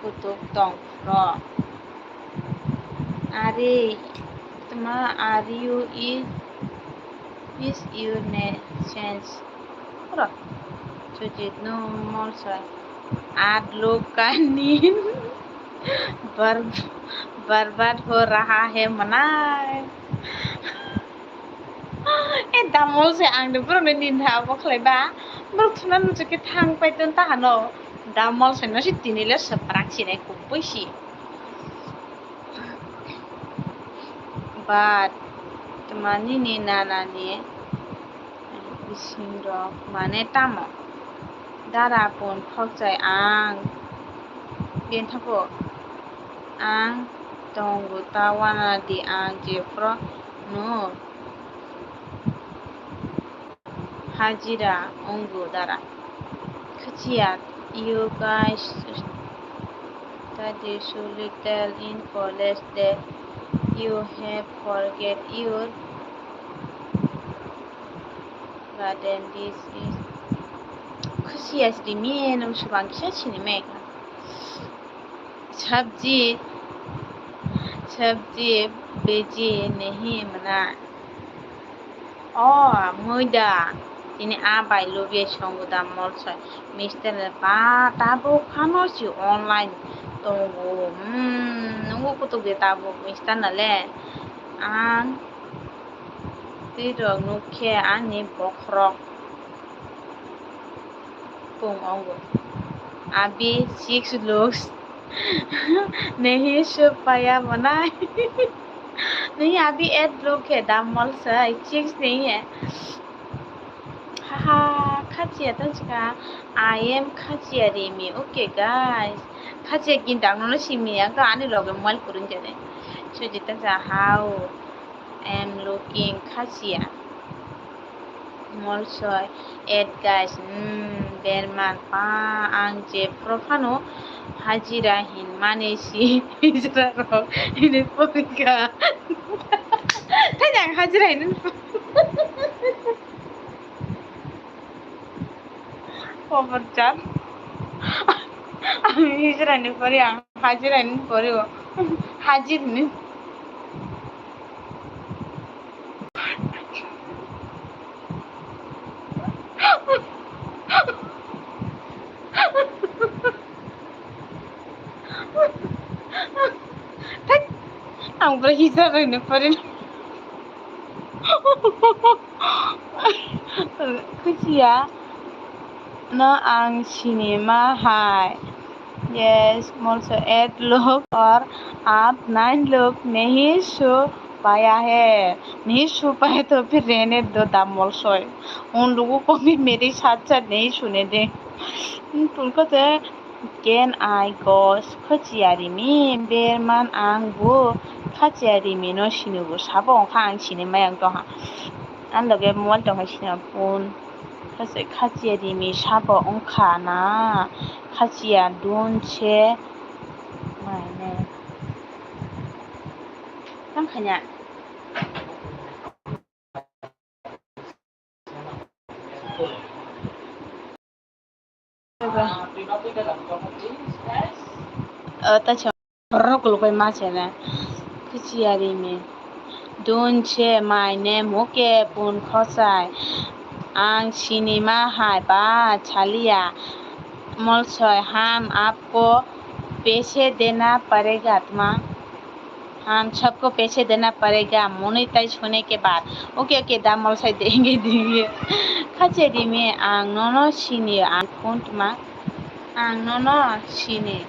Kutuk tong phro. Are, tma are you is, is your name change? Phro. Sujit no Molsoi. Ad log ka neend bar-, barbad ho raha hai manai. E Damol se ang de borok ni ninha abo khlai ba. Borok thuna nuchuk khe thang pai ton ta hano. Da Molsoi no se tini le swprak sinai kubui si. But tma nini nana ni bising rok mane tamo? Dara pun khokchai ang. Bini thago ang tongo ta wana di ang jephru no. Hajira wngo dara. Khachia, you guys study so little in college that you have forget your garden. This is Khachia sidi mi nung subang kisa sini meka. Sabji, sabji beji nahi mana. O, mui da. Tini a bai lubya songo da Molsoi. Mister le ba tabuk phano si online tongo. Hmm, nungo kutuk de tabuk mister na le. Ang twi rok nukhe ani bokhorok. Pung ongo. Abhi six looks nahi so paya mana. Nahi abhi eight look hai, da Molsoi six nahi hai. Haha, Khachia tong chika. I am Khachia Rimi. Okay, guys. Khachia kinta ang nono simi ya, ani loge mobile kurun jane. Sujita sa, how am looking Khachia. Molsoi, eight guys, hmm, berman pa ang jephru phano hajira hinmani si hijra rok hini pori kha. Thai ang hajira hini pori. Khobor chan. Ang hijra ni pori, ang hajira ni pori o. Hajir ni. Thek, ang bwrwi hijra rwni pori. Khachia no ang sinima hai. Yes, Molsoi eight lok or aap nine lok nahi so paya hai. Nahi so paya to phir rehne do da Molsoi. Un logo ko bhi mere saath saath nahi sune de. Tulko te Ken I ghost Khachia Rimi, berman ang bo Khachia Rimi no sinugo, sabo wngkha ang sinimai ang tongha. Ang loge mobile tongkha sini phone. Khachia Rimi sabo wngkha na Khachia dun se maine. Tang khanya. Borok kuluk bai ma se na. Khachia Rimi. Dun se my name, okay, pun khosai. Ang sinima hai ba chaliya. Molsoi, ham aapko paise dena padega tma. हम सबको पैसे देना पड़ेगा, monetize होने के बाद। Okay, okay, da Molsoi denge denge. Khachia Rimi, ang nono sini, ang kuntma, ang nono sini.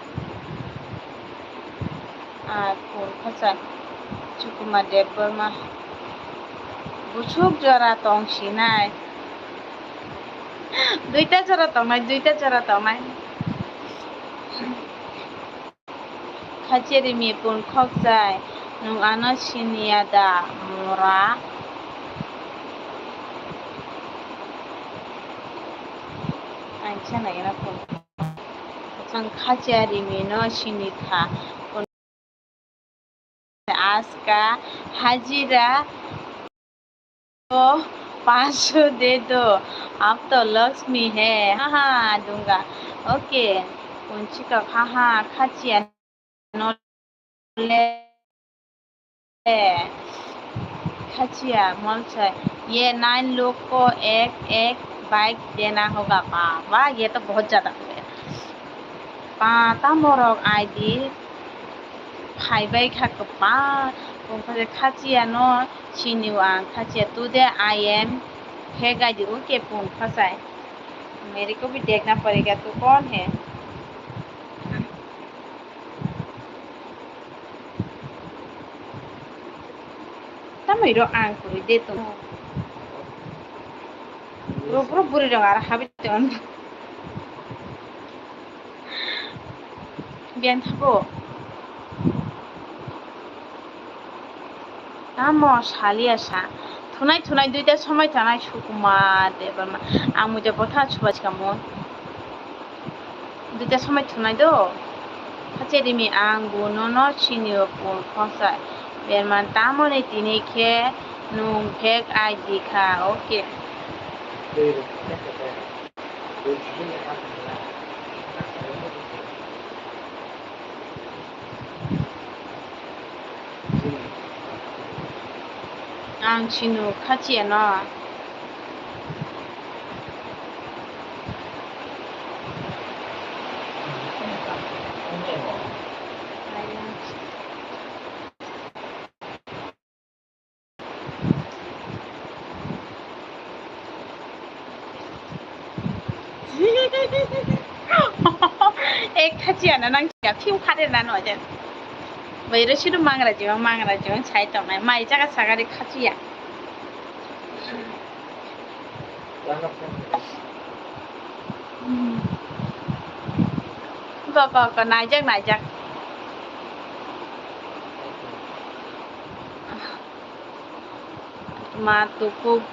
Ar kun khasa Sukumar Debbarma. Busuk jora tong sinai. Duita jora tongnai, duita jora tongnai. Khachia Rimi pun khokchai, nwng ano siniya da mora? Ang sana ina pun. Ang Khachia Rimi no sinikha. Aska hajira. तो पाँच सौ दे दो, आप तो लक्ष्मी है। हाँ, हाँ, दूंगा। Okay, kunchi to, हाँ, हाँ, Khachia no le, Khachia Molsoi, ये nine लोग को एक एक bike देना होगा। बाबा, ये तो बहुत ज्यादा हो गया। Pa, tamo rok I D phai bai kha kwbang. Pun khachai Khachia no sini o ang, Khachia, today I am है गाड़ी, okay, pun khachai. मेरे को भी देखना पड़ेगा, तू कौन है? Bwrwi rok ang kwrwi de tong. Bro, bro, bwrwi rok aro habai tong. Biyan thabo. Tamo saliya sa. Thunai thunai duita somai tanai Sukumar Debbarma. Ang muja botha chuba chikamo. Duita somai thunai do. Khache rimi ang bo nono chini o pun khosai. Berman tamoni tini khe nung fake I D kha. Okay. Ang chino khachiya no. Ek khachiya na nang kya, phiu khade na no jen. Bai ro siru mangra jiwang, mangra jiwang sai tongnai. Mai jaga sagari khachiya. Hmm. Ko, ko, ko, naijak, naijak. Ma tukuk,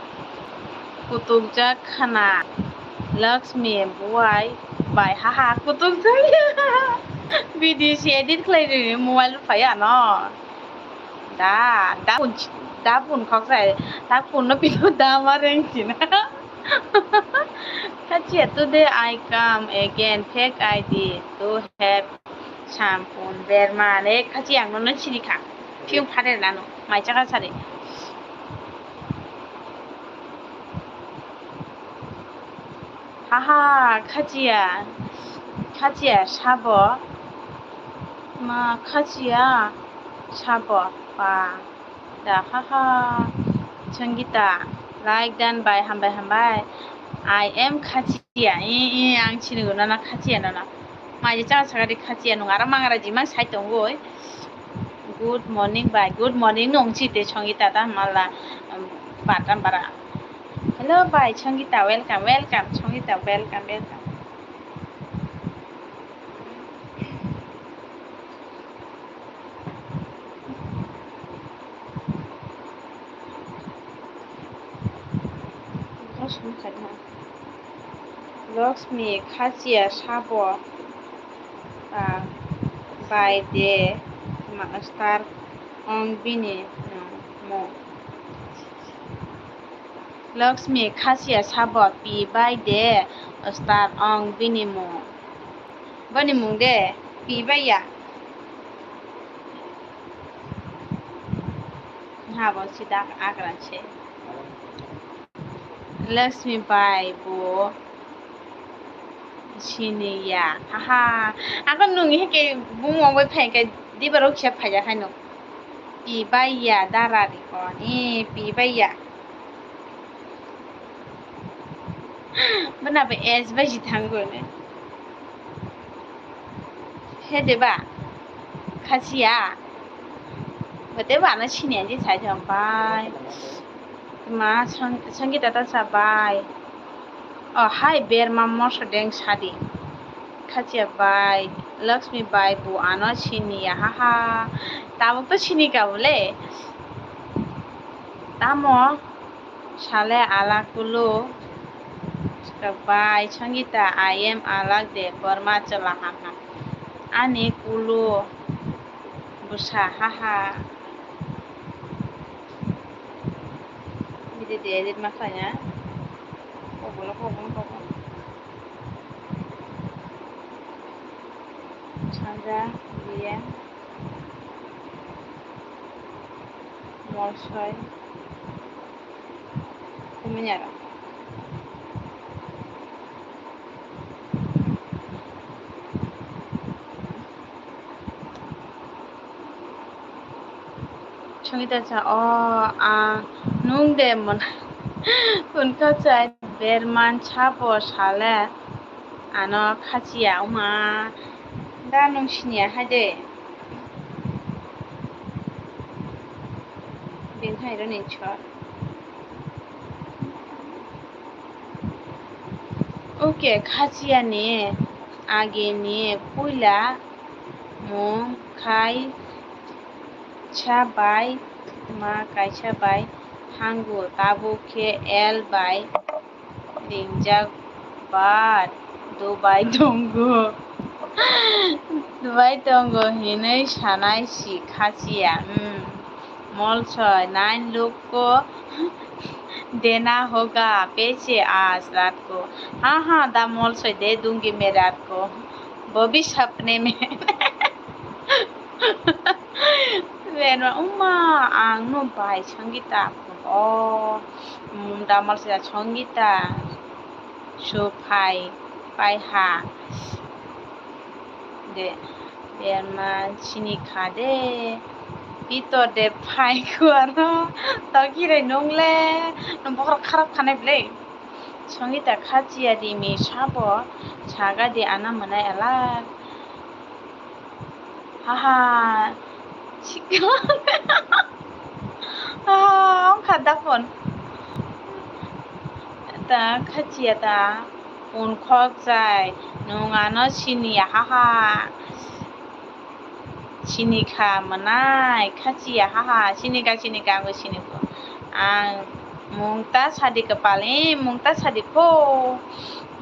kutukjak khana. Lakshmi buai bai haha kutukjak. Video si edit khlai ri mobile phai ano. Da, da pun, da pun khok sai, da pun no pino da ma reng china. Khachiya today I come again, fake I D to have some fun. Berma ne khachiya ang no no chini kha. Phiung phare lano, mai chaka sari. Haha, khachiya, khachiya sabo, ma khachiya sabo, pa, da, haha, Sangita, like done by, hambai, hambai, I am khachiya, i, i, ang chini guna na khachiya na na, mai je chaka saka di khachiya nung, ara mangra jima sai tongoi. Good morning, bai. Good morning, nung chi te Sangita ta mala, um, batam bara. Hello, bai, Sangita, welcome, welcome, Sangita, welcome, welcome. Lakshmi khachiya sabo, ah, bai de master ong bini mung. Lakshmi khachiya sabo pi bai de star ong bini mung. Boni mung de pi bai ya. Ha bo sida agra se. Lakshmi bai bo sini ya. Aha. Ako nung he ke bung ong bai phai ke diba rok se phai ya khai no. Pi bai ya dara ri ko ni pi bai ya. Bana ba S bai ji thango ne. He deba. Khachiya. Ba deba na sini anji sai jam bai. Ma Sang-, Sangita ta sa bai. Oh, hai berma moso deng sadi. Khachiya bai, Lakshmi bai, bo ano sini ya, haha. Tabuk to sini ka bole. Tamo sale ala kulu. Bai, Sangita, I am alak de, Burma chola, haha. Ani kulu. Bwsa, haha. Bidi de edit ma khlai na. Kok bolo kok bolo kok bolo. Sanja, biya. Morsoi. Kumanyara. Sangita cha, o, a, nung de mon. Kunka cha berman chabo sale. Ano khachiya oma. Da nung siniya hai de. Tin hai roni chor. Oke, khachiani agini puila mung khai cha bai ma kaisa bai hango, tabuk khe L bai ringjak ba Dubai tongo. Dubai tongo hinwi sanai si khachiya. Hmm. Molsoi, nain luk ko dena hoga, peche aaj raat ko. Ha ha, da Molsoi, de dungi main raat ko. Wo bhi sapne mein. Berma, uma, ang no bai Sangita. Oh, mm, da Molsoi, Sangita. So phai, phai ha. De, berma chini kha de. Pitor de phai kuaro. Tokirai nung le. Nung bokhorok kharap khanai ble. Sangita khachiya di mi sabo. Saga di ana mwnai ala. Haha. Sikla. Haha, ong kha da phone. Ta khachiya ta. Phone khok chai. Nung ano siniya haha. Sini kha mwnai khachiya haha. Sini kha, sini kha, ang sini kho. Ang mung ta sadi kwpal, eh, mung ta sadi kho.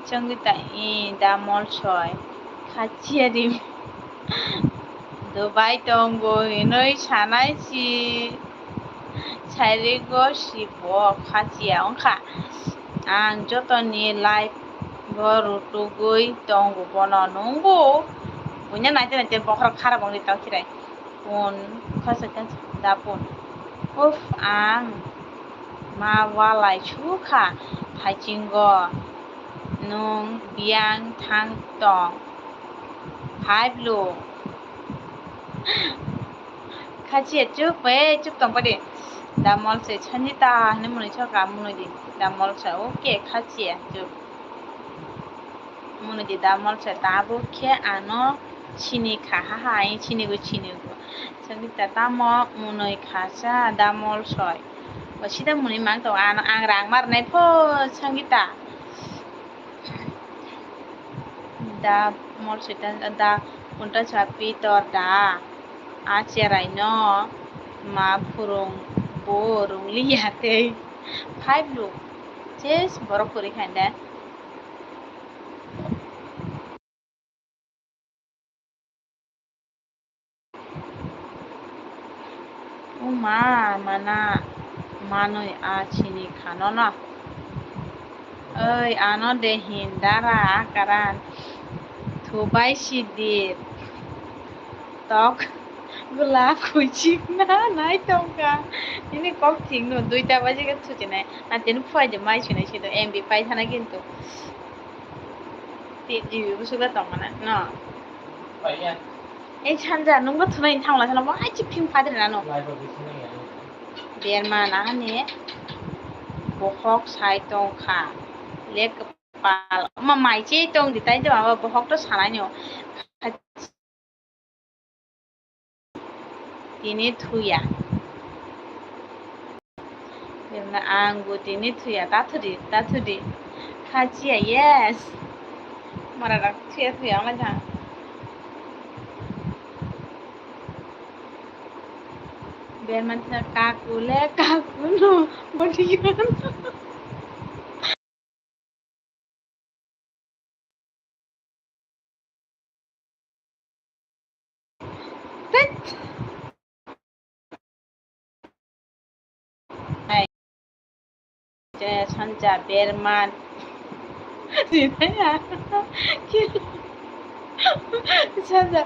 Sangita, eh, da Molsoi. Khachiya di. Dubai tongo hinwi sanai si. Sairigo si bo khachiya wngkha. Ang jotoni live bo rutugwi tongo bono nungbo. Buino naite naite bokhorok kharap wngwi tongkhirai. Phone khosai khe da phone. Uff, ang ma walai sukha thaichinggo. Nwng biyang thang tong. Phai blo. Khachiya chup, eh, chup tong padi. Da Molsoi Sangita hinwi mwnwi soka mwnwi di. Da Molsoi, okay, khachiya chup. Mwnwi di da Molsoi, tabuk khe ano sini kha haha, sini go sini go. Sangita tamo mwnwi kha sa da Molsoi. Bo sida mwnwi mang tongo, ano ang rang marnai pho Sangita. Da Molsoi ta da punta cha pitor da a cherai no ma phurung bo rung liya tei phai blo ches borok kwrwi khan da. Uma, mana manwi a sini khano no. Oi, ano de hin dara akaran. Thubai sidir. Tok. Gula kuchik na nai tongka. Ini kok thik no, duita baje ke thuchinai. Atini phai de mai sinai sido M B pai thana kintu. Ti G B busuga tongmana, no? Ei Sanja, nungbo thunai thangla sana, bo ai chip phim phadri nano. Berma na hani bokhok sai tongkha. Lek pal, ma mai che tong di tai de, ma bokhok to sanai no. Tini thuya. Ang bo tini thuya, ta thudi, ta thudi. Khachiya, yes. Mara rak thuya thuya ma tha. Berman thina kakule, kakuno, bodiyon. Sanja berman. Sanja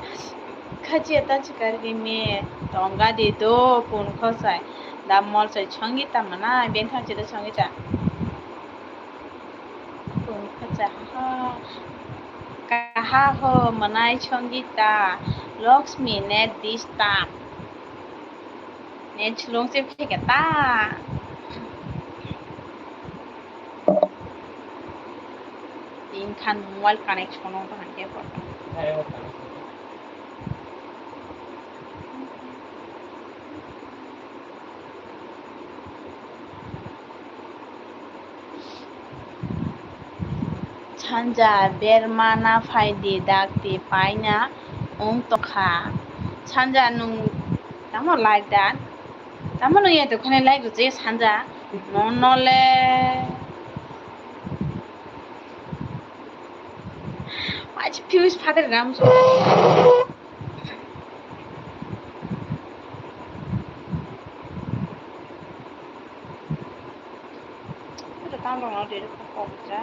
khachiya ta chikar rimi tonga di do kun khosai. Da Molsoi Sangita mana bengthang chida Sangita. Kun khosai ha. Kaha ho manai Sangita. Lakshmi net disturb. Net slung se phika ta. Tin khan mobile connection no bahai khe porta. Sanja, berma na phaidi, dakti paina wng tongkha. Sanja, nwng tamo like da? Tamo nwng ya dokhani like rwchaya Sanja? Nono le. Pachi fuse phatar ram so. Ito tang rong no diri kok ja.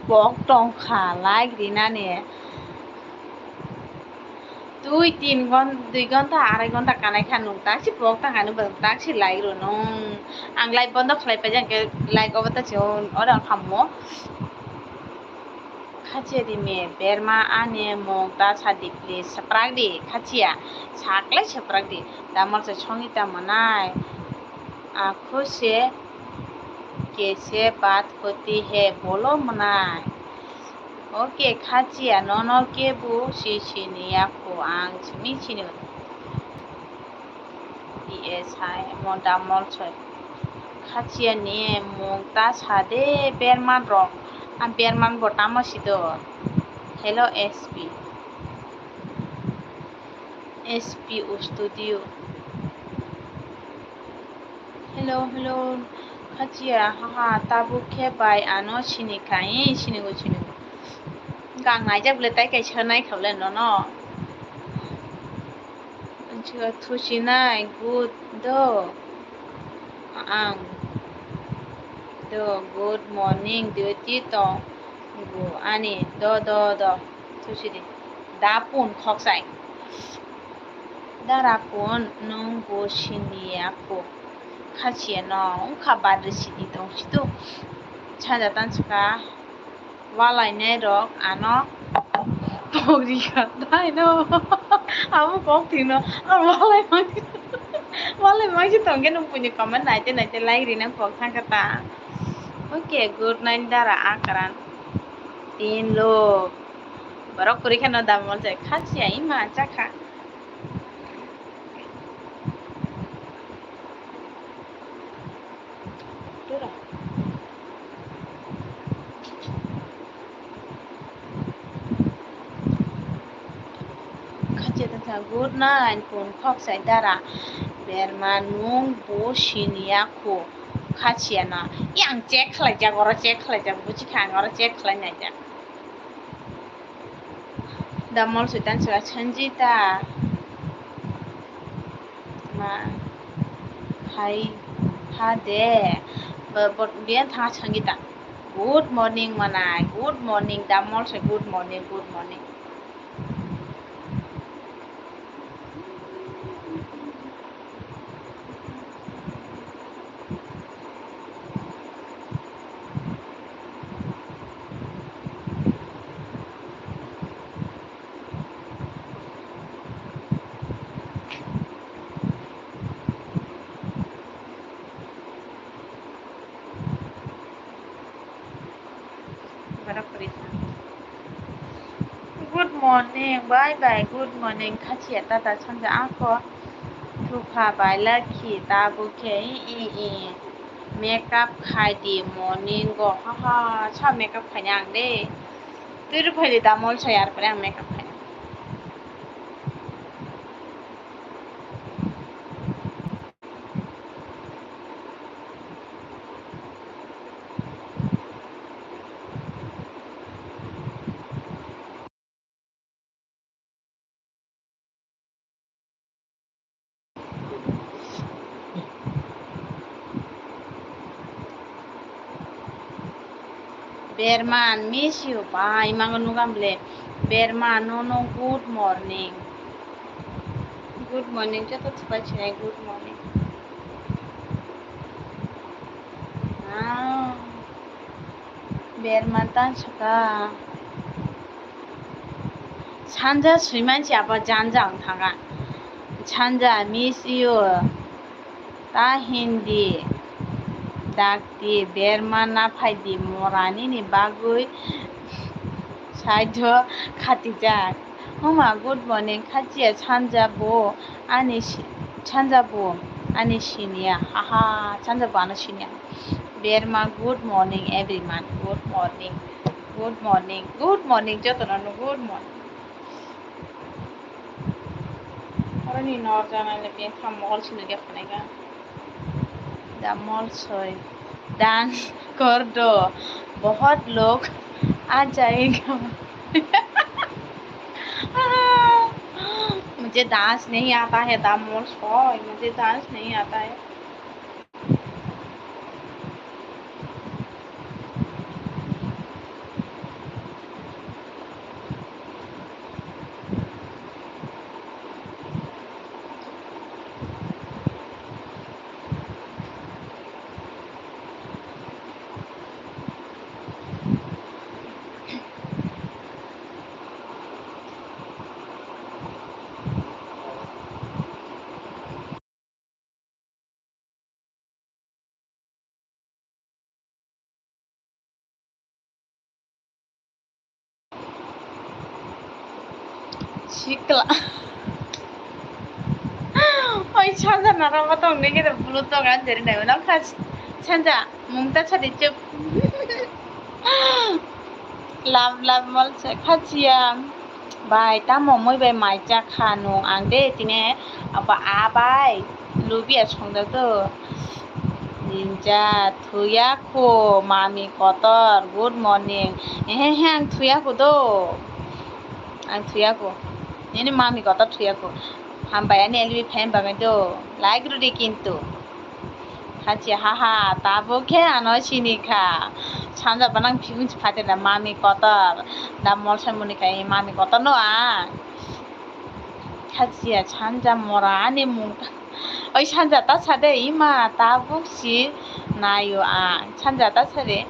Pok tongkha like rinani. Twi tin gon-, dui gonta, arai gonta kanai kha nwng taksi pok tangkha nwng taksi like rw nwng. Ang like bondo khlai paijak hwnkhe like obo ta se oro khammo. Khachiya di me berma ani mung ta sa di please. Saprak di khachiya. Saklai saprak di. Damol se songita manai. Akho se kaise baat hoti hai bolo manai. Okay, khachiya nono kebo si sini ya kho ang simi sini. P S I mo damol soi. Khachiya ni mung ta sade berman rok. A berman bo tamo sido. Hello S P. S P studio. Hello, hello. Khachiya, haha, tabuk khe bai ano sini kha, eh, sini go, sini go. Gang naijak bole tai kaisa nai kha bole nono. Thusinai, good, do. Ang, do, good morning, duty tong. Go, ani, do, do, do. Thusi di. Da pun khoksai. Dara pun nwng bo siniya kho. Khachiya no wngkha badri sidi tong situ. Sanja tansuka walainai rok ano pogri kha dai no. Abo kok thwino. Walai mangsi, walai mangsi tongkhe nwng buini comment naite naite like rina kok thangkha ta. Okay, good night dara akaran. Tin lok. Borok kwrwi kheno damol jai khachiya ima chakha. Khachiya tongsa good night pun khok sai dara. Berma nwng bo siniya kho. Khachiya no. Yang check khlaijak, oro check khlaijak, buji kha ang oro check khlai naijak. Damol soitan saka Sanjita. Ma. Hai. Ha de. Bo, bo, biyan thang Sanjita. Good morning manai. Good morning. Damol se good morning. Good morning. Borok kwrwi kha. Good morning, bye bye, good morning, khachiya tata sanja ako thupha bai lakhi tabuk khe i i makeup khai di morning o, ha ha, sa makeup khaina ang de. Twi rw phai di damol sai ar pore ang makeup khaina. Berman, miss you. Ba, imango nugam le. Berman, no, no, good morning. Good morning, joto thupai chinai, good morning. Ah, Berman tan saka. Sanja suiman si apa janja ang thanga. Sanja, miss you. Ta hindi dakti berma na phaidi morani ni bagwi saido khatijak. Homa, good morning, khachiya sanja bo ani si-, Sanja bo ani siniya, haha, Sanja bo ano siniya. Berma, good morning everyone, good morning, good morning, good morning, jotono no good morning. Oroni nor jana le bengkha mol sini de khonai ga. Da mol soi. Dance kar do. Bahut log aa jayega. मुझे डांस नहीं आता है, दा मोर सॉय, मुझे डांस नहीं आता है। Sikla. Oi, Sanja nara ba tong nege de bulu tong an jeri nai, unang kha Sanja, mungta sadi chup. Love, love, mol se khachiya. Bai, tamo moi bai mai cha kha nung ang de tine, aba a bai, lubi a songda do. Ninja, thuya kho, mami kotor, good morning. Ehe, he, ang thuya kho do. Ang thuya kho. Nini mami kotor thuya kho. Hambai ani L B fan bagwi do. Like rudi kintu. Khachi, haha, tabuk khe ano sini kha. Sanja banang phikung si phater da mami kotor. Da mol sai muni kha, mami kotor no ang. Khachiya Sanja mora ani mung. Oi Sanja ta sade ima tabuk si nayo ang. Sanja ta sade.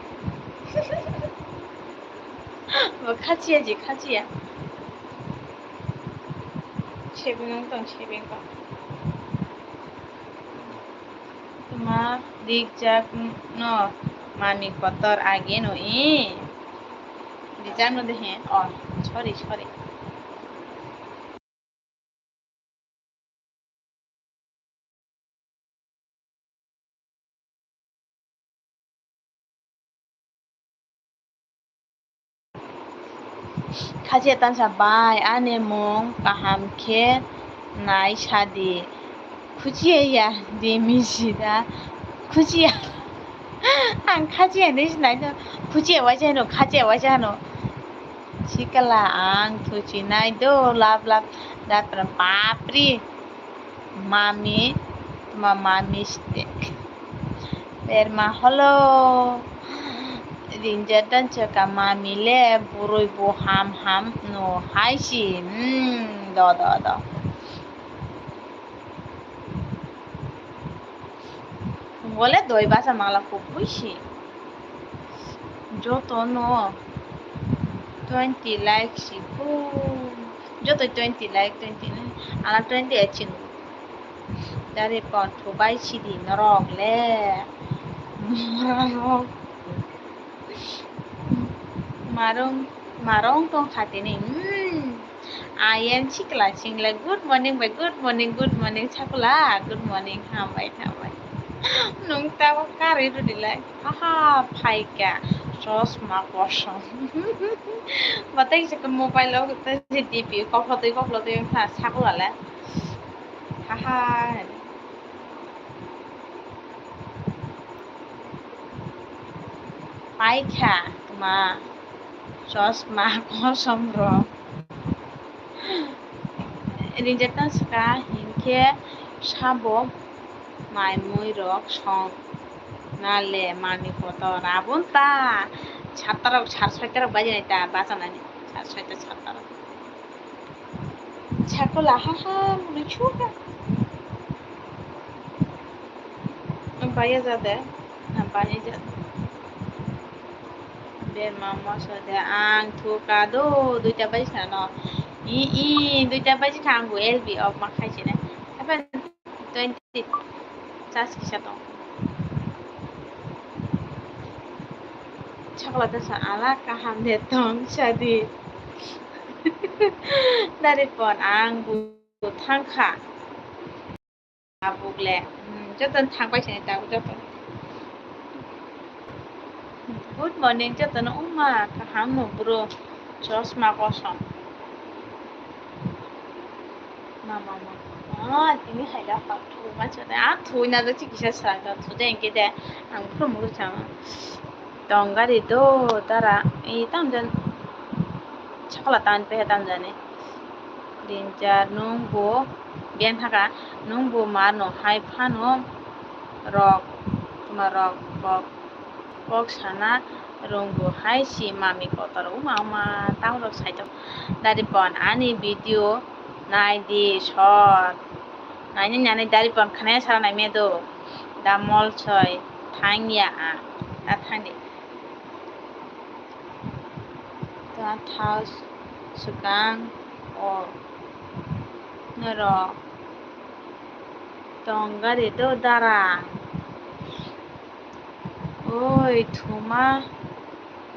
Bo khachiya ji khachiya. Sebing tong sebing tong. Tuma rijak no mami kotor age no e. Rijak no de he. Oh, sorry, sorry. Khachiya tansa bai, ani mung kaham khe nai sadi. Khuchiya ya, de misi da. Khuchiya. Ang khachiya ni sinai do. Khuchiya waisa hano, khachiya waisa hano. Sikala ang thuchinai do, lap lap. Dapra papri. Mami, tuma mami stek. Berma holo. Rinjak dan cheka mami le, burui bo ham ham no hai si. Hmm, do, do, do. Wale doi basa mangla kubui si. Joto no twenty like si. Joto twenty like, twenty ne. Ala twenty eight si. Dari pon thubai sidi norok le. Norok. Marong, marong tong kha tini. Hmm. I am Sikla Singla. Good morning, bai. Good morning, good morning, Sakula. Good morning, hambai, hambai. Nung tabo karwi rwdi lai. Haha, phaika. Chosma kosom. Batai se mobile o, batai se D P. Koplotwi, koplotwi wngkha Sakula le. Haha. Paikha tuma chosma kosom rok. Rinjak ta swka hinkhe sabo mai mui rok song na le mami kotor abon ta satta rok sar soita rok baji nai ta bachanani sar soita satta rok. Sakula, haha, mwnwi sukha. Baiya jade, na baiya jade. Berma moso de ang thuka do, duita baji khano. I, i, duita baji kha ang bo L B off ma khai sine. Apa twenty charge kisa tong. Sakla ta sa ala kaham de tong sadi. Dari pon ang bu thang kha. Tabuk le. Hmm, joto thang pai sini tabuk joto. Good morning, joto no uma kaham no bro. Chosma kosom. Mama, mama. Ah, tini hai da pa thu ma chode. Ah, thu na do chikisa sa da thu de engke de. Ang phurum ko chama. Tong gari do dara. Ei tam jan. Chakla tan pe tam jani. Danger, nwng bo biyan thaka, nwng bo ma no hai phano rok, tuma rok kok, kok sana rwng bo hai si mami kotor o ma ma tamo rok saitok. Dari pon ani video nai di sor. Naini nani dari pon khana sara nai medo. Da mol soi thang ya a. Da thang di. Ta thas swkang o norok tong gari do dara. Oi thuma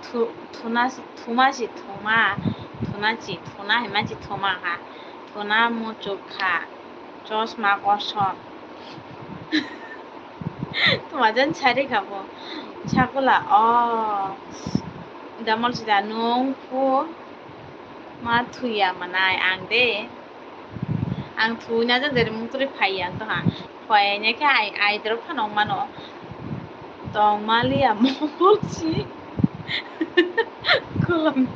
thu-, thuna si, thuma si thuma, thuna chi, thuna hima chi thuma ha, thuna muchuk kha, chosma kosom. Tuma jan sari kha bo. Sakula o damol sida nung phu ma thuya manai ang de. Ang thuna jan deri mung turi phai ang to ha. Phai ne khe ai, ai dro phano mano. Tong maliya mol si. Kolom.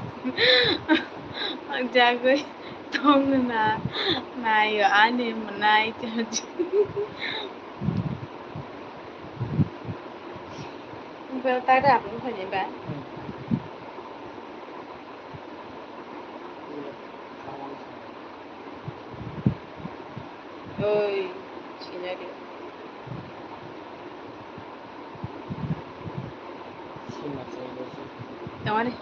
Ang jagoi tong na. Nayo ani manai. Bel tare apni khani ba. Oi, sinari. Tamani.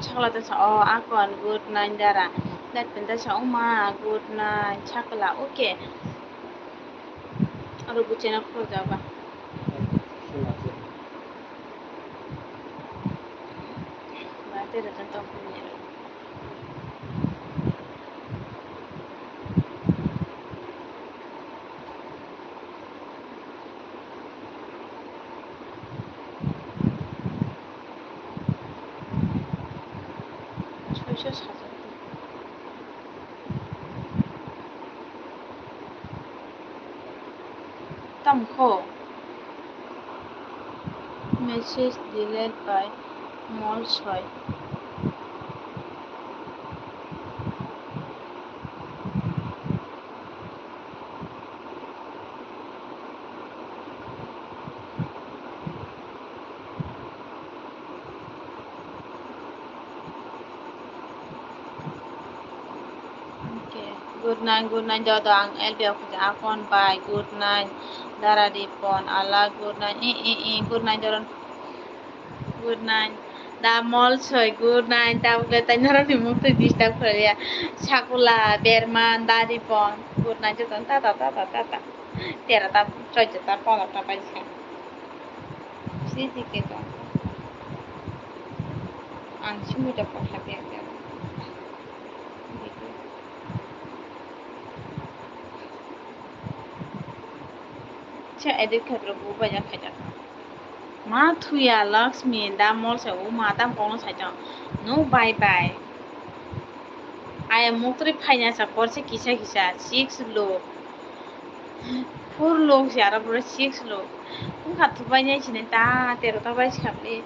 Chakla ta sa, oh, akon, good night, dara. Dat penta sa, uma, good night, chakla, okay. Aro buchena khorok jaga. Ba, tera ta tong khumya. Soiso sajak. Tamo kho? Message delete by Molsoi. Okay. Good night, good night, joto ang L B o khuja akon bai, good night, dara di pon, ala, good night, i, i, i, good night, joto. Good night. Da Molsoi, good night. Da bukle tai norok ni muk twi disturb khwlaiya. Sakula, Berman, Dari Pon, good night. Joto ta ta ta ta ta ta. Tera ta, choi ta, pondro ta pai sa. Sidi ke to. Ang simi ta pon happy happy. Cha edit khatrok bu baja khaja. Ma thuya Lakshmi da mol se o ma tam kono sai tong. No bye bye. Aya muk twi phaina sa korse kisa kisa six lo. Four lo se aro bro six lo. Wngkha thupai nai sini ta tero ta bai se kha bini.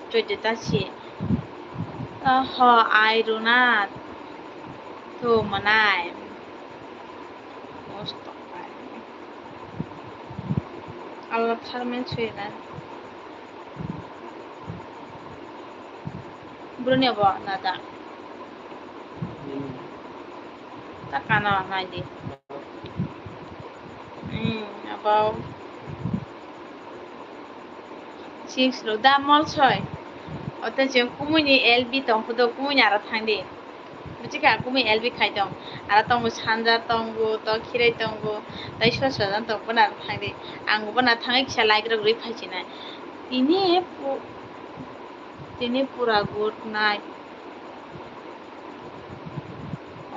Choi ta si. Ho ai runa. Thu manai. Mosto kai. Allah tharmen suina. Bruni abo nada. Hmm. Ta kana nai di. Hmm, abo. Six lo da Molsoi. Ote je kumuni L B tong kudo kumuni aro thang di. Buchika kumi L B khai tong. Aro tongo sanja tongo, to khirai tongo, tai sosa jan tong bono aro thang di. Ang bono thangwi kisa like rok rwi phai sinai. Tini pu-, tini pura good night.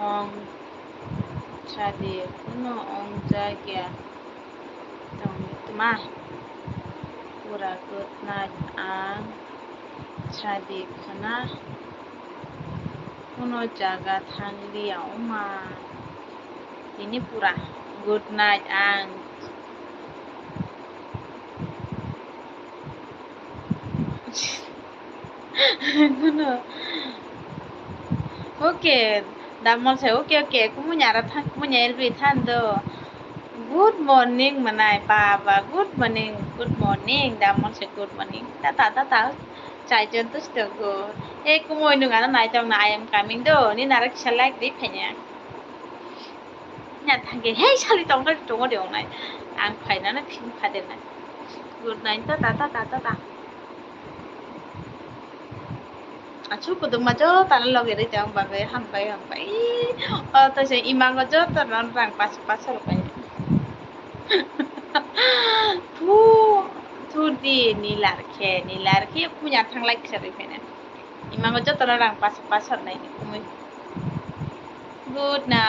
Ong. Sadi, kuno ong jagya tong tma. Pura good night ang sadi khna. Kuno jaga thang liya oma. Tini pura good night ang. Kuno. Okay, damol se okay, okay. Kumuni ara thang, kumuni L B than do. Good morning manai baba, good morning, good morning, damol se good morning. Tata, tata. Chaijon to stogo. E kumui nung ano nai tong na, I am coming do. Ni nara kisa like di phanya. Nya thangke, hey, sali tong tong tong de ongnai. Ang phaina na thing phade na. Good night, tata, tata, tata. Achu kuduma jo tala loge ri jang bagai hambai hambai. O to se imango jo to non rang pas pas rok pai. Thu, thu di nilar khe, nilar khe punya thanglai kisa ri phene. Imango jo to rang pas pas nai ni kumui. Good night.